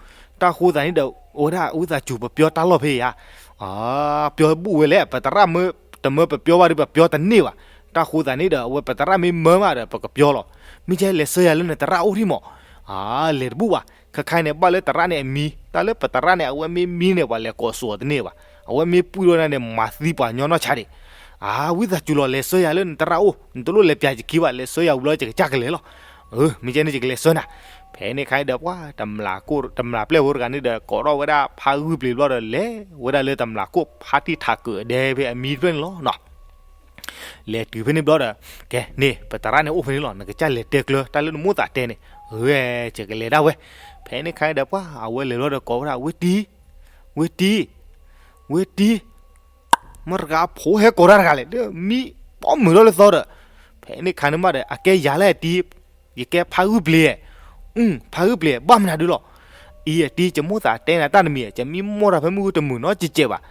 တၢ်ဃိသးန့ၣ်ဒီး အဝဲဒၣ်ဝံသးစူၤ ပပျီတၢ်လီၢ်ဖဲယၤ, ပျီဘူၣ်ဝဲလဲၣ်, ပသရၣ်မၢတမၢပပျီဘၣ်ဒီး ပပျီတန့ၢ်ဘၣ်, တၢ်ဃိသးန့ၣ်ဒီး အဝဲပသရၣ်မ့ၢ်မၢမးဒီး ပကပျီလီၤ, မ့ၢ်ကဲလဲၤဆှၢယၤလၢနသရၣ်အိၣ်ထံၣ်မး, လဲၤတဘူၣ်ဘၣ်, ခဲခါအံၤန့ၣ် ဘၣ်လၢသရၣ်န့ၣ်အမံ, တၢ်လၢပသရၣ်န့ၣ် အဝဲမ့ၢ်မံန့ၣ် ပှၤလဲၤကိးစိာ်အီၤတန့ၢ်ဘၣ်, အဝဲမ့ၢ်ပှံၢ်ထီၣ်န့ၣ် မၤသံပှၤညီနီၢ်ဆါဒံး, အၢ ဝံသးစူၤလီၤ လဲၤဆှၢယၤလၢနသရၣ်အိၣ်, နတလိၣ်လဲၤပျးယခံဘၣ်, လဲၤဆှၢယၤဝံၤလီၤ ယကစၢ်ကလဲၤလီၤ, အၢ မ့ၢ်ကဲန့ၣ် ယကလဲၤဆှၢနၤ, ဖဲန့ၣ်ခါအံၤဒီး ပှၢ် တမျာ်ခိၣ် တမျာ်ပျဲၢ်ဖိတဂၤန့ၣ်ဒီး ကိးထီၣ်ဝဲဒၣ်ဖါဂုၢ်ပျ့ၤဘျီဒီး လဲၤဝဲဒၣ်လၢတမျာ်ခိၣ်ဖါတံၢ်ထးကုးအဒဲဖဲအမံတဖျၢၣ်န့ၣ်လီၤနီၤ. လဲၤတုၤဖဲန့ၣ်ဘျီဒီး ကဲန့ၣ် ပသရၣ်န့ၣ်အိၣ်ဖဲန့ၣ်လီၤ, နကစၢ်လဲၤတဲကျၢၤ တၢ်လၢနမိၣ်သးတဲန့ၣ်, ဂဲၤ ယကလဲၤဒၣ်ဝဲ, ဖဲန့ၣ်ခါအံၤဒီး ပှၢ် အဝဲလဲၤဘျီဒီးကိးဝဲဒၣ် ဝ့ၢ်တံ ဝ့ၢ်တံ ဝ့ၢ်တံ, မတၤတဂၤဖိဟဲကိးတၢ်တဂၤလဲၣ်, မံပိာ်မုၣ်ထီၣ်လၢသီဒီး, ဖဲန့ၣ်ခါန့ၣ်မးဒီး အကဲယၤလၢအတံ, ယကဲဖါဂုၢ်ပျ့ၤ, အု ဖါဂုၢ်ပျ့ၤ ဘၣ်မနုၤဒုလီၤ, အံၤအတံ ယမိၣ်သးတဲနၤတၢ်တမံၤ, ယမံမီၢ်တၢ်ဖဲမုၢ်ဂီၤတမုာ်နီတစဲးဘၣ်,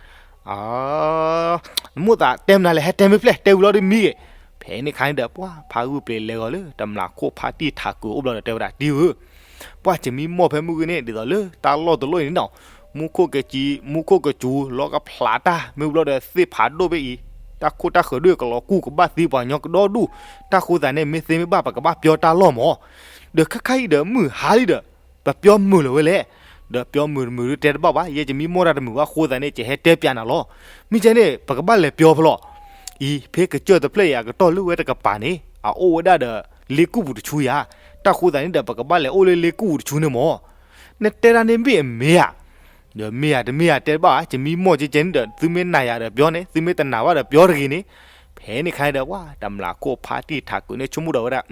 နမိၣ်သးတဲမနုၤလဲၣ် ဟဲတဲမ့ၢ်ဖျဲၣ် တဲဝံၤလီၤဒီးမံဂ့ၤ, ဖဲန့ၣ်ခါန့ၣ်ဒီး ပှၢ် ဖါဂုၢ်ပျ့ၤလဲၤဂီၤလၢ တမျာ်ခိၣ်ဖါတံၢ်ထးကုးအိၣ်ဘျီဒီးတဲဝဲဒၣ် တံဧၢ ပှၢ် ယမံမီၢ်ဖဲမုၢ်ဂီၤန့ၣ် ဒ်သိးလၢတၢ်လီၢ်တလီၢ်အံၤန့ၣ်နီၤ, မူခိၣ်ကစံ, မူခိၣ်ကစူၤ လီၤကဖျးတၢ် မ့ၢ်ဘျီဒီးသ့ၣ်ဖးဒိၣ်ဖဲအံၤ, တၢ်ခိၣ်တၢ်ဃၢၤဒုးကလီၤကူၣ် ကဘၣ်သံပှၤညီကဒီဒူၣ်, တၢ်ဃိသးန့ၣ် မ့ၢ်သ့မ့ၢ်ဘၣ် ပကဘၣ်ပျီတၢ်လီၢ်မး, ဒီးခဲခါအံၤဒီးမုၢ်ဟါလံဒီး ပပျီမုာ်လၢၤဝဲလဲၣ်, ဒီးပျီမုာ်တမုာ်ဒုးတဲတဘၣ်ဘၣ်, ယဲယမံမီၢ်တၢ်တမုာ်ဘၣ်အဃိသတးန့ၣ် ယဟဲတဲပျးနၤလီၤ, မ့ၢ်ကဲန့ၣ် ပကဘၣ်လဲၤပျီဖဲလီၤ, အံၤ ဖဲကစၢၢ်တဖျၢၣ်အံၤအကတီၢ်လၢဝဲတကပၤန့ၣ် အအိၣ်ဝဲဒၣ်ဒီးလ့ကူၣ်ပူၤတဆူယၤ, တၢ်ဃိသတးန့ၣ်ဒီး ပကဘၣ်လဲၤအိၣ်လၢလ့ကူၣ်ပူၤတဆူန့ၣ်မး, နတဲဒၣ်န့ၣ်မ့ၢ်အမ့ၢ်ဧါ, ဒီးမ့ၢ်ဧါတမ့ၢ်ဧါတဲတဘၣ်ဘၣ်, ယမံမီၢ်ကဲကဲန့ၣ်ဒီး သုမ့ၢ်နာ်ယၤဒီးပျီန့ၣ်, သုမ့ၢ်တနာ်ဘၣ်ဒီးပျီတဂ့ၤန့ၣ်, ဖဲန့ၣ်ခါန့ၣ်ဒီး ပှၢ် တမျာ်ခိၣ်ဖါတံၢ်ထးကုးန့ၣ် ဆိကမိၣ်ဒီးဝဲဒၣ်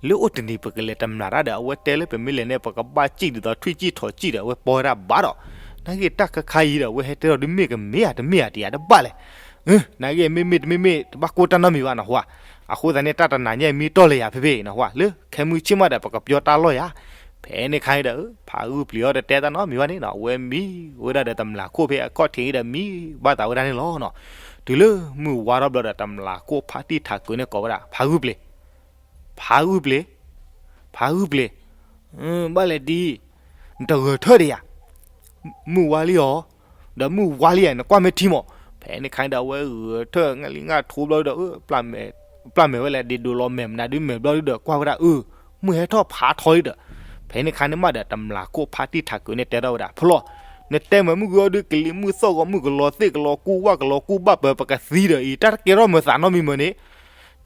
လၢအိၣ်တနံၤပကလဲၤတမျာ်တၢ်ဒီး အဝဲတဲလၢပမ့ၢ်လဲၤန့ၣ် ပကဘၣ်စံၣ်ဒ်သိးထွံၣ်စံၣ်ထိးစံၣ်ဒီး အဝဲပီဝဲဒၣ်ဘၣ်ဒီး, နာ်က့တၢ်ခဲခါအံၤဒီး အဝဲဟဲတဲထီၣ်ဒုးမ့ၢ်ကမ့ၢ်ဧါတမ့ၢ်ဧါတယၤတဘၣ်လဲၣ်, နာ်က့မ့မ့ၢ်တမ့မ့ၢ် တဘၣ်ကိၢ်တၢ်နီတမံၤဘၣ်နဟူဧါ, အဃိသတးန့ၣ် တၢ်တနၤညါအံၤမံတီၢ်လၢယၤဖဲဖဲအံၤနဟူဧါ, လၢခဲမုၢ်ဆ့ၣ်မးဒီး ပကပျီတၢ်လီၢ်ယၤ, ဖဲန့ၣ်ခါအံၤဒီး ဖါဂုၢ်ပျ့ၤအီၤတတဲတၢ်နီတမံၤဘၣ်န့ၣ်နီၤ, အဝဲမံဝဲဒၣ်ဒီးတမျာ်ခိၣ်ဖဲအခီၣ်ထံးအံၤဒီးမံဘၣ်သးဝဲဒၣ်န့ၣ်လီၤနီၤ, တုၤလၢမုၢ်ဝါထီၣ်ဘျီဒီး တမျာ်ခိၣ်ဖါတံၢ်ထးကုးန့ၣ်ကိးဝဲဒၣ် ဖါဂုၢ်ပျ့ၤ ဖါဂုၢ်ပျ့ၤ, ဖါဂုၢ်ပျ့ၤ, ဘၣ်လဲၣ်တံ, နတဂဲၤထၢၣ်ဒံးဧါ, မုၢ်ဝါလံဧါ, ဒီးမုၢ်ဝါလံဧါ နကွၢ်မ့ၢ်ထံမး, ဖဲန့ၣ်ခါန့ၣ်ဒီး အဝဲဂဲၤထၢၣ် ငါလံငါထိဘျီဒီး ပျၢ်မဲာ်ဝဲလဲၣ် ဒ့ဒိးလီၤမဲာ်မနုၤဒုးမဲာ်ဘျီဒုးဒီး ကွၢ်ဝဲဒၣ်အၢ မုၢ်ဟဲထီၣ်ဖးထီလံဒီး, ဖဲန့ၣ်ခါန့ၣ်မးဒီး တမျာ်ခိၣ်ဖါတံၢ်ထးကုးန့ၣ်တဲထီၣ်ဝဲဒၣ် ဖဲလီၤ, နတဲမ့ၢ်မုၢ်ဂီၤဒုး ကလံၤမုၢ်သီၣ်ဂီၤမုၢ်ကလီၤသ့ၣ်ကလီၤကူၣ်ဝၣ်ကလီၤကူၣ်ဘၣ်ပၢၤ ပကသံဒီးအံၤ တၢ်တကဲထီၣ်မၤသးနီတမံၤမ့ၢ်န့ၣ်,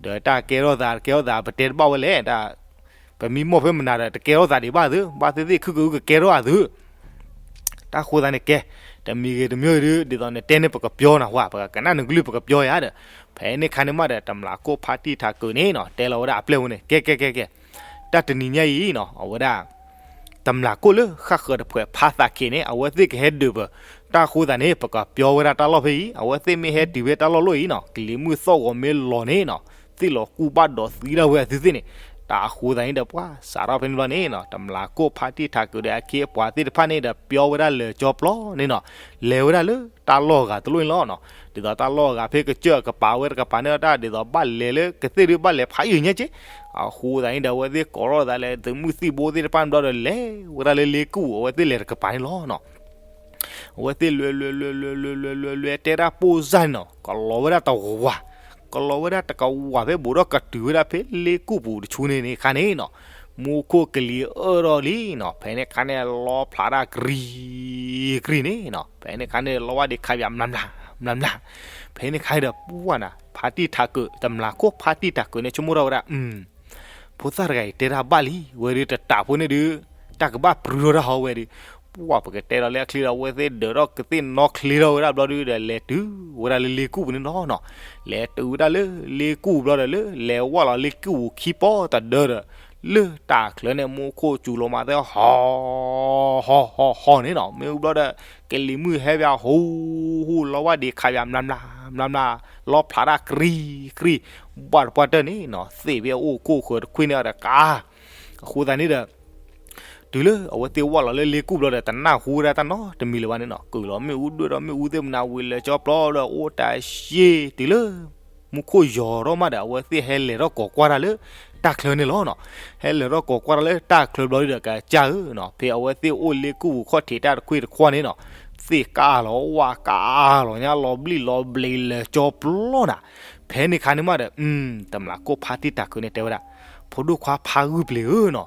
ဒီးတၢ်ကဲထီၣ်သးတကဲထီၣ်သး ပတဲတဘၣ်ဝဲလဲၣ်, တၢ် ပမံမီၢ်ဖဲမနုၤဒီး တကဲထီၣ်သးဒံးဘၣ်သု, ဘၣ်သ့ၣ်သ့ၣ်ခုကကကဲထီၣ်အသု, တၢ်ဃိသတးန့ၣ်ကဲ, တမံၤဂ့ၤတမံၤဂ့ၤဒုး ဒ်သိးနတဲန့ၣ် ပကပျီနဟူဧါ, ပကကနၣ်နကလုၢ် ပကပျီယၤဒီး, ဖဲန့ၣ်ခါန့ၣ်မးဒီး တမျာ်ခိၣ်ဖါတံၢ်ထးကုးန့ၣ်နီၤ တဲလီၤဝဲဒၣ်အပျဲၢ်ဖိန့ၣ် ကဲကဲကဲကဲ, တၢ်တနံၤညါအံၤနီၤ အဝဲဒၣ် တမျာ်ခိၣ်လၢဃၣ်ဃၢၤတဖှဲးဖါသးခ့န့ၣ် အဝဲသ့ၣ်ကဟဲဒုးပၢၤ, တၢ်ဃိသတးန့ၣ် ပကပျီဝဲဒၣ်တၢ်လီၢ်ဖဲအံၤ, အဝဲသ့ၣ်မ့ၢ်ဟဲတုၤဖဲတၢ်လီၢ်လီၢ်အံၤနီၤ ကလံၤမုၢ်သီၣ်ဂီၤမ့ၢ်လီၤန့ၣ်နီၤ သ့ၣ်လီၤကူၣ်ဘၣ်ဒီးသံဒၣ်ဝဲအသုသ့ၣ်န့ၣ်, တၢ်အဃိသတးန့ၣ်ဒီး ပှၤစးထီၣ်ဖဲန့ၣ်ဘျီန့ၣ်နီၤ တမျာ်ခိၣ်ဖါတံၢ်ထးကုးဒီးအခ့အပှၤသ့ၣ်တဖၣ်န့ၣ်ဒီး ပျီဝဲဒၣ်လၢာ်ကၠီပျီန့ၣ်နီၤ, လဲၤဝဲဒၣ်လၢတၢ်လီၢ်အဂၤတလိၣ်န့ၣ်လီၤနီၤ, ဒ်သိးတၢ်လီၢ်အဂၤဖဲကစၢၢ်အကပၤဝဲတကပၤန့ၣ် တၢ်ဒ်သိးဘၣ်လဲၤလၢကသ့ၣ်ဒုးဘၣ်လဲၤဖးယံာ်ညါက့, အဃိသတးန့ၣ်ဒီး အဝဲသ့ၣ်ကိးထီၣ်သးလၢသုးမုၢ်သံၣ်ဘိသ့ၣ်တဖၣ်န့ၣ်ဘျီဒီး လဲၤဝဲဒၣ်လၢလ့ကူၣ် အဝဲသ့ၣ်လဲၤတကပၤန့ၣ်လီၤနီၤ အဝဲသ့ၣ်လဲၤလဲၤလဲၤလဲၤလဲၤလဲၤလဲၤလဲၤ တဲဒၣ်ပိၢ်စၢ်န့ၣ်နီၤ ကလီၤဝဲဒၣ်တဝး, ကလီၤဝဲဒၣ်တကဝးဖဲဘူးဒီးကတုၤဝဲဒၣ်ဖဲလ့ကူၣ်ပူၤတဆူန့ၣ်န့ၣ်ခါန့ၣ်နီၤ, မူခိၣ်ကလံၤအၢၣ်ထီၣ်လံနီၤ ဖဲန့ၣ်ခါန့ၣ် လီဖျးတၢ်ကရံၤ ကရံၤန့ၣ်နီၤ ဖဲန့ၣ်ခါန့ၣ် လီဝဲဒၣ်ခးပၠး မျးမျး မျးမျး, ဖဲန့ၣ်ခါန့ၣ်ဒီး ပှၢ်နၤ ဖါတံၢ်ထးကုး တမျာ်ခိၣ်ဖါတံၢ်ထးကုးန့ၣ် ဆိကမိၣ်ထီၣ်ဝဲဒၣ် အု ဖိသၣ်တဂၤအံၤတဲတၢ်ဘၣ်လံဝဲဒုး တတးဖိန့ၣ်ဒုး တၢ်ကဘၣ်ပြူထီၣ်တၢ်ဟီဝဲဒုး, ပှၢ်ပကတဲဒီးလၢအချံဒီး အဝဲသ့ၣ်ဒၢးထီၣ်ကသ့ၣ်နီၣ်ချ့ထီၣ်ဝဲဒၣ်ဘျီဒုးဒီး လဲၤတုၤဝဲဒၣ်လၢလ့ကူၣ်ပူၤန့ၣ်လီၤနီၤ. လဲၤတုၤဝဲဒၣ်လၢလ့ကူၣ်ပူၤဘျီဒီး လၢလဲၤဝဲလီၤလ့ကူၣ်ပူၤခံပီတဒၢဒီး လၢတၢ်ချၢန့ၣ် မူခိၣ်စူၤလီၤမးသ့ၣ် ဟီ ဟီ ဟီ ဟီန့ၣ်နီၤ. မ့ၢ်ဝံၤဘျီဒီး ကလံၤမုၢ်ဟဲပၠးဟူ ဟူ လီၤဝၢ်ဒံးခးပၠး မျးမျး မျးမျး လီဖျးတၢ်ကြံကြံ, ဘၣ်တပှၢ်တၢၢ်န့ၣ်နီၤ သ့ၣ်ဘ့ၣ်အိၣ်ခိၣ်ဃၢၤတခွံန့ၣ်ဒီးကါ, အဃိသတးန့ၣ်ဒီး တုၤလၢအဝဲသ့ၣ်ဝဲလီၤလၢလ့ကူၣ်ဘျီဒီး တနၢ်ဟူဝဲဒၣ်တၢ်နီတမံၤလၢၤဘၣ်န့ၣ်နီၤ. ကုၢ်လီၤမ့ၣ်အူဒွဲၣ်ဒီးမ့ၣ်အူသ့ၣ်မနၤဝံၤ လၢာ်ကၠီပျီဒီးအိၣ်တၢ်ရှ့တုၤလၢ မူခိၣ်ယီၤထီၣ်မးဒီး အဝဲသ့ၣ်ဟဲလဲၤထီၣ်ကိးကွၢ်တၢ်လၢတၢ်ချၢန့ၣ်လီၤနီၤ. ဟဲလဲၤထီၣ်ကိးကွၢ်တၢ်လၢတၢ်ချၢဘျီဒီး ကစၢ်ဧၢနီၤ ဖဲအဝဲသ့ၣ်အိၣ်လ့ကူၣ်ပူၤခီၣ်ထံးတၢ်တခွံတခွီန့ၣ်နီၤ သ့ၣ်ကါလီၤဝၣ်ကါလီၤညါလီၤဘျံၣ်လီၤဘျ့လၢာ်ကၠီပျီနၤ. ဖဲန့ၣ်ခါန့ၣ်မးဒီး တမျးခိၣ်ဖါတံၢ်ထးကုးန့ၣ်တဲဝဲဒၣ်, ဖိဒိၣ်ခွါဖါဂုၢ်ပျ့ၤဧၢနီၤ,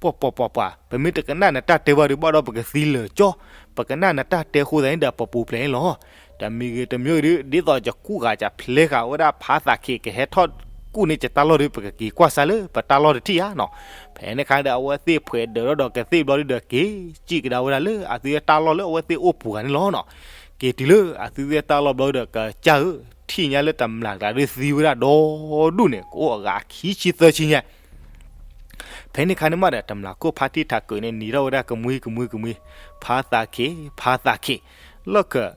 ပှၤပှၤပှၤပှၤ ပမ့ၢ်တကနၣ်နတၢ်တဲဘၣ်ဒီး ဘၣ်ဒီးပကသံလၢာ်ကၠီ, ပကနၣ်နတၢ်တဲအဃိသတးန့ၣ်ဒီး ပပူၤဖျဲးန့ၣ်လီၤ. တမံၤဂ့ၤတမံၤဂ့ၤဒီး ဒ်သိးယကူၣ်ဃာ်ယဖျဲဃာ်ဝဲဒၣ်ဖါသးခ့း ကဟဲထီၣ်ကူၣ်န့ၢ်ယတၢ်လီၢ်ဒီး ပကက့ၤကွၢ်ဆၢလၢပတၢ်လီၢ်တထံၣ်ဧါနီၤ. ဖဲန့ၣ်ခါဒီး အဝဲသ့ၣ်ဖှဲးဒၢးထီၣ်ဒီးကသ့ၣ်ဘျီဒီး က့ၤစံၣ်ကဒါဝဲဒၣ်လၢအသုသ့ၣ်တၢ်လီၢ်လၢအဝဲသ့ၣ်အိၣ်ပူၤဂၤန့ၣ်လီၤနီၤ. က့ၤတုၤလၢအသုသ့ၣ်တၢ်လီၢ်ဘျီဒီး ကစၢ်ဧၢ, ထံၣ်ညါလၢတမျးကျးဒီးသံဝဲဒၣ်ဒီဒူၣ်န့ၣ် ကအိၣ်အဂၤခံဆံသၢဆံညါ ဖဲန့ၣ်ခါန့ၣ်မးဒီး တမျးခိၣ်ဖါတံၢ်ထးကုးန့ၣ် နံၤထီၣ်ဝဲဒၣ်ကမှံကမှံကမှံ, ဖါသးခ့း, ဖါသးခ့း, လီၢ်ခၢၣ်,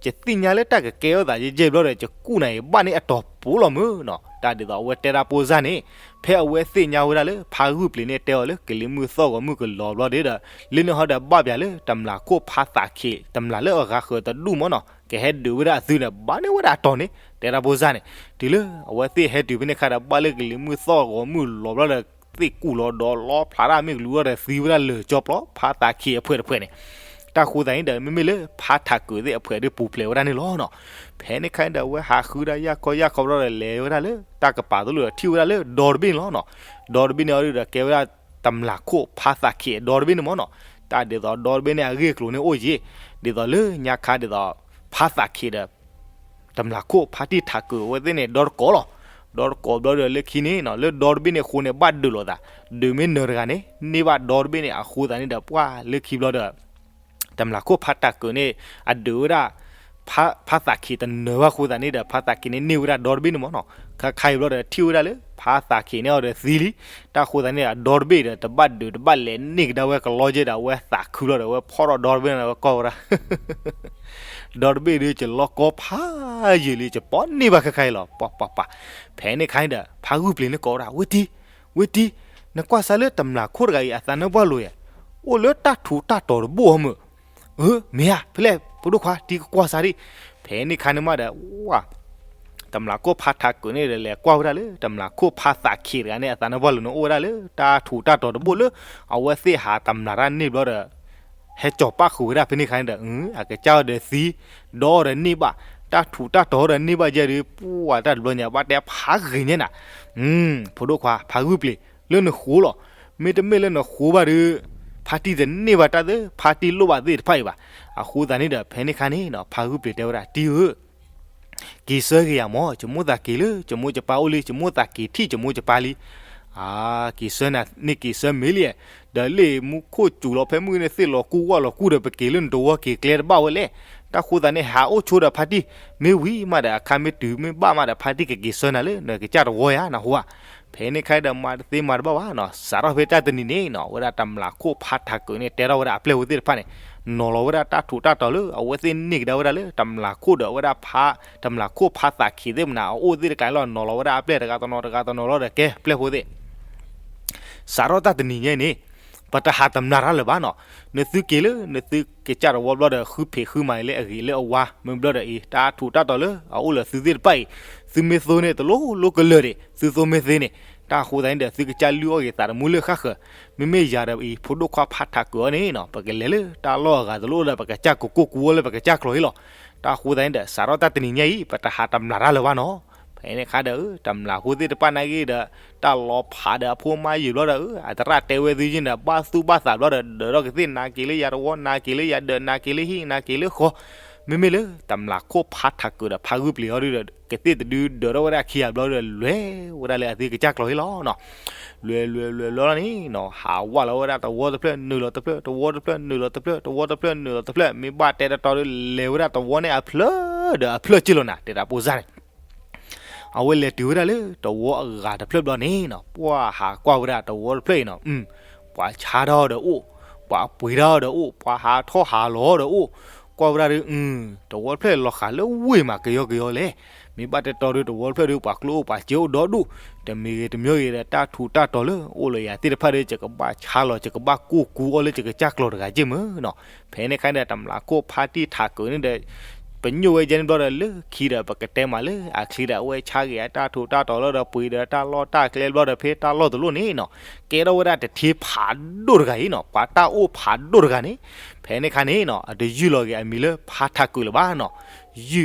ယသ့ၣ်ညါလၢတၢ်ကကဲထီၣ်သးယဲၢ်ယဲၢ်ဘျီဒီး ယကူၣ်နၤအံၤဘၣ်န့ၢ်အတီၤပူၤလီၤမုၢ်နီၤ. တၢ်ဒ်သိးအဝဲတဲတၢ်ပိၢ်စၢ်န့ၣ်, ဖဲအဝဲသ့ၣ်ညါဝဲဒၣ်လၢ ဖါဂုၢ်ပျ့ၤန့ၣ်တဲအီၤလၢကလံၤမုၢ်သီၣ်ဂီၤမုၢ်ကလီၤဘျီဒီး, လၢန့ၣ်ဟီဒီးဘၣ်ပၠးလၢတမျးခိၣ်ဖါသးခ့း တမျးလၢအဂၤဃၢၤတဒူၣ်မၢ်နီၤ ကဟဲဒုးဝဲဒၣ်အသုန့ၣ် ဘၣ်န့ၢ်ဝဲဒၣ်အတီၤန့ၣ် တဲတၢ်ပိၢ်စၢ်န့ၣ်. တုၤလၢအဝဲသ့ၣ်ဟဲတုၤဖဲန့ၣ်ခါဒီး ဘၣ်လၢကလံၤမုၢ်သီၣ်ဂီၤမုၢ်လီၤဘျီဒီး သ့ၣ်ကူၣ်လီၤဒီးလီဖျးတၢ်မ့ၢ်ကလူၤဒီး သံဝဲဒၣ်လၢာ်ကၠီပျီ ဖါသးခ့းအဖှဲးတဖှဲးန့ၣ်. တၢ်ဃိသတးန့ၣ်ဒီး မ့မ့ၢ်လၢဖါထးကုးသ့ၣ်အဖှဲးဒီးပူၤဖျဲးဝဲဒၣ်န့ၣ်လီၤနီၤ. ဖဲန့ၣ်ခါန့ၣ်ဒီး အဝဲဟးဃုဒၣ်ယၢ်ခီယၢ်ခီဘျီဒီး လဲၤဝဲဒၣ်လၢတၢ်ကပၤတလိၣ်ဒီး ထံၣ်ဝဲဒၣ်လၢဒီတဘ့ၣ်န့ၣ်လီၤနီၤ. ဒီတဘ့ၣ်န့ၣ်အီၤဒီး ကဲဝဲဒၣ်တမျးခိၣ်ဖါသးခ့းအဒီတဘ့ၣ်န့ၣ်မၢ်နီၤ. တၢ်ဒ်သိးဒီတဘ့ၣ်န့ၣ် အဂ့ၢ်အကျိၤန့ၣ်အိၣ်ယံၤ, ဒ်သိးလၢညါခါဒ်သိး ဖါသးခ့းဒီး တမျးခိၣ်ဖါတံၢ်ထးကုးအဝဲသ့ၣ်န့ၣ် ဒီတကိးလီၤ. ဒီတကိးဘျီဒီးလၢခံန့ၣ်နီၤ လၢဒီတဘ့ၣ်န့ၣ်အဃိန့ၣ် ဘၣ်ဒုးလိာ်သး, ဒုးမ့ၢ်နၢၤတဂၤန့ၣ် န့ၢ်ဘၣ်ဒီတဘ့ၣ်န့ၣ်အဃိသတးန့ၣ်ဒီး ပှၢ်လၢခံဘျီဒီး တမျးခိၣ်ဖါထးကုးန့ၣ် အဒုးဝဲဒၣ် ဖါသးခ့းတနၢၤဘၣ်အဃိသတးန့ၣ်ဒီး ဖါသးခ့းန့ၣ်န့ၢ်ဝဲဒၣ်ဒီတဘ့ၣ်န့ၣ်မၢ်နီၤ. ခါခါအံၤဘျီဒီး ထံၣ်ဝဲဒၣ်လၢ ဖါသးခ့းန့ၣ်အီၤဒီးသံလံ. တၢ်ဃိသတးန့ၣ်ဒီး အဒီတဘ့ၣ်ဒီး တဘၣ်ဒုးတဘၣ်လဲၤန့ၢ်ကဒါဝဲကလီကဲဒီး အဝဲသးခုဘျီဒီး အဝဲဖီၣ်ထီၣ်ဒီတဘ့ၣ်န့ၣ် အဝဲကိးဝဲဒၣ် ဒီတဘ့ၣ်ဒီး ယလီၢ်ကီဖးယံာ်လံ ယပီၢ်န့ၢ်ဘၣ်ခဲခါအံၤလီၤ ပှၤပှၤပှၤ. ဖဲန့ၣ်ခါန့ၣ်ဒီး ဖါဂုၢ်ပျ့ၤန့ၣ်ကိးဝဲဒၣ် ဝ့ၢ်တံၢ်, ဝ့ၢ်တံၢ်, နကွၢ်စၢ်လၢတမျးခိၣ်တဂၤအံၤ အသးနၢ်ပှၢ်လိာ်ဧါ, အိၣ်လၢတၢ်ထူးတၢ်တီၤတဘိၣ်အီၤမုၢ်. အၢ မ့ၢ်ဧါ, ဖဲလဲၣ် ဖိဒိၣ်ခွါ တံၤကကွၢ်စၢ်ဒံး. ဖဲန့ၣ်ခါန့ၣ်မးဒီး ဝါ တမျးခိၣ်ဖါထးကုးန့ၣ်ဒီး လဲၤကွၢ်ဝဲဒၣ်လၢ တမျးခိၣ်ဖါသးခ့းတဂၤန့ၣ် အသးနၢ်ပှၢ်လိာ်န့ၣ် အိၣ်ဝဲဒၣ်လၢတၢ်ထူးတၢ်တီၤတဘိၣ်လၢ အဝဲသ့ၣ်ဟးတမျးတၢ်န့ၢ်ဘျီဒီး ဟဲကၠီၤပၣ်ဃုာ်ဝဲဒၣ်ဖဲန့ၣ်ခါန့ၣ်ဒီး အကစၢ်အီၤဒီးသံ, ဒီဒီးန့ၢ်ဘၣ်, တၢ်ထူးတၢ်တီၤဒီးန့ၢ်ဘၣ်ယဲၢ်ဒီး ပှၢ်တၢ်တဘျီညါ ဘၣ်တဲဖးဂ့ၤညါနၤ. ဖိဒိၣ်ခွါ ဖါဂုၢ်ပျ့ၤ လၢနဃိလီၤ. မ့တမ့ၢ်လၢနဃိဘၣ်ဒီး ဖါတံၢ်တန့ၢ်ဘၣ်တၢ်သ့ၣ် ဖါတံၢ်လိၣ်ဘၣ်သ့ၣ်တဖၣ်အံၤဘၣ်. အဃိသတးန့ၣ်ဒီး ဖဲန့ၣ်ခါန့ၣ် ဖါဂုၢ်ပျ့ၤတဲဝဲဒၣ် တံၤဧၢ က့ၤဆၢက့ၤယၤမၢ်, ယမိၣ်သးက့ၤလၢ ယမိၢ်ယပၢ်အိၣ်လံ, ယမိၣ်သးက့ၤထံၣ်ယမိၢ်ယပၢ်လံ. အါ, က့ၤဆၢနၤန့ၣ် က့ၤဆၢမ့ၢ်လံ, ဒီးလၢမူခိၣ်စူၤလီၤဖဲမုၢ်န့ၣ် သ့ၣ်လီၤကူၣ်ဝၣ်လီၤကူၣ်ဒီး ပက့ၤလၢနတဝီက့ၤကျဲတဘၣ်ဝဲလဲၣ်. တၢ်ဃိသတးန့ၣ် ဟးအိၣ်ဆိဒီးဖါတံၢ်, မ့ၢ်ဝံၤမးဒီး အခါမ့ၢ်တုၤမ့ၢ်ဘၣ်မးဒီး ဖါတံၢ်ကက့ၤဆၢနၤလၢနကစၢ်တဝီယၤနဟူဧါ. ဖဲန့ၣ်ခါဒီးမၤတသ့မၤတဘၣ်ဘၣ်နီၤ, စးထီၣ်ဖဲတၢ်တနံၤန့ၣ်နီၤ ဝဲဒၣ်တမျးခိၣ်ဖါထးကုးန့ၣ် တဲထီၣ်ဝဲဒၣ်အပျဲၢ်ဖိသ့ၣ်တဖၣ်န့ၣ် နီၤလီၤဝဲဒၣ်တၢ်ထူးတၢ်တီၤလၢ အဝဲသ့ၣ်န့ၢ်ကဒါဝဲဒၣ်လၢ တမျးခိၣ်ဒီးဝဲဒၣ်ဖါ, တမျးခိၣ်ဖါသးခ့းသ့ၣ်မနၤ အအိၣ်သ့ၣ်တကးလီၤ နီၤလီၤဝဲဒၣ်အပျဲၢ်တဂၤတနီၤတဂၤတနီၤလီၤဒီး ကဲပျဲၢ်ဖိသ့ၣ် စးထီၣ်တၢ်တနံၤညါန့ၣ် ပတဟးတမျးတၢ်လၢၤဘၣ်နီၤ. နသုက့ၤလၢ နသုကစၢ်တဝီဘျီဒီး ဃုဖံးဃုမၤအံၤလၢအဂ့ၤလၢအဝါ မ့ၢ်ဘျီဒီးအံၤ တၢ်ထူးတၢ်တီၤလၢအအိၣ်လၢသုသ့ၣ်တဖၣ်အံၤ သုမ့ၢ်သိန့ၣ် တလိၣ်လိၣ်ကလၢာ်ဒံး သုသိမ့ၢ်သ့န့ၣ်. တၢ်ဃိသတးန့ၣ်ဒီး သုကစၢ်လုၢ်အီၣ်ဂ့ၤသးတမူလၢဃၣ်ဃၢၤ. မ့မ့ၢ်ယၤဒီးအံၤ ဖိဒိၣ်ခွါဖါထးကုးအီၤန့ၣ်နီၤ ပကလဲၤလၢတၢ်လီၢ်အဂၤတလိၣ်ဒီး ပကစၢ်ကကိၢ်ကူဝီလၢပကစၢ်ကျိၤအံၤလီၤ. တၢ်ဃိသတးန့ၣ်ဒီး စးထီၣ်တၢ်တနံၤညါအံၤ ပတဟးတမျးတၢ်လၢၤဘၣ်နီၤ. ဖဲန့ၣ်ခါဒီး တမျးဖိသ့ၣ်တဖၣ်နာ်က့ဒီး တၢ်လီၤဖးဒီးအဖိမါယံာ်ဘျီဒီး အသရၣ်တဲဝဲသုယ့ၢ်န့ၣ် ဘၣ်သူၣ်ဘၣ်သးဘျီဒီး ဒၢးထီၣ်ကသ့ၣ် နၤက့ၤလၢယၤတဝီ နၤက့ၤလၢယၤဒၢး နၤက့ၤလၢဟံၣ် နၤက့ၤလၢဃီ. မ့မ့ၢ်လၢ တမျးခိၣ်ဖါထးကုးဒီး ဖါဂုၢ်ပျ့ၤအီၤဒီး ကသ့ၣ်တဒုဒၢးထီၣ်ဝဲဒၣ်ခံဂၤဘျီဒီး လဲၤဝဲဒၣ်လၢအသုကစၢ်ကျိၤအံၤလီၤနီၤ. လွဲလွဲလွဲလွဲလီၤန့ၣ်နီၤ ဟးဝးလီၤဝဲဒၣ်တဝီတဖျၢၣ်နုာ်လီၤတဖျၢၣ် တဝီတဖျၢၣ်နုာ်လီၤတဖျၢၣ် တဝီတဖျၢၣ်နုာ်လီၤတဖျၢၣ် မ့ၢ်ဘၣ်တဲတတီဒီး လဲၤဝဲဒၣ်တဝီန့ၣ်အဖျၢၣ်ဒီးအဖျၢၣ်က့ၢ်လီၤနၤ တဲဒၣ်ပိၢ်စၢ်န့ၣ် အဝဲလဲၤတုၤဝဲဒၣ်လၢတဝီအဂၤတဖျၢၣ်ဘျီန့ၣ်နီၤ ပှၢ်ဟးကွၢ်ဝဲဒၣ်တဝီတဖျၢၣ်အံၤနီၤ ပှၤဆါထီၣ်ဒီးအိၣ်, ပှၤပှ့ၤထီၣ်ဒီးအိၣ်, ပှၤဟးထီၣ်ဟးလီၤဒီးအိၣ်, ကွၢ်ဝဲဒၣ်ဒီး တဝီတဖျၢၣ်လီၤဃာ်လၢဝ့ၢ်မးကယီကယီလဲၣ်. မ့ၢ်ဘၣ်တဲတီဒီးတဝီတဖျၢၣ်ဒီး ပှၤကျိအိၣ်ပှၤစ့အိၣ်ဒီဒူၣ်, တမံၤဂ့ၤတမံၤဂ့ၤဒီးတၢ်ထူးတၢ်တီၤလၢအိၣ်လၢယၤသ့ၣ်တဖၣ်ဒီး ယကဘၣ်ဆါလီၤ ယကဘၣ်ကိၢ်ကူအီၤလၢယကစၢ်ကျိၤတဂၤက့ၢ်မ့ၢ်နီၤ. ဖဲန့ၣ်အခါန့ၣ်ဒီး တမျးခိၣ်ဖါတံၢ်ထးကုးန့ၣ်ဒီး ပညိၣ်ဝဲယဲန့ၣ်ဘျီဒီး လၢခံဒီးပကတဲမးလၢအချံဒီး အဝဲဆါဂ့ၤအတၢ်ထူးတၢ်တီၤလီၤဒီး ပှ့ၤဒီးတၢ်လီၢ်တၢ်ကျဲဘျီဒီး ဖဲတၢ်လီၢ်တလီၢ်န့ၣ်နီၤ ကဲထီၣ်ဝဲဒၣ်တထ့ဖးဒိၣ်တဂၤအံၤနီၤ ပှၤတၢ်အိၣ်ဖးဒိၣ်တဂၤန့ၣ်. ဖဲန့ၣ်အခါန့ၣ်နီၤ အတယုၢ်လီၤဂ့ၤအမံၤလၢဖါထးကုးလၢၤဘၣ်နီၤ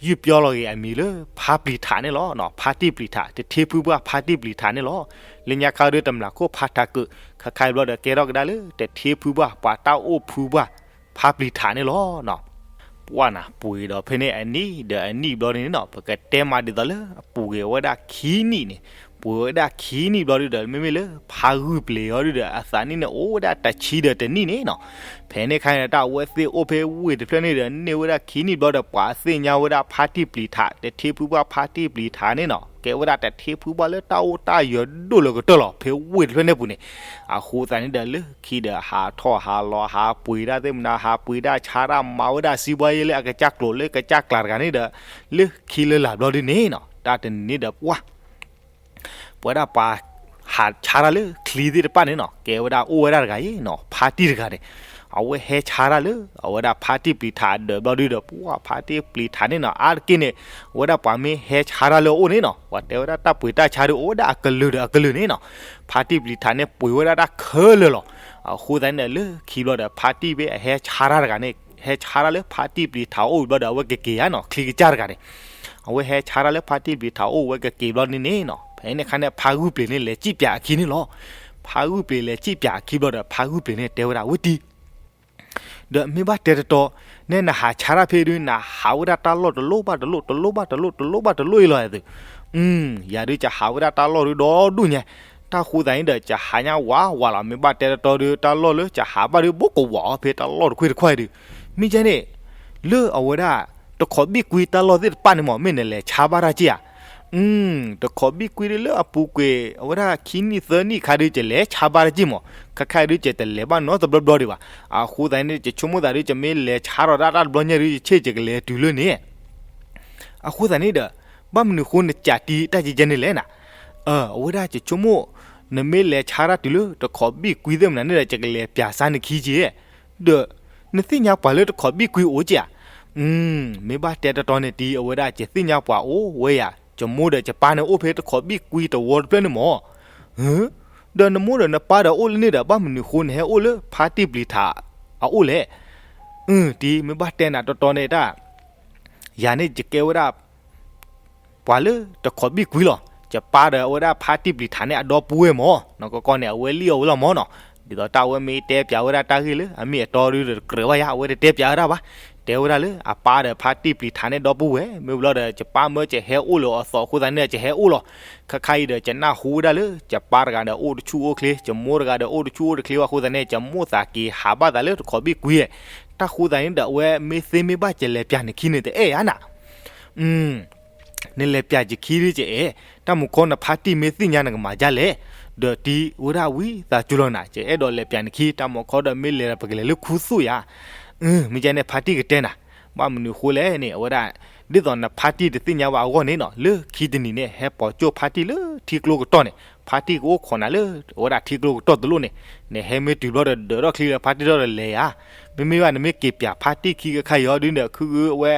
ယုၢ်ပျီလီၤဂ့ၤအမံၤလၢဖါပျံၤထးန့ၣ်လီၤ. ဖါတံၢ်ပျံၤထး တထ့ဖုပှၢ်ဖါတံၢ်ပျံၤထးန့ၣ်လီၤ. လၢညါခါဒီး တမျးခိၣ်ဖါထးကုး ခါခါအံၤဘျီဒီး ကဲထီၣ်ကဒါလၢတထ့ဖုပှၢ် ပှၤတၢ်အိၣ်ဖုပှၢ် ဖါပျံၤထးန့ၣ်လီၤ. ပှၢ်နၤ ပှ့ၤဒီးဖဲန့ၣ်အနံၣ်ဒီးအနံၣ်ဘျီန့ၣ်နီၤ ပကတဲမးဒ်သိးလၢအပူၤကွံာ်ဝဲဒၣ်ခံနံၣ်န့ၣ်, ပူၤကွံာ်ဝဲဒၣ်ခံနံၣ်ဘျီဒီး မ့မ့ၢ်လၢဖါဂုၢ်ပျံၤအီၤဒီး အသးနံၣ်န့ၣ်အိၣ်ဝဲဒၣ်တဆံဒီးတနံၣ်န့ၣ်နီၤ. ဖဲန့ၣ်အခါန့ၣ် တၢ်အဝဲသ့ၣ်အိၣ်ဖဲဝ့ၢ်တဖျၢၣ်န့ၣ်ဒီး န့ၢ်ဝဲဒၣ်ခံနံၣ်ဘျီဒီး ပှၤသ့ၣ်ညါဝဲဒၣ်ဖါတံၢ်ပျံၤထး တထ့ဖုပှၢ်ဖါတံၢ်ပျံၤထးန့ၣ်နီၤ ကဲဝဲဒၣ်တထ့ဖုပှၢ်လၢတၢ်အိၣ်တၢ်ယၢၤဒိၣ်လၢကတၢၢ်လီၤ ဖဲဝ့ၢ်တဖျၢၣ်န့ၣ်ပူၤန့ၣ်. အဃိသတးန့ၣ်ဒီး လၢခံဒီးဟးထီၣ်ဟးလီၤ ဟးပှ့ၤဒၣ်သ့ၣ်မနၤ ဟးပှ့ၤဒၣ်ဆါတၢ် မၤဝဲဒၣ်စံးဘှါယဲလၢအကစၢ်ကျိၤလၢကစၢ်ကျးတဂၤန့ၣ်ဒီး လၢခံလၢလာ်ဘျီဒ်န့ၣ်နီၤ တၢ်တနံၤန့ၣ်ဒီးပှၢ် ပဝဲဒၣ်ပှၤဟးဆါတၢ်လၢချံသ့ၣ်တဖၣ်န့ၣ်နီၤ ကဲဝဲဒၣ်အိၣ်ဝဲဒၣ်တဂၤအံၤနီၤ ဖါတံၢ်တဂၤန့ၣ် အဝဲဟဲဆါတၢ်လၢ အဝဲဒၣ်ဖါတံၢ်ပျံၤထးအဒၢးဘျီဒုဒီး ပှၢ်ဖါတံၢ်ပျံၤထးန့ၣ်နီၤ အါတက့ၢ်န့ၣ် အဝဲဒၣ်ပှၤမ့ၢ်ဟဲဆါတၢ်လၢအအိၣ်န့ၣ်နီၤ ပှၤတဲဝဲဒၣ်တၢ်ပှ့ၤတၢ်ဆါဒီး အိၣ်ဝဲဒၣ်အကလုာ်ဒီးအကလုာ်န့ၣ်နီၤ ဖါတံၢ်ပျံၤထးန့ၣ် ပှ့ၤဝဲဒၣ်တၢ်ခဲလၢာ်လီၤ. အဃိသတးန့ၣ်ဒီး လၢခံဘျီဒီး ဖါတံၢ်ဖဲအဟဲဆါတၢ်တဂၤန့ၣ် ဟဲဆါတၢ်လၢဖါတံၢ်ပျံၤထးအိၣ်ဘျီဒီး အဝဲကက့ၤဧါနီၤ ချံကစၢ်တဂၤန့ၣ် အဝဲဟဲဆါတၢ်လၢဖါတံၢ်ပျံၤထးအိၣ်ဝဲကက့ၤဘျီန့ၣ်န့ၣ်နီၤ ဖဲန့ၣ်အခါန့ၣ် ဖါဂုၢ်ပျံၤန့ၣ် လဲၤစံၣ်ပၠးအခံန့ၣ်လီၤ. ဖါဂုၢ်ပျံၤလဲၤစံၣ်ပၠးအခံဘျီဒီး ဖါဂုၢ်ပျံၤန့ၣ် တဲဝဲဒၣ်ဝဲတံၤ ဒီးမ့ၢ်ဘၣ်တဲတတီ နဲနဟးဆါတၢ်ဖဲဒုး နဟးဝဲဒၣ်တၢ်လီၢ်တလိၣ်ဘၣ်တလိၣ် တလိၣ်ဘၣ်တလိၣ် တလိၣ်ဘၣ်တလိၣ်အံၤလီၤသု. ယၤဒုး ယဟးဝဲဒၣ်တၢ်လီၢ်ဒုးဒီဒူၣ်ညါ, တၢ်ဃိသးန့ၣ်ဒီး ယဟးညါဝးဝးလီၤ. မ့ၢ်ဘၣ်တဲတတီဒုး တၢ်လီၢ်လၢယဟးဘၣ်ဒုး ဘိးကဝီၤအီၤဖဲတၢ်လီၢ်တခွ့ၣ်တခွါအံၤဒုး, မ့ၢ်ကဲန့ၣ် လၢအဝဲဒၣ် တခိးဘံၣ်ကွံတၢ်လီၢ်သ့ၣ်တဖၣ်န့ၣ်မး မ့ၢ်နလဲၤဆါဘၣ်တၢ်က့ၢ်ဧါ. တခိးဘံၣ်ကွံဒုးလၢအပူၤကွံာ် အဝဲဒၣ်ခံနံၣ်သၢနံၣ်အခါဒုး ယလဲၤဆါဘၣ်တၢ်က့ၢ်မး, ခဲခါအံၤဒုး ယတလဲၤဘၣ်နီတဘျီဘျီဒံးဘၣ်. အဃိသတးန့ၣ် ယဆိကမိၣ်သးဒုး ယမ့ၢ်လဲၤဆါထီၣ်ဒၣ်တၢ်တဘျီညါဒုး ယဆ့ၣ်ယကလဲၤတုၤလၢန့ၣ် အဃိသတးန့ၣ်ဒီး ဘၣ်မနုၤဃိနကးတံၢ်တၢ်ကဲကဲန့ၣ်လဲၣ်နၤ. အဝဲဒၣ်ယဆိကမိၣ် နမ့ၢ်လဲၤဆါတၢ်တုၤလၢတခိးဘံၣ်ကွံသ့ၣ်မနုၤန့ၣ်ဒီး ယကလဲၤပၠးစၢ်နခံက့ၢ်. ဒီး နသ့ၣ်ညါပှၤလၢတခိးဘံၣ်ကွံအိၣ်က့ၢ်ဧါ. မ့ၢ်ဘၣ်တဲတတီန့ၣ်တံၤ အဝဲဒၣ်ယသ့ၣ်ညါပှၤအိၣ်ဝဲယၤ, ယမိၢ်ဒီးယပၢ်န့ၣ်အိၣ်ဖဲတခိးဘံၣ်ကွံတဝီတဖျၢၣ်န့ၣ်မး. ဒီးနမိၢ်ဒီးနပၢ်ဒီးအိၣ်လၢန့ၣ်ဒီး ဘၣ်မနုၤဃိနဟဲအိၣ်လၢဖါတံၢ်ပျံၤထးအအိၣ်လဲၣ်. တံၤ မ့ၢ်ဘၣ်တဲနၤတတီန့ၣ်တၢ် ယၤန့ၣ်ယကဲဝဲဒၣ် ပှၤလၢတခိးဘံၣ်ကွံလီၤ. ယပၢ်ဒီးအဝဲဒၣ်ဖါတံၢ်ပျံၤထးန့ၣ်အဒီပုၢ်ဝဲၢ်မး, နီၢ်ကီၢ်ကီၢ်န့ၣ် အဝဲလံၣ်အီၣ်ဝဲလီၤမးနီၤ. ဒ်သိးတၢ်အဝဲမ့ၢ်တဲပၠးဝဲဒၣ်တၢ်ဂ့ၢ်လၢအမ့ၢ်အတီဒုးတကြၢးဘၣ်ယၤ အဝဲတတဲပၠးဝဲဒၣ်ဘၣ်. တဲဝဲဒၣ်လၢအပၢ်ဒီးဖါတံၢ်ပျံၤထးန့ၣ်ဒီပုၢ်ဝဲၢ်, မ့ၢ်ဝံၤလီၤဒီး ယပၢ်မၢယဟဲအိၣ်လၢအသီအဃိသတးန့ၣ် ယဟဲအိၣ်လီၤ. ခဲခါအံၤဒီး ယနၢ်ဟူဝဲဒၣ်လၢ ယပၢ်တဂၤဒီးအိၣ်တဆူၣ်အိၣ်ချ့, ယမိၢ်တဂၤဒီးအိၣ်တဆူၣ်အိၣ်တချ့ဘၣ်အဃိသတးန့ၣ် ယမိၣ်သးက့ၤဟးဘၣ်သးလၢတခိးဘံၣ်ကွံ. တၢ်ဃိသတးန့ၣ်ဒီး အဝဲမ့ၢ်သ့မ့ၢ်ဘၣ် ယလဲၤပၠးနခံန့ၣ် တအဲၣ်ဧါနၤ. နလဲၤပၠးယခံဒုး ယအဲၣ်, တၢ်မူခီနဖါတံၢ်မ့ၢ်သ့ၣ်ညါ နကမၤဒ်လဲၣ်. ဒီးတံၤ ဝဲဒၣ်ဝံသးစူၤလီၤနၤ, ယအဲၣ်ဒိးလဲၤပၠးနခံ, တၢ်မူခီဒီးမ့ၢ်လဲၤဒီး ပကလဲၤလၢခူသူၣ်ယၤ. မ့ၢ်ကဲန့ၣ် ဖါတံၢ်ကတဲနၤ, ဘၣ်မနုၤဃိလဲၣ်န့ၣ် အဝဲဒၣ် ဒ်သိးနဖါတံၢ်တသ့ၣ်ညါဘၣ်အဂီၢ်န့ၣ်နီၤ, လၢခံတနံၤန့ၣ် ဟဲပိာ်ကၠိၣ်ဖါတံၢ်လၢထံကျိကတီၢ်န့ၣ်, ဖါတံၢ်ကအိၣ်ခိးနၤလၢ အဝဲဒၣ်ထံကျိကတီၢ်တလိၣ်န့ၣ်, နဟဲမ့ၢ်တုၤဘျီဒီး ဒၢးထီၣ်ချံလၢဖါတံၢ်ထီၣ်ဒီးလဲၤယၤ. မ့မ့ၢ်ဘၣ် နမ့ၢ်က့ၤပၠးဖါတံၢ်ခံကခါအံၤအီၤဒုးဒီး ခုဂုၤအဝဲ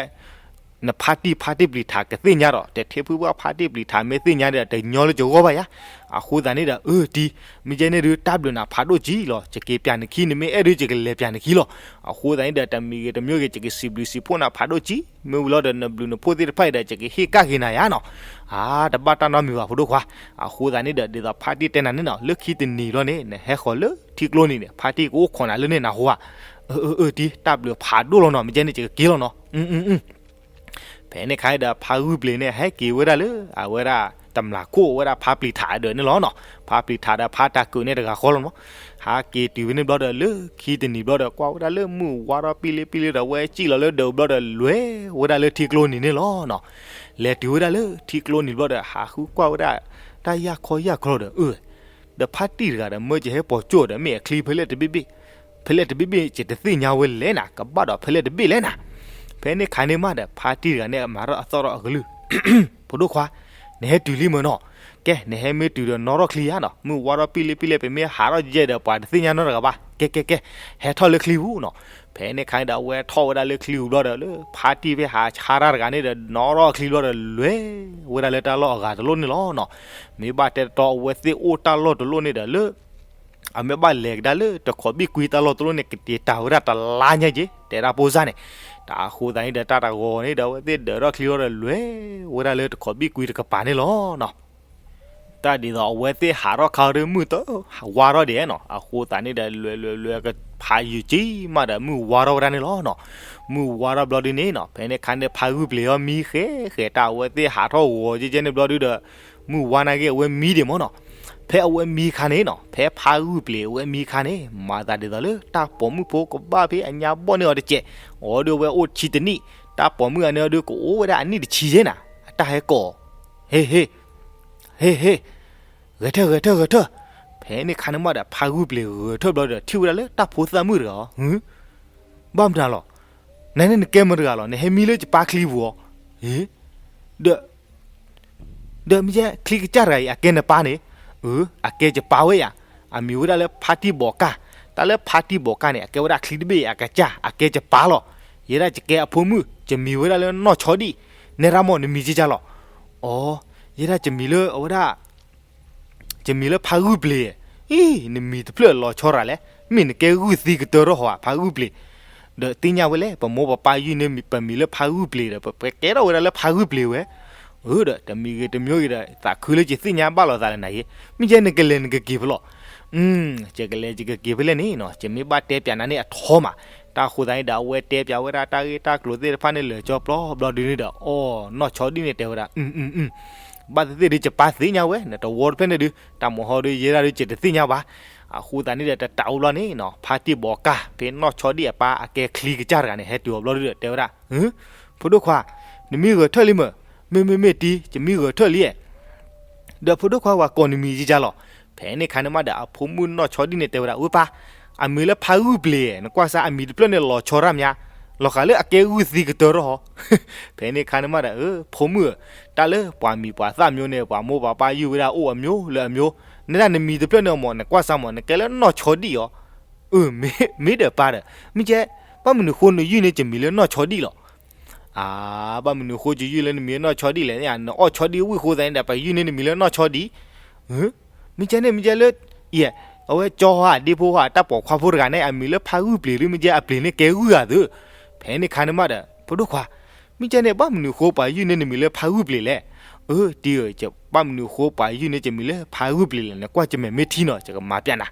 နဖါတံၢ် ဖါတံၢ်ပျံၤထးကသ့ၣ်ညါဒီး တထံဖုဘၣ်ဖါတံၢ်ပျံၤထးမ့ၢ်သ့ၣ်ညါဒီး တညီလၢယဂီၢ်ဘၣ်ယၤ. အဃိသတးန့ၣ်ဒီး အၢ တံၤ, မ့ၢ်ကဲန့ၣ်ဒုး တၢ်ဘျုးနၤဖးဒိၣ်ကံလီၤ. ယက့ၤပၠးနခံ နမ့ၢ်အဲၣ်ဒုး ယကလဲၤပၠးနခံလီၤ. အဃိသတးန့ၣ်ဒီး တမံၤဂ့ၤတမံၤဂ့ၤ ယကစံးဘျုးစံးဖှိၣ်နၤဖးဒိၣ်ကံ. မ့ၢ်ဝံၤလီၤဒီး နဘျုးနဖှိၣ်သ့ၣ်တဖၣ်အံၤဒီး ယကဟ့ၣ်ကဒါက့ၤနၤယၤနီၤ. အါ တဘၣ်တၢ်နီတမံၤဘၣ် ဖိဒိၣ်ခွါ. အဃိသတးန့ၣ်ဒီး ဒ်သိးဖါတံၢ်တဲနၤန့ၣ်နီၤ, လၢခံတနံၤလီၤန့ၣ် နဟဲဃီၤလၢထံကျိန့ၣ်န့ၣ် ဖါတံၢ်ကအိၣ်ခိးနၤလၢန့ၣ် နဟူဧါ. အၢ အၢ အၢ တံၤ, တၢ်ဘျုးဖးဒိၣ်လီၤနီၤ, မ့ၢ်ကဲန့ၣ် ယကက့ၤလီၤနီၤ. ဖဲန့ၣ်အခါဒီး ဖါဂုၢ်ပျံၤန့ၣ် ဟဲက့ၤဝဲဒၣ်လၢ အဝဲဒၣ် တမျၢ်ခိၣ်ဝဲဒၣ်ဖါပျံၤထးဒၢးန့ၣ်လီၤနီၤ. ဖါပျံၤထးဒီးဖါတၢ်ကုးန့ၣ်တဂၤဃီလီၤနီၤ. ဟးက့ၤတုၤဖဲန့ၣ်ဘျီဒီး လၢခံတနံၤဘျီဒီး ကွၢ်ဝဲဒၣ်လၢမုၢ်ဝါထီၣ်ပံလ့ပံလ့ဒီး ဝဲစံၣ်လီၤလၢဒၢးဘျီဒီး လဲၤဝဲဒၣ်လၢထံကျိနံၤန့ၣ်လီၤနီၤ. လဲၤတုၤဝဲဒၣ်လၢထံကျိနံၤဘျီဒီး ဟးဃုကွၢ်ဝဲဒၣ် တၢ်ယၢ်ခီယၢ်ချီဒီး အၢ ဒီးဖါတံၢ်တဂၤဒီး မၢကဟဲပိာ်ကၠိၣ်ဒီး မ့ၢ်အချံဖဲလဲၣ်တဘ့ၣ်ဘ့ၣ်, ဖဲလဲၣ်တဘ့ၣ်ဘ့ၣ် ယတသ့ၣ်ညါဝဲလဲၣ်နၤ, ကဘၣ်ဒီးဖဲလဲၣ်တဘ့ၣ်လဲၣ်နၤ. ဖဲန့ၣ်ခါန့ၣ်မးဒီး ဖါတံၢ်တဂၤန့ၣ် မၤထီၣ်အသီၣ်ထီၣ်အကလုၢ်, ဖိဒိၣ်ခွါ, နဟဲတုၤလံမၢ်နီၤ, ကဲ နဟဲမ့ၢ်တုၤဒီးနီၣ်ထီၣ်ချံဧါနီၤ, မုၢ်ဝါထီၣ်ပံလ့ပံလ့ ပမ့ၢ်ဟးထီၣ်ယဲဒီး ပှၤတသ့ၣ်ညါနီတဂၤဘၣ်, ကဲကဲကဲ, ဟဲထီၣ်လၢချံပူၤနီၤ. ဖဲန့ၣ်ခါန့ၣ်ဒီး အဝဲထီၣ်ဝဲဒၣ်လၢချံပူၤဘျီဒီး လၢဖါတံၢ်ဖဲဟးဆါတၢ်တဂၤန့ၣ်ဒီး နီၣ်ထီၣ်ချံဘျီဒီး လဲၤဝဲဒၣ်လၢတၢ်လီၢ်အဂၤတလိၣ်န့ၣ်လီၤနီၤ. မ့ၢ်ဘၣ်တဲတတီ အဝဲသ့ၣ်အိၣ်တၢ်လီၢ်တလိၣ်န့ၣ်ဒီးလၢ အမ့ၢ်ဘၣ်လဲၤကဒါလၢတခိးဘံၣ်ကွံတၢ်လီၢ်တလိၣ်န့ၣ် ကတ့ၤတၢ်ဝဲဒၣ်တလါညါက့ၤ တဲဒၣ်ဖိစၢ်န့ၣ်, တၢ်အဃိသတးန့ၣ်ဒီး တၢ်တဂီၤန့ၣ်ဒီး အဝဲသ့ၣ်ဒၢးထီၣ်ချံလီၤဒီး လဲၤဝဲဒၣ်လၢတခိးဘံၣ်ကွံတကပၤန့ၣ်လီၤနီၤ. တၢ်ဒ်သိးအဝဲသ့ၣ်ဟးထီၣ်ခါဒီး မုၢ်တဝါထီၣ်ဒံးနီၤ, အဃိသတးန့ၣ်ဒီး လဲၤလဲၤလဲၤကဖးယုာ်ကံမးဒီး မုၢ်ဝါထီၣ်ဝဲဒၣ်န့ၣ်လီၤနီၤ. မုၢ်ဝါထီၣ်ဘျီဒုန့ၣ်နီၤ, ဖဲန့ၣ်ခါန့ၣ် ဖါဂုၢ်ပျ့ၤအီၤမံဃဲဃဲ တၢ်အဝဲသ့ၣ်ဟးထီၣ်ဂီၤကဲကဲန့ၣ်ဘျီဒုဒီး မုၢ်ဝါနာ်က့ အဝဲမံဒံးမၢ်နီၤ. ဖဲအဝဲမံခါန့ၣ်နီၤ, ဖဲဖါဂုၢ်ပျ့ၤအဝဲမံခါန့ၣ် မၤသးဒ်သိးလၢ တၢ်ပိာ်မုၣ်ဖိကဘၣ်ဖဲအညါဘီၣ်န့ၢ်အီၤတစဲး, အီၤဒုအဝဲအိၣ်ဆံတနံၣ်, တၢ်ပိာ်မုၣ်အန့ၣ်အီၤဒု ကအိၣ်ဝဲဒၣ်အနံၣ်တဆံယဲနၤ, အတၢ်ဟဲကိး, ဟ့ ဟ့ ဟ့ ဟ့ ဂဲၤထၢၣ် ဂဲၤထၢၣ် ဂဲၤထၢၣ်. ဖဲန့ၣ်ခါန့ၣ်မးဒီး ဖါဂုၢ်ပျ့ၤဂဲၤထၢၣ်ဘျီဒီး ထံၣ်ဝဲဒၣ်လၢတၢ်ဖိသၣ်မုၣ်တဂၤအီၤ, ဘၣ်မနုၤလီၤ, နန့ၣ်နကဲမတၤတဂၤလီၤ, နဟဲမံလၢယပၢ်ချံပူၤအီၤ, ဒီး ဒီးမ့ၢ်ကဲချံကစၢ်တဂၤအံၤ အကဲနပၢ်န့ၣ်, အကဲယပၢ်ဝဲယၤ, အမံၤဝဲဒၣ်လၢဖါတံၢ်ဘီးကၢ်, တၢ်လၢဖါတံၢ်ဘီးကၢ်န့ၣ် အကဲဝဲဒၣ်ချံတဘ့ၣ်အကစၢ်, အကဲယပၢ်လီၤ. ယဲဒၣ်ယကဲအဖိမုၣ် ယမံၤဝဲဒၣ်လၢနီၢ်ဆီဒံၣ်, နဲဒၣ်မၢ်နမံၤကကၢ်လီၤ. အီ, ယဲဒၣ်ယမံၤလၢအဝဲဒၣ် ယမံၤလၢဖါဂုၢ်ပျ့ၤ, အံၤ နမံၤတဖျၢၣ်လီၤဆီရၤလဲၣ်, မ့ၢ်နကဲဂုၢ်သံကတၢၢ်ထီၣ်ဟီဧါ ဖါဂုၢ်ပျ့ၤ, ဒီးသ့ၣ်ညါဝဲလဲၣ် ပမိၢ်ပပၢ်ယုၢ်န့ၢ်ပမံၤလၢဖါဂုၢ်ပျ့ၤဒီး ပကဲထီၣ်ဝဲဒၣ်လၢဖါဂုၢ်ပျ့ၤဝဲ, ဒီးတမံၤဂ့ၤတမံၤဂ့ၤဒီး သးခုလၢယသ့ၣ်ညါဘၣ်လိာ်သးလၢနၤယ့, မ့ၢ်ကဲနကလဲၤနကက့ၤဖဲလဲၣ်, ယကလဲၤယကက့ၤဖဲလဲၣ်န့ၣ်နီၤ, ယမ့ၢ်ဘၣ်တဲပၠးနၤန့ၣ်အထီမး, တၢ်အဃိသတးန့ၣ်ဒီး အဝဲတဲပၠးဝဲဒၣ်တၢ်ဂ့ၢ်တၢ်ကျိၤသ့ၣ်တဖၣ်န့ၣ် လၢာ်ကၠီပျီဘျီဒုန့ၣ်ဒီး အီ, နီၢ်ဆီဒံၣ်န့ၣ်တဲဝဲဒၣ် ဘၣ်သ့ၣ်သ့ၣ်ဒုး ယပၢ်သ့ၣ်ညါဝဲ နတဝီတဖျၢၣ်န့ၣ်ဒုး တၢ်မၤဟီဒုး ယဲဒၣ်ဒုး ယတသ့ၣ်ညါဘၣ်. အဃိသတးန့ၣ်ဒီး တတးအိၣ်ဘျီန့ၣ်နီၤ ဖါတံၢ်ဘီးကၢ် ဖဲနီၢ်ဆီဒံၣ်အပၢ်အကဲချံကစၢ်တဂၤန့ၣ် ဟဲတုၤအီၤဘျီဒုဒီး တဲဝဲဒၣ်, ဖိဒိၣ်ခွါ, နမံဂဲၤထၢၣ်လံမ့ၢ်, မ့မ့မ့ၢ်တံၤ ယမံဂဲၤထၢၣ်လံ, ဒီးဖိဒိၣ်ခွါ ပှၤကိးနမံၤယကၢ်လီၤ. ဖဲန့ၣ်ခါန့ၣ်မးဒီး အဖိမုၣ်နီၢ်ဆီဒံၣ်န့ၣ်တဲဝဲဒၣ် ဝ့ၢ်ပၢ်, အမံၤလၢဖါဂုၢ်ပျ့ၤ, နကွၢ်စၢ်အမံၤတဖျၢၣ်န့ၣ်လီၤဆီရၣ်မး, လီၤဃာ်လၢအကဲဂုၢ်သံကတၢၢ်ထီၣ်ဟီ. ဖဲန့ၣ်ခါန့ၣ်မးဒီး ဖိမုၣ်ဧၢ, တၢ်လၢပှၤမံၤပှၤသၣ်မျိုးန့ၣ် ပှၤမိၢ်ပှၤပၢ်ယုၢ်ဝဲဒၣ်အိၣ်အမျိုးလၢအမျိုး, နဲဒၣ်နမံၤတဖျၢၣ်န့ၣ်မး နကွၢ်စၢ်မး နကဲလၢနီၢ်ဆီဒံၣ်အီၤ. အၢ မ့ၢ်ဒီးပၢ်ဒီး, မ့ၢ်ကဲ, ဘၣ်မနုၤဃိနယုၢ်န့ၢ်ယမံၤလၢနီၢ်ဆီဒံၣ်လီၤ. အၢ ဘၣ်မနုၤဃိယုၢ်လၢနမံၤလၢနီၢ်ဆီဒံၣ်လဲၣ်, နအီၣ်ဆီဒံၣ်ဝံၣ်အဃိသတးန့ၣ်ဒီး ပယုၢ်န့ၢ်နမံၤလၢနီၢ်ဆီဒံၣ်. မ့ၢ်ကဲန့ၣ် မ့ၢ်ကဲလၢ, ယဲ, အဝဲကၠီဟီၣ်ဒ့ဖိဟီၣ် တၢ်ပိာ်ခွါဖိတဂၤန့ၣ် အမံၤလၢဖါဂုၢ်ပျ့ၤဒု မ့ၢ်ကဲအပျ့ၤန့ၣ်ကဲဂုၢ်ဧါသၢ. ဖဲန့ၣ်ခါန့ၣ်မးဒီး ဖိဒိၣ်ခွါ, မ့ၢ်ကဲန့ၣ် ဘၣ်မနုၤဃိပှၤယုၢ်န့ၢ်နမံၤလၢဖါဂုၢ်ပျ့ၤလဲၣ်. အၢ တံၤဧၢ, ဘၣ်မနုၤဃိပှၤယုၢ်န့ၢ်ယမံၤလၢဖါဂုၢ်ပျ့ၤလဲၣ်, နကွၢ်ယမဲာ်မ့ၢ်ထံနီၤ ယကမၤပျဲနၤ.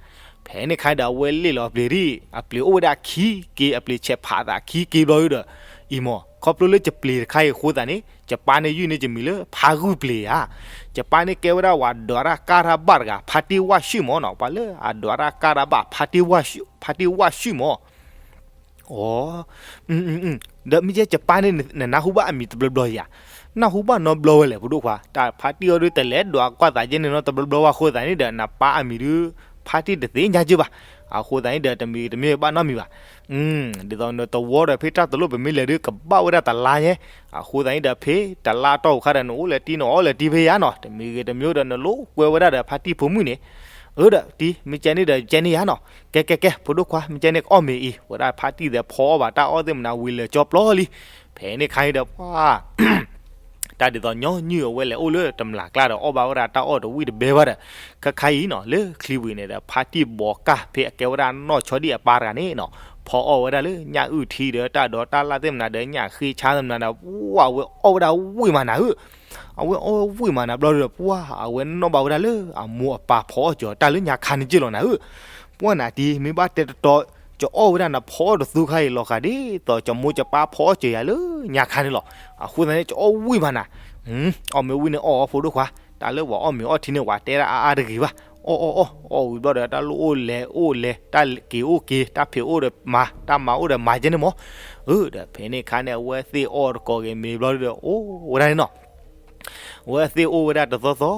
ဖဲန့ၣ်ခါဒီး အဝဲလ့ၣ်လီၤပျ့ၤဒံး, အပျ့ၤအိၣ်ဝဲဒၣ်ခံက့ၤ, အပျ့ၤဆဲးဖးသးခံက့ၤဘျီဒုဒီး, အံၤမး ခီဖျိလၢယပျ့ၤတခါအံၤအဃိသတးန့ၣ် ယပၢ်န့ၣ်ယုၢ်န့ၢ်ယမံၤလၢဖါဂုၢ်ပျ့ၤဧါ. ယပၢ်န့ၣ်ကဲဝဲဒၣ်ပှၤဒွးတၢ်ကါတၢ်ဘၣ်တဂၤ ဖါတံၢ်ဝၣ်ၡူၣ်မးနီၤ, ပှၤလၢအဒွးတၢ်ကါတၢ်ဘၣ် ဖါတံၢ်ဝၣ်ၡူၣ်, ဖါတံၢ်ဝၣ်ၡူၣ်မး. အိ, ဒီးမ့ၢ်ကဲယပၢ်န့ၣ် နနၢ်ဟူဘၣ်အမံၤတဘျီဘျီဧါ. နၢ်ဟူဘၣ်နီတဘျီဝဲလဲၣ် ဖိဒိၣ်ခွါ, တၢ်ဖါတံၢ်အီၤဒု တလဲၤဒွးကွၢ်သးကဲန့ၣ်နီတဘျီဘျီဘၣ်အဃိသတးန့ၣ်ဒီး နပၢ်အမံၤဒု ဖါတံၢ်တသ့ၣ်ညါက့ဘၣ်. အဃိသတးန့ၣ်ဒီး တမံၤတမံၤဘၣ်နီတမံၤဘၣ်. ဒ်သိးနတဝီဒီး ဖဲတၢ်တလိၣ်ပမ့ၢ်လဲၤဒု ကဘၣ်ဝဲဒၣ်တလါညါ. အဃိသတးန့ၣ်ဒီး ဖဲတလါတီၢ်ပူၤခါဒီး နအိၣ်လဲၤတံၢ် နအီၣ်လဲၤတံၢ်ဖဲယၤနီၤ, တမံၤဂ့ၤတမံၤဒီး နလိာ်ကွဲဝဲဒၣ်ဒီးဖါတံၢ်ဖိမုၣ်န့ၣ်. အၢ ဒီးတံၢ် မ့ၢ်ကဲန့ၣ်ဒီး ကဲန့ၣ်ယၤနီၤ. ကဲကဲကဲ ဖိဒိၣ်ခွါ မ့ၢ်ကဲန့ၣ် ကအီၣ်မ့ၤအံၤ, ဝဲဒၣ်ဖါတံၢ်သဲးဖီအီၣ်ဘၣ်တၢ်အီၣ်သ့ၣ်မနၤဝံၤလၢာ်ကၠီပျီလံ. ဖဲန့ၣ်ခါအံၤဒီး ပှၤ တၢ်ဒ်သိးညီနုၢ်အဝဲလဲၤအိၣ်လၢတမျၢ်ကျါဒီး အီၣ်ဘၣ်ဝဲဒၣ်တၢ်အီၣ်တဝံၣ်တဘဲဘၣ်ဒီး ခဲခါအံၤနီၤ လၢချံဝံၤန့ၣ်ဒီး ဖါတံၢ်ဘီးကၢ် ဖဲအကဲဝဲဒၣ်နီၢ်ဆီဒံၣ်အပၢ်တဂၤန့ၣ်နီၤ, ဖီအီၣ်ဝဲဒၣ်လၢညၣ်အုၣ်ထံဒီး တၢ်ဒိးတၢ်လၣ်သ့ၣ်မနၤဒီး ညၣ်ဃ့ဆါသ့ၣ်မနၤဒီး ပှၤအဝဲအီၣ်ဝဲဒၣ်ဝံၣ်မးနၤဧၢ. အဝဲအီၣ်ဝံၣ်မးနၤဘျီဒီး ပှၤအဝဲနီၣ်ဘၣ်ဝဲဒၣ်လၢအမိၢ်အပၢ်ဖီအီၣ်စၢၤတၢ်လၢညါခါန့ၣ်က့ၢ်လီၤနၤဧၢ. ပှၤနၤတံၢ် မ့ၢ်ဘၣ်တဲတတီ ကအီၣ်ဝဲဒၣ်နဖီအီၣ်တသူခါအံၤ လီၤဂာ်ဒ်သိး ကမိၢ်ကပၢ်ဖီအီၣ်စၢၤယၤလၢညါခါန့ၣ်လီၤ. အဃိသတးန့ၣ် ကအီၣ်ဝံၣ်မးနၤ. အီၣ်မ့ၢ်ဝံၣ်န့ၣ်အီၣ်အီဖိဒိၣ်ခွါ တၢ်လၢပှၤအီၣ်မ့ၤအီၣ်ထံန့ၣ် ပှၤတဲဒၣ်အါအါတဂ့ၤဘၣ်, အီၣ်အီၣ်အီၣ် အီၣ်ဝံၤဘျီဒီး တၢ်လိၣ်အိၣ်လဲၤအိၣ်လဲၤ တၢ်က့ၤအိၣ်က့ၤ တၢ်ဖံးအိၣ်ဒီးမၤ တၢ်မၤအိၣ်ဒီးမၤကဲန့ၣ်မး, အၢ ဒီးဖဲန့ၣ်အခါန့ၣ် အဝဲသ့ၣ်အီၣ်တကိးဂ့ၤမ့ၤဘျီဒီး အိၣ်ဝဲဒၣ်န့ၣ်နီၤ အဝဲသ့ၣ်အိၣ်ဝဲဒၣ်တသီသီ,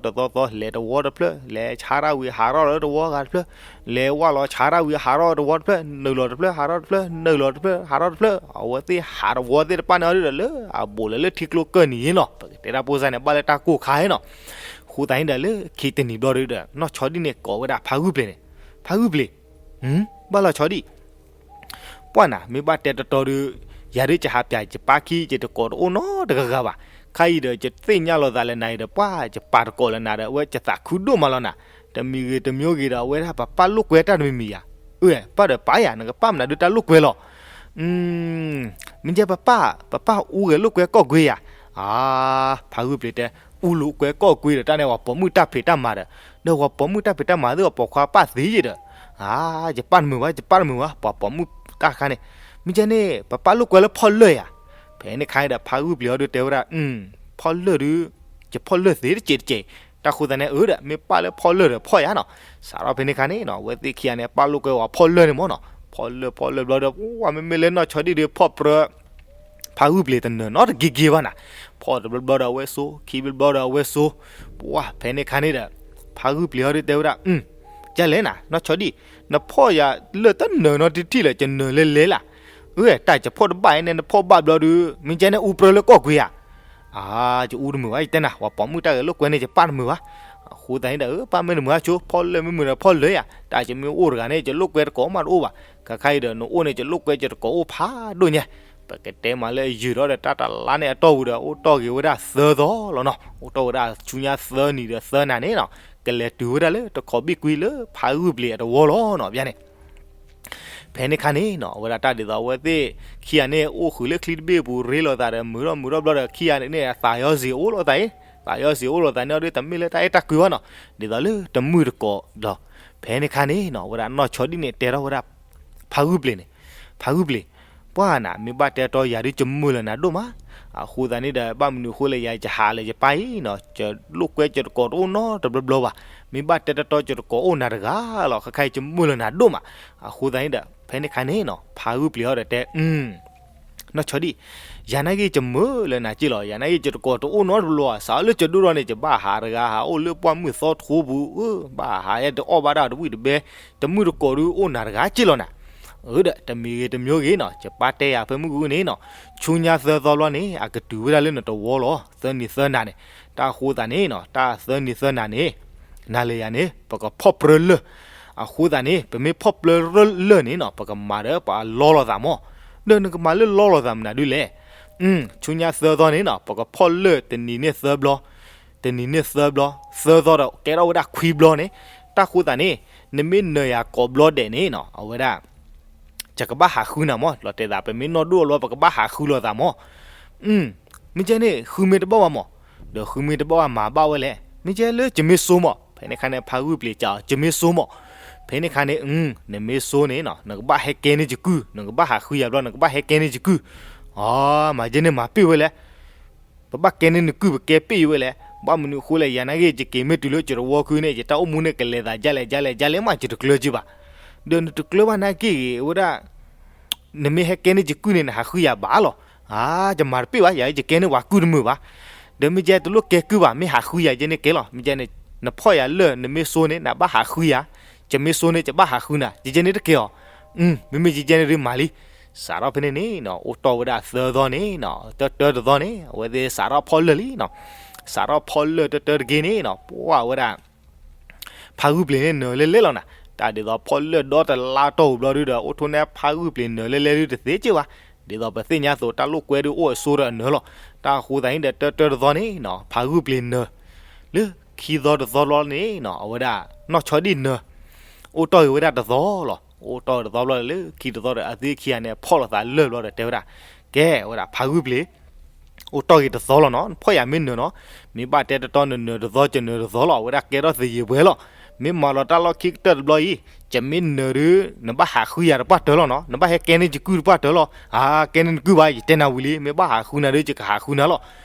တသီသီ လဲၤတဝီတဖျၢၣ်, လဲၤဆါတၢ်ဝံၤဟးထီၣ်လၢတဝီဂၤတဖျၢၣ်, လဲၤဝၢ်လီၤဆါတၢ်ဝံၤဟးထီၣ်တဝီတဖျၢၣ်, နုာ်လီၤတဖျၢၣ် ဟးထီၣ်တဖျၢၣ်, နုာ်လီၤတဖျၢၣ် ဟးထီၣ်တဖျၢၣ်, အဝဲသ့ၣ်ဟးတဝီသ့ၣ်တဖၣ်န့ၣ်အီၤဒုဒီး လၢအဘူးလၢလၢထံကျိကၢၢ်နံၤအံၤနီၤ, ပကတဲတၢ်ပိၢ်စါန့ၣ် ဘၣ်လၢတၢ်ကိၢ်ခါအံၤနီၤ, အဃိသတးန့ၣ်ဒီး လၢခံတနံၤဘျီဒီး နီၢ်ဆီဒံၣ်န့ၣ် ကိးဝဲဒၣ်ဖါဂုၢ်ပျ့ၤန့ၣ်, ဖါဂုၢ်ပျ့ၤ, ဘၣ်လီၤဆီဒံၣ် ပှၢ်နၤ မ့ၢ်ဘၣ်တဲတတီဒီး ယၤဒုးယဟးပၠးယပၢ်ခံ ယတကိးတအိၣ်နီတဂၤဂၤဘၣ်, ခါအံၤဒီး ယသ့ၣ်ညါလိာ်သးလၢနၤအံၤဒီး ပှၢ်ယပာ်တကိးလၢနၤဒီး အဝဲယသးခုဒိၣ်မးလီၤနၤ, တမံၤဂ့ၤတမံၤဂ့ၤဒီး အဝဲဒၣ်ပပၢ်လိာ်ကွဲတၢ်တမံၤမံၤယၤ, အၢ ပၢ်ဒီးပၢ်ယၤ နကပၢ်မနုၤဒုးတၢ်လိာ်ကွဲလီၤ မ့ၢ်ကဲပပၢ်, ပပၢ်အူဂဲၤလိာ်ကွဲကီၢ်ကွ့ယၤ, အါ, ဖါဂုၢ်ပျ့ၤတဲ, အူလိာ်ကွဲကီၢ်ကွ့ဒီး တၢ်န့ၣ် ပှၤပိာ်မုၣ်တၢ်ဖံးတၢ်မၤဒီး, ဒီးပှၤပိာ်မုၣ်တၢ်ဖံးတၢ်မၤသ့ၣ် ပှၤပိာ်ခွါပၢ်သ့ယဲဒီး, အါ, ယပၢ်တမုာ်ဘၣ် ယပၢ်တမုာ်ဘၣ် ပှၤပိာ်မုၣ်တၢ်ခါန့ၣ်, မ့ၢ်ကဲန့ၣ် ပပၢ်လိာ်ကွဲလၢဖီၣ်လၢၢ်ယၤ, ဖဲန့ၣ်ခါန့ၣ်ဒီး ဖါဂုၢ်ပျ့ၤအီၤဒုးတဲဝဲဒၣ်, ဖီၣ်လၢၢ်ဒုး, ယဖီၣ်လၢၢ်သ့တစဲးတစဲး, တၢ်ဃိသတးန့ၣ် အၢဒီး မ့ၢ်ပၢ်လၢဖီၣ်လၢၢ်ဒီးဖီၣ်ယၤနီၤ, စးထီၣ်ဖဲန့ၣ်ခါန့ၣ်နီၤ အဝဲသ့ၣ်ခံဂၤန့ၣ် ပၢ်လိာ်ကွဲဝဲဖီၣ်လၢၢ်န့ၣ်မးနီၤ, ဖီၣ်လၢၢ်ဖီၣ်လၢၢ်ဘျီဒီး ပှၢ်မ့မ့ၢ်လၢနီၢ်ဆီဒံၣ်ဒုးဖီၣ်ပြၢ ဖါဂုၢ်ပျ့ၤတနၢၤနီတဂ့ၤဂ့ၤဘၣ်နၤ, ဖီၣ်တဘျီဘျီဒီးအဝဲစိ, ခံဘျီဘျီဒီးအဝဲစိ, ပှၢ်ဖဲန့ၣ်ခါန့ၣ်ဒီး ဖါဂုၢ်ပျ့ၤအီၤဒုးတဲဝဲဒၣ်, ကလဲၣ်နၤ နီၢ်ဆီဒံၣ်, နဖီၣ်ယၤလၢၢ်တနၢၤနီတထံၣ်လၢၤ ကနၢၤလဲၤလဲၤလၢ်, အၢ တၢ်ယဖီၣ်တဘၣ်အံၤန့ၣ် နဖီၣ်ဘၣ်ဘျီဒုး မ့ၢ်ကဲန့ၣ်အူပြၢလၢကီၢ်ကွ့ဧါ အါ, ယအူတမုာ်ဘၣ် ယတဲနၤ ပှၤပိာ်မုၣ်တၢ်ဂဲၤလိာ်ကွဲန့ၣ် ယပၢ်တမုာ်ဘၣ်, အဃိသတးန့ၣ်ဒီး ပၢ်မ့ၢ်တမုာ်ဘၣ်ဆိ ဖီၣ်လၢၢ်မ့ၢ်မုာ်ဒီးဖီၣ်လၢၢ်ယၤ တၢ်ယမ့ၢ်အိၣ်တဂၤန့ၣ် ယလိာ်ကွဲတကိးမးတအိၣ်ဘၣ်, ခါခါအံၤဒီး နအိၣ်န့ၣ် ယလိာ်ကွဲယတကိးအိၣ်ဖးဒိၣ်ညါ, ပကတဲမးလၢယုာ်ထီၣ်ဒီးတၢ်တလါန့ၣ်အတီၢ်ပူၤဒီး အိၣ်တီၢ်ဂ့ၤဝဲဒၣ်သၢသီလီၤနီၤ, အိၣ်တီၢ်ဝဲဒၣ်ဆူညါသၢနံၤဒီးသၢနၤန့ၣ်နီၤ, ကလဲၤတုၤဝဲဒၣ်လၢတခိးဘံၣ်ကွံလၢဖါဂုၢ်ပျ့ၤအတဝီလီၤနီၤ ပျါန့ၣ် ဖဲန့ၣ်ခါန့ၣ်နီၤ အဝဲဒၣ်တၢ်ဒ်သိးအဝဲသ့ၣ်ခံဂၤန့ၣ် အိၣ်ဃုာ်လၢချံတဘ့ၣ်အပူၤ ရ့လိာ်သးဒီး မုာ်ထီၣ်မုာ်ထီၣ်ဘျီဒီး ခံဂၤန့ၣ် အသးယီၤစ့ၤအိၣ်လိာ်သးအံၤ, သးယီၤစ့ၤအိၣ်လိာ်သးန့ၣ်ဒီး တမ့ၢ်လၢတၢ်အဲၣ်တၢ်ကွံဘၣ်နီၤ, ဒ်သိးလၢတမုၢ်တကိးဒီး ဖဲန့ၣ်ခါန့ၣ်နီၤ အဝဲဒၣ်နီၢ်ဆီဒံၣ်န့ၣ် တဲထီၣ်ဝဲဒၣ် ဖါဂုၢ်ပျ့ၤန့ၣ်, ဖါဂုၢ်ပျ့ၤ, ပှၢ်နၤ မ့ၢ်ဘၣ်တဲတီယၤဒုး ယမုာ်လၢနၤဒိၣ်မး, အဃိသတးန့ၣ်ဒီး ဘၣ်မနုၤအဃိလဲၣ် ယၤယဟးလၢယပၢ်အံၤနီၤ ယလိာ်ကွဲယတကိးတအိၣ်နီတဘျီဘျီဘၣ်, မ့ၢ်ဘၣ်တဲတတီယတကိးအိၣ်နၤတဂၤလီၤ, ခါခါအံၤယမုာ်လၢနၤဒိၣ်မး, အဃိသတးန့ၣ်ဒီး ဖဲန့ၣ်ခါန့ၣ်နီၤ ဖါဂုၢ်ပျ့ၤအီၤဒီးတဲ နီၢ်ဆီဒံၣ်, ယၤနာ်က့ ယမုာ်လၢနၤက့လီၤ, ယၤနာ်က့ ယတကိးတအိၣ်နီတဘျီဘၣ်, စးထီၣ်လၢယဒိၣ်ထီၣ်န့ၣ် ယဘၣ်ဟးတဂၤဟးအိၣ်လၢပှၢ်မုၢ်သီထိပူၤ, ဘၣ်ဟးတအီၣ်ဘၣ်တၢ်တဝံၣ်တဘဲ, တမုၢ်တကိးဒုးအိၣ်နၤတဂၤက့လီၤနၤ, အၢဒီး တမံၤဂ့ၤတမံၤဂ့ၤနီၤ ယပၢ်တဲယၤဖဲမုၢ်ဂုၢ်န့ၣ်နီၤ, ဆူညါသၢသီဘျီန့ၣ် အကတုၤဝဲဒၣ်လၢနတဝီလီၤ, သၢနံၤသၢနၤန့ၣ်, တၢ်အဃိသတးန့ၣ်နီၤ တၢ်သၢနံၤသၢနၤန့ၣ် နၤလၢယၤန့ၣ် ပကဖီၣ်ပြၢလၢၢ်, အဃိသတးန့ၣ် ပမ့ၢ်ဖီၣ်ပြၢလၢၢ်န့ၣ်နီၤ ပကမၤဒီးပှၤလီလိာ်သးမး, ဒီးနကမၤလၢလီလိာ်သးမနုၤဒ်လဲၣ်, ဆူညါသၢသီန့ၣ်နီၤ ပကဖီၣ်လၢၢ်တနံၤန့ၣ်သၢဘျီ, တနံၤန့ၣ်သၢဘျီ, သၢသီဒီးကဲထီၣ်ဝဲဒၣ်ခွံဘျီန့ၣ်, တၢ်ဃိသတးန့ၣ် နမ့ၢ်နၢၤယၤကိးဘျီဒဲးန့ၣ်နီၤ အဝဲဒၣ် ယကဘၣ်ဟးဃုနၤမး, လီၤတဲာ်သး ပမ့ၢ်နီၢ်ဒိၣ်အလီၤ ပကဘၣ်ဟးဃုလိာ်သးမး, မ့ၢ်ကဲန့ၣ် ဃုမ့ၢ်တဘၣ်ဘၣ်မး, ဒီးဃုမ့ၢ်တဘၣ်ဘၣ်မၤဘၣ်ဝဲလဲၣ်, မ့ၢ်ကဲလၢယမ့ၢ်စိမး, ဖဲန့ၣ်ခါန့ၣ် ဖါဂုၢ်ပျ့ၤကးအီၤ ယမ့ၢ်စိမး, ဖဲန့ၣ်ခါန့ၣ် နမ့ၢ်စိန့ၣ်နီၤ နကဘၣ်ဟဲကဲန့ၢ်ယကုၢ်, နကဘၣ်ဟးဃုယၤဘျီ နကဘၣ်ဟဲကဲန့ၢ်ယကုၢ်, အီ မၤကဲန့ၣ်မၤပ့ၢ်ဝဲလဲၣ် ပဘၣ်ကဲန့ၢ်နကုၢ် ပကဲပ့ၢ်ယဝဲလဲၣ်, ဘၣ်မနုၤအဃိလဲၣ် ယၤနာ်က့ ယက့ၤမ့ၢ်တုၤလၢယတဝီခုန့ၣ် ယတၢ်အိၣ်မူန့ၣ် ကလဲၤသးဒ်လဲၣ်ဒ်လဲၣ်ဒ်လဲၣ်မး ယတကျၢၤက့ဘၣ်, ဒီးနတကျၢၤဘၣ်နာ်က့ဂ့ၤ အဝဲဒၣ် နမ့ၢ်ဟဲကဲန့ၢ်ယကုၢ်န့ၣ် နဟးဃုယၤဘၣ်လီၤ, အါ ယမၤတပ့ၢ်ဘၣ် ယၤ ယကဲန့ၢ်ပှၤကုၢ်တမုာ်ဘၣ်, ဒီးမ့ၢ်ကဲတလိၣ်ကဲကုၢ်ဘၣ် မ့ၢ်ဟးဃုယၤ ယဲန့ၣ်ကဲလီၤ, မ့ၢ်ကဲန့ၣ် နဖီၣ်ယၤလၢၢ် နမ့ၢ်စိန့ၣ် နဘၣ်ဟးဃုယၤ, ယမ့ၢ်စိန့ၣ် ယဘၣ်ဟးဃုနၤ ယဲန့ၣ်တကဲအီၤ, မ့မ့ၢ်ယဲန့ၣ်ဒုးမၤလံ, စးထီၣ်ဖဲန့ၣ်န့ၣ်နီၤ အိၣ်တီၢ်ဝဲဒၣ်သၢသီန့ၣ်နီၤ တၢတၢတသီန့ၣ် အဝဲသ့ၣ်စးထီၣ်ဖီၣ်လၢၢ်လံနီၤ, စးထီၣ်ဖီၣ်လၢၢ်တၢတၢတဂ့ၤန့ၣ်နီၤ ပှၢ်ဝဲဒၣ် ဖါဂုၢ်ပျ့ၤန့ၣ်နၢၤလဲၤလဲၤလီၤနၤ, တၢ်ဒ်သိးဖီၣ်လၢၢ်ဒီတလါတီၢ်ပူၤဘျီဒုဒီး အိၣ်ထိၣ်န့ၢ်ဖါဂုၢ်ပျ့ၤနၢၤလဲၤလဲၤဒုတသ့က့ဘၣ်, ဒ်သိးပသ့ၣ်ညါအသိး တၢ်လိာ်ကွဲဒုအိၣ်အစိဒီးအနၢၤလီၤ, တၢ်အဃိသတးန့ၣ်ဒီး တၢတၢတသီန့ၣ်နီၤ ဖါဂုၢ်ပျ့ၤနၢၤ လၢခံသီတသီဘျီန့ၣ်နီၤ အဝဲဒၣ် နီၢ်ဆီဒံၣ်နၢၤ အိၣ်တီၢ်ဂ့ၤဝဲဒၣ်တသီလီၤ, အိၣ်တီၢ်တသီဘျီလၢခံတသီဒီး အဝဲသ့ၣ်ခံဂၤန့ၣ် ဖီၣ်လိာ်သးလၢၢ်ဘျီဒီးတဲဝဲဒၣ်, ကဲဝဲဒၣ်ဖါဂုၢ်ပျ့ၤ အိၣ်တီၢ်ဂ့ၤတသီလီၤနီၤ, နဖီၣ်ယၤမ့ၢ်နၢၤနီၤ, မ့ၢ်ဘၣ်တဲတတီနနၢၤတသီ ယနၢၤတသီလီၤ, အဝဲဒၣ်ကဲထီၣ်သယံၤပှဲၤလီၤ, မ့ၢ်မၤလီၤတၢ်လီၢ်ခံကတၢၢ်တဘျီအံၤ ယမ့ၢ်နၢၤဒု နဘၣ်ဟးဃုယၤတပှၢ်တၢၢ်လီၤနီၤ, နဘၣ်ဟဲကဲန့ၢ်ယကုၢ်တပှၢ်တၢၢ်လီၤ, အါ ကဲန့ၢ်နကုၢ်ဘၣ် ယတဲနၤဝံၤလံ, မ့ၢ်ဘၣ်ဟးဃုနၤဒု ယကဟးဃုနၤလီၤ,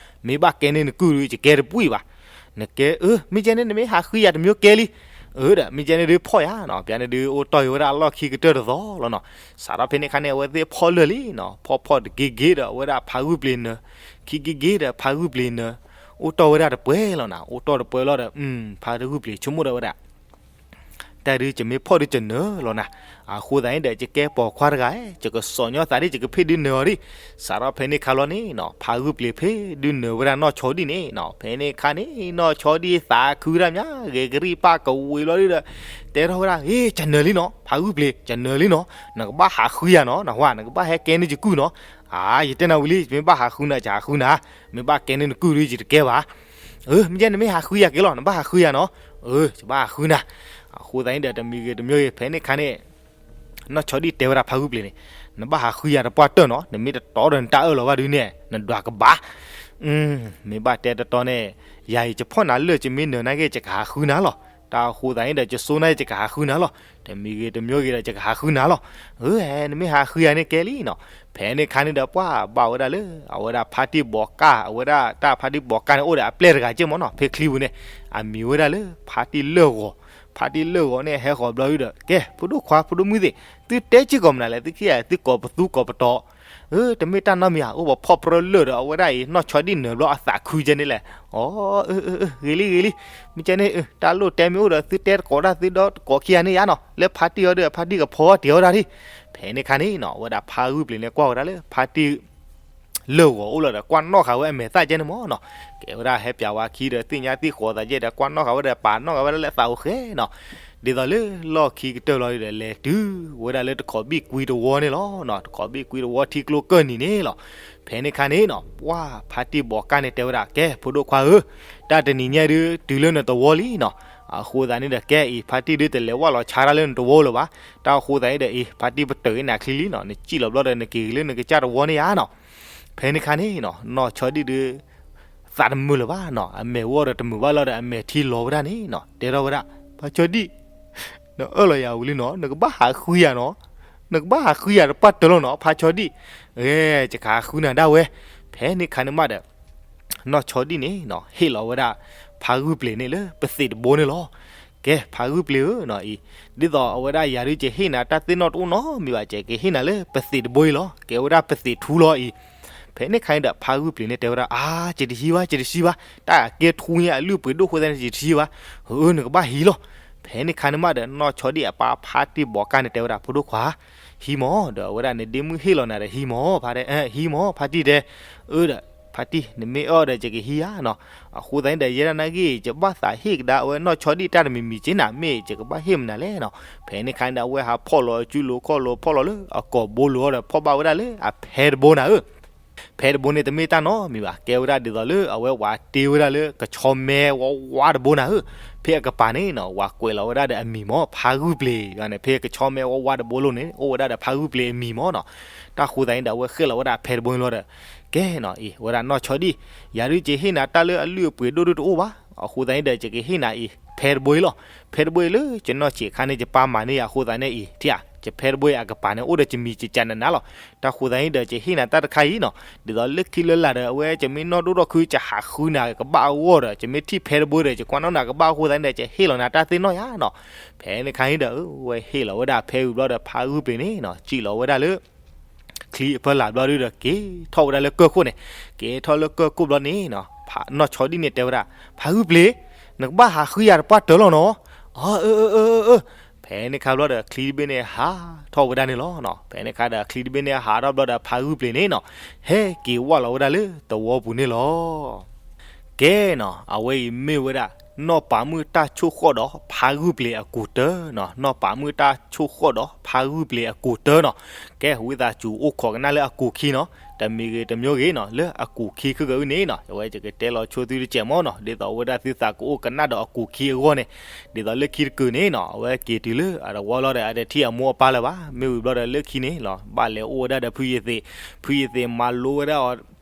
မ့ၢ်ဘၣ်ကဲန့ၢ်နကုၢ်ဒု ယကဲတပှၢ်ဘၣ်, နကဲအၢ မ့ၢ်ကဲန့ၣ် နမ့ၢ်ဟးဃုယၤတမံၤကဲလံ. အၢဒီး မ့ၢ်ကဲန့ၣ်ဒုးဖီၣ်ယၤနီၤ, ပျဲန့ၣ်ဒုးအိၣ်တီၢ်ယိၤဝဲဒၣ်အလီၢ်ခံကတၢၢ်တသီလီၤနီၤ. စးထီၣ်ဖဲန့ၣ်ခါန့ၣ် အဝဲသ့ၣ်ဖီၣ်လၢာ်လံနီၤ, ဖီၣ်ဖီၣ်တဂ့ၤဂ့ၤဒီး အဝဲဒၣ်ဖးဂုၢ်ပျ့ၤနၢၤ, ခံဂ့ၤဂ့ၤဒီးဖးဂုၢ်ပျ့ၤနၢၤ, အိၣ်တီၢ်ဝဲဒၣ်တပှဲၤလီၤနီၤ. အိၣ်တီၢ်တပှဲၤလီၤဒီး ဖးဂုၢ်ပျ့ၤဆိကမိၣ်ဒီးဝဲဒၣ် တၢ်ဒုးယမ့ၢ်ဖီၣ်ဒုးယနၢၤလီၤနၤ, အဃိသတးန့ၣ်ဒီး ယကဲပိာ်ခွါတဂၤဧၢ, ယကစိာ်ညီသးဒ်ယကဖ့ၣ်ဒုးနၢၤအီၤဒံး. စးထီၣ်ဖဲန့ၣ်ခါလီၤန့ၣ်နီၤ, ဖးဂုၢ်ပျ့ၤဖ့ၣ်ဒုးနၢၤဝဲဒၣ်နီၢ်ဆီဒံၣ်န့ၣ်နီၤ. ဖဲန့ၣ်ခါန့ၣ် နီၢ်ဆီဒံၣ်သးခုဒၣ်မး ဂဲၤကရံၣ်ပၢ်ကဝံၤလီၤဒုးဒီး တဲထီၣ်ဝဲဒၣ် ဟ့ ယနၢၤလံနီၤ, ဖးဂုၢ်ပျ့ၤ ယနၢၤလံနီၤ, နကဘၣ်ဟးဃုယၤနီၤ, နဟါ နကဘၣ်ဟဲကဲန့ၢ်ယကုၢ်နီၤ. အါ ယတဲနၤဝံၤလံ ယမ့ၢ်ဘၣ်ဟးဃုနၤ ယဟးဃုနၤ, မ့ၢ်ဘၣ်ကဲန့ၢ်နကုၢ်ဒုး ယတကဲဘၣ်. အၢ မ့ၢ်ကဲ နမ့ၢ်ဟးဃုယၤက့ၤလီၤ, နဘၣ်ဟးဃုယၤနီၤ. အၢ ယဘၣ်ဟးဃုနၤ. အဃိသတးန့ၣ်ဒီး တမံၤဂ့ၤတမံၤဂ့ၤ ဖဲန့ၣ်ခါန့ၣ် နီၢ်ဆီဒံၣ်တဲဝဲဒၣ်ဖးဂုၢ်ပျ့ၤန့ၣ်, နဘၣ်ဟးဃုယၤတပှၢ်တၢၢ်နီၤ, နမ့ၢ်တတီဒီးနတၢ်အၢၣ်လီၤဘၣ်ဒုးန့ၣ် နဒွးကဘၣ်. မ့ၢ်ဘၣ်တဲတတီန့ၣ် ယၤအံၤ ယဖီၣ်နၤလၢာ် ယမ့ၢ်နၢၤနာ်က့ ယကဟးဃုနၤလီၤ. တၢ်အဃိသတးန့ၣ်ဒီး ယစိနာ်က့ ယကဟးဃုနၤလီၤ. တမံၤဂ့ၤတမံၤဂ့ၤဒီး ယကဟးဃုနၤလီၤ. အၢ နမ့ၢ်ဟးဃုယၤန့ၣ်ကဲလံနီၤ. ဖဲန့ၣ်ခါန့ၣ်ဒီး ပှၢ်ဘၣ်ဝဲဒၣ်လၢ အဝဲဒၣ်ဖါတံၢ်ဘီးကၢ်, အဝဲဒၣ်တၢ်ဖါတံၢ်ဘီးကၢ်န့ၣ် အိၣ်ဒီးအပျဲၢ်တဂၤက့ၢ်မၢ်နီၤ, ဖဲချံပူၤန့ၣ် အမံၤဝဲဒၣ်လၢ ဖါတံၢ်လၢၢ်ဂီၤ. ဖါတံၢ်လၢၢ်ဂီၤန့ၣ် ဟဲဃီၤဘျီဒုးဒီး ကဲ ဖိဒိၣ်ခွါ ဖိဒိၣ်မုၣ်သ့ၣ်, သုတဲက့ၢ်ကိးမနုၤလဲၣ်, သုခံဂၤ သုကိးပသူကိးပတီၤ. အၢ တမ့ၢ်တၢ်နီတမံၤဧါ, အိၣ်ပှၤဖီၣ်ပြၢလၢာ်ဒီး အဝဲဒၣ်အံၤ နီၢ်ဆီဒံၣ်နၢၤဘျီအသးခုကဲန့ၣ်လဲၣ်. အီ အၢ အၢ ဂ့ၤလံ ဂ့ၤလံ. မ့ၢ်ကဲန့ၣ် တၢ်လိၣ်တဲမ့ၢ်အိၣ်ဒီး သုတဲတကိးတၢ် သုဒီတကိးခံဂၤန့ၣ်ယါနီၤ, လၢဖါတံၢ်အီၤဒီး ဖါတံၢ်ကဖီတ့ၤအီၣ်တၢ်ဒံး. ဖဲန့ၣ်ခါန့ၣ်နီၤ အဝဲဒၣ်ဖါဂုၢ်ပျ့ၤန့ၣ် ကွၢ်ဝဲဒၣ်လၢ ဖါတံၢ် လၢၢ်ဂီၤအိၣ်လီၤဒီး ကွၢ်နီၣ်ဃာ်ဝဲအမဲာ်သၣ်ကဲန့ၣ်မၢ်နီၤ. ကဲဝဲဒၣ်ဟဲပၠးဝဲခံဒီး သ့ၣ်ညါသ့ၣ်ဃီၤသးကဲဒီး ကွၢ်နီၣ်ဃာ်ဝဲဒီး ပာ်နီၣ်ဃာ်ဝဲဒၣ်လၢအသးအိၣ်ဃဲနီၤ. ဒ်သိးလၢလီၢ်ခံကတၢၢ်လီၤဒီး လဲၤတုၤဝဲဒၣ်လၢတခိးဘံၣ်ကွံတဝီန့ၣ်လီၤ. တခိးဘံၣ်ကွံတဝီထံကျိကၢၢ်နံၤန့ၣ်လီၤ. ဖဲန့ၣ်ခါန့ၣ်နီၤ ပှၢ်ဖါတံၢ်ဘီးကၢ်န့ၣ်တဲဝဲဒၣ် ကဲ ဖိဒိၣ်ခွါဧၢ, တၢ်တနံၤညါဒုး တုၤလၢနတဝီလံနီၤ. အဃိသတးန့ၣ်ဒီး ကဲအံၤ ဖါတံၢ်ဒုးတလဲၤဝဲလီၤဆါတၢ်လၢနတဝီလၢၤဘၣ်. တၢ်အဃိသတးန့ၣ်ဒီး အံၤ ဖါတံၢ်ပတုာ်အ့ၣ်နၤချံလံနီၤ, နစံၣ်လီၤဘျီဒီး နက့ၤလၢနကစၢ်တဝီန့ၣ်ဧါနီၤ. ဖဲန့ၣ်ခါန့ၣ်နီၤ နီၢ်ဆီဒံၣ်ဒုး သးတမုာ်လၢၤဘၣ်နီၤ, အမဲာ်ဝီဒီးတမုာ်ဘၣ်လီၤဒီး အမဲာ်ထံလီၤဝဲဒၣ်န့ၣ်နီၤ, တဲထီၣ်ဝဲဒၣ် ဖါဆီဒံၣ်, နအၢၣ်လီၤယၤဝံၤလံနီၤ, နကဘၣ်ဟးဃုယၤနီၤ, နကဘၣ်ဟးဃုယၤတပှၢ်တၢၢ်လီၤနီၤ ဖါဆီဒံၣ်. ဂဲ ယကဟးဃုနၤဒၣ်ဝဲ. ဖဲန့ၣ်ခါန့ၣ်မးဒီး နီၢ်ဆီဒံၣ်န့ၣ်နီၤ ဟ့ၣ်လီၤဝဲဒၣ် ဖါဂုၢ်ပျ့ၤန့ၣ်လၢပသံးတဘိန့ၣ်လီၤ. ကဲ ဖါဂုၢ်ပျ့ၤဧၢနီၤအံၤ, ဒ်သိးအဝဲဒၣ်ယၤဒုး ယဟ့ၣ်နၤတၢ်သ့ၣ်နီၣ်တအိၣ်နီတမံၤဘၣ်, ယကဟ့ၣ်နၤလၢပသံးတဘိအံၤလီၤ. ကဲဝဲဒၣ်ပသံးထူလီၤအံၤ. ဖဲန့ၣ်ခါန့ၣ်ဒီး ဖါဂုၢ်ပျ့ၤန့ၣ်တဲဝဲဒၣ် အါ ယတဟံးဘၣ် ယတဟံးဘၣ်, တၢ်အကဲထူညါအလုၢ်အပှ့ၤဒိၣ်အဃိသတးန့ၣ် ယတဟံးဘၣ်. အၢ နကဘၣ်ဟံးလီၤ. ဖဲန့ၣ်ခါန့ၣ်မးဒီး နီၢ်ဆီဒံၣ်အပၢ်ဖါတံၢ်ဘီးကၢ်န့ၣ်တဲဝဲဒၣ် ဖိဒိၣ်ခွါ ဟံးမၢ်, ဒီးအဝဲဒၣ်နဒ့မုၣ်ဟ့ၣ်လီၤနၤဒီးဟံးမၢ်, ဖါတဲ ဟံးမၢ် ဖါတံၢ်တဲ. အၢဒီး ဖါတံၢ် နမ့ၢ်အၢၣ်ဒီး ယကဟံးဧါနီၤ. အဃိသတးန့ၣ်ဒီး ယဲဒၣ်နာ်က့ ယဘၣ်သးဟ့ၣ်ကဒါအဝဲနီၢ်ဆီဒံၣ်တၢ်တမံၤမံၤက့နၤ, မ့ၢ်ယကဘၣ်ဟ့ၣ်မနုၤလဲၣ်နီၤ. ဖဲန့ၣ်ခါန့ၣ်ဒီး အဝဲဟးဖီၣ်လီၤစုလိၤခီၣ်လိၤ ဖီၣ်လီၤလၢအကိာ်ဘိလိၤအီၤဒီး ဖီၣ်ဘၣ်ဝဲဒၣ်လၢအဖဲတဘိနၤဧၢ. ဖဲတဘိန့ၣ် တမ့ၢ်တၢ်နီတမံၤဘၣ်, ကဲဝဲဒၣ်ဒ်သိးလၢအဝဲဝးတ့ဝဲဒၣ်လၢကဆီမဲဝါဝါတဘိနၤဧၢ. ဖဲအကပၤန့ၣ်နီၤ ဝးကွဲးလီၤဝဲဒၣ်ဒီးအမံၤမၢ် ဖါဂုၢ်ပျ့ၤန့ၣ်, ဖဲကဆီမဲဝါဝါတဘိလိၤန့ၣ် အိၣ်ဝဲဒၣ်ဒီးဖါဂုၢ်ပျ့ၤအမံၤမၢ်နီၤ. တၢ်ဃိသတးန့ၣ်ဒီး အဝဲဃ့ၣ်လီၤဝဲဒၣ်ဖဲတဘိန့ၣ်လီၤဒီး ကဲနီၤအံၤ ဝဲဒၣ်နီၢ်ဆီဒံၣ်, ယၤဒုးယဟ့ၣ်နၤတၢ်လၢအလုၢ်အပှ့ၤဒိၣ်ဒိၣ်တအိၣ်ဘၣ်. အဃိသတးန့ၣ်ဒီး ယကဟ့ၣ်နၤအံၤ ဖဲတဘိအံၤလီၤ. ဖဲတဘိအံၤလၢယနီၢ်ဆံးအခါန့ၣ် ယပၢ်မၤန့ၢ်ယၤအဃိသတးန့ၣ်အံၤ ထံၣ်ဧါ, ယဖဲတဘိအံၤအကပၤန့ၣ် အိၣ်ဒီးယမံၤယကနးနးလီၤ. တၢ်ဃိသတးန့ၣ်ဒီး ယဟ့ၣ်နၤတၢ်တခါအံၤနီၤ, ဒ်သိးလၢခံလၢလာ်ဒီး အဝဲယမ့ၢ်နီၢ်ဒိၣ်ထီၣ်ခု ယဟးဃုနၤကဘၣ်အဂီၢ်ဒီး ယမ့ၢ်ထံၣ်ဖဲတဘိဒီး ယကွၢ်နီၣ်နၤကဘၣ်အဃိသတးန့ၣ်ဒီး ယဟ့ၣ်လီၤနၤတၢ်သ့ၣ်နီၣ်ယၤနီၤ. ဖဲန့ၣ်ခါန့ၣ်ဒီး ဝဲဟ့ၣ်လီၤဝဲဒၣ်ဖဲဝံၤဘျီဒီး ဖါဂုၢ်ပျ့ၤန့ၣ်နီၤ စံၣ်လီၤဝဲဒၣ်လၢ ချံအဖီလာ်ဘျီဒုဒီး က့ၤထီၣ်ဝဲဒၣ်လၢကၢၢ်ခိၣ်န့ၣ်, က့ၤထီၣ်လၢကၢၢ်ခိၣ်ဘျီန့ၣ်နီၤ နီၢ်ဆီဒံၣ်န့ၣ်တဲဝဲဒၣ် ဖါဂုၢ်ပျ့ၤ, နကဘၣ်ဟးဃုယၤတပှၢ်တၢၢ်လီၤနီၤ. အၢ အၢ အၢ အၢ အၢ. ဖဲန့ၣ်ခါဘျီဒီး ချံတဘ့ၣ်န့ၣ်ဟးထီၣ်ဝဲဒၣ်န့ၣ်လီၤနီၤ. ဖဲန့ၣ်ခါဒီး ချံတဘ့ၣ်န့ၣ်ဟးထီၣ်ဘျီဒီး ဖါဂုၢ်ပျ့ၤန့ၣ်နီၤ ဟဲက့ၤဝၢ်လီၤဝဲဒၣ်လၢသဝီပူၤန့ၣ်လီၤ. ကဲနီၤ အဝဲအံၤမ့ၢ်ဝဲဒၣ် နီၢ်ပၤမုၣ်တၢ်ဆိၣ်ဃီၣ်ဒီးဖါဂုၢ်ပျ့ၤအကူာ်တၢၢ်နီၤ, နီၢ်ပၤမုၣ်တၢ်ဆိၣ်ဃီၣ်ဒီးဖါဂုၢ်ပျ့ၤအကူာ်တၢၢ်နီၤ. ကဲ ဝံသးစူၤအိၣ်ခိးကနၣ်လၢအကူာ်ခံနီၤ, တမံၤဂ့ၤတမံၤဂ့ၤနီၤ လၢအကူာ်ခံခဲကနံၣ်အံၤန့ၣ်နီၤ အဝဲယကတဲလီၤဆိသုတစဲးမၢ်နီၤ, ဒ်သိးအဝဲဒၣ်သုသးကအိၣ်ကနၣ်ဒီးအကူာ်ခံအဂီၢ်န့ၣ်, ဒ်သိးလၢခံတကုာ်န့ၣ်နီၤ အဝဲက့ၤတုၤလၢအတဝီလီၤဒီး အတထံၣ်အမိၢ်အပၢ်လၢၤဘၣ်, မ့ၢ်ဝံၤဘျီဒီးလၢခံန့ၣ်လီၤ ဘၣ်လဲၤအိၣ်ဝဲဒၣ်ဒီးဖုယသ့း, ဖုယသ့းမၤလိဝဲဒၣ်အီၤ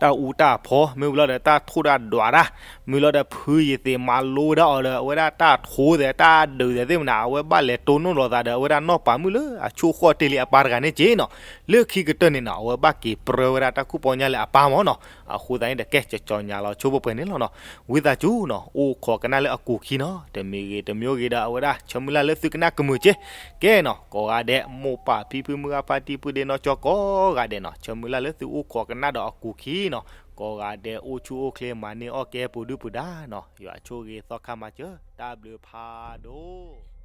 တၢ်အူတၢ်ဖီ မ့ၢ်ဝံၤလီၤဒီး တၢ်ထိၣ်တၢ်ဒွးတၢ်, မုၢ်လီၤဒီးဖုယသ့ၣ်မၤလိဝဲဒၣ်အီၤဒီး အဝဲဒၣ်တၢ်ထိသဲးတၢ်ဒုးသဲးသ့ၣ်မနၤ အဝဲဘၣ်လဲၤတိၢ်နီၣ်လိာ်သးဒီး အဝဲဒၣ်နီၢ်ပၤမုၣ်လၢအဆိၣ်ဃီၣ်တ့ၢ်လံအပၢ်တဂၤန့ၣ်က့နီၤ. လၢခံကတၢၢ်န့ၣ်နီၤ အဝဲဘၣ်က့ၤပြၢဝဲဒၣ်တၢ်ကူၣ်ပီညါလၢအပၢ်မၢ်နီၤ. အဃိသတးန့ၣ်ဒီး ကဲကၠီၤကၠီၤညါလီၤဆိပှဲၤပှဲၤန့ၣ်လီၤနီၤ. ဝံသးစူၤနီၤ အိၣ်ခိးကနၣ်လၢအကူာ်ခံနီၤ တမံၤဂ့ၤတမံၤဂ့ၤဒီး အဝဲဒၣ်ဆၢမုၢ်လၢ်လၢသုကနၣ်ကမုာ်က့ ကဲနီၤ ကိးဂၤဒဲး မိၢ်ပၢ်ဖံဖုမုၢ်ဂၢ်ဖါတံၢ်ပုၢ်ဒ့နီၢ်ကၠီကိးဂၤဒဲးနီၤ ဆၢမုၢ်လၢ်လၢသုအိၣ်ခိးကနၣ်ဒီးအကူာ်ခံနီၤ. ကိးဂၤဒဲးအိၣ်ဆူၣ်အိၣ်ချ့မၤန့ၢ်အီၣ်ကဲပူၤဒုၣ်ပူၤဒါနီၤ. ယွၤဆိၣ်ဂ့ၤသီခါမၤစၢၤ တၢ်ဘျုးဖးဒိၣ်.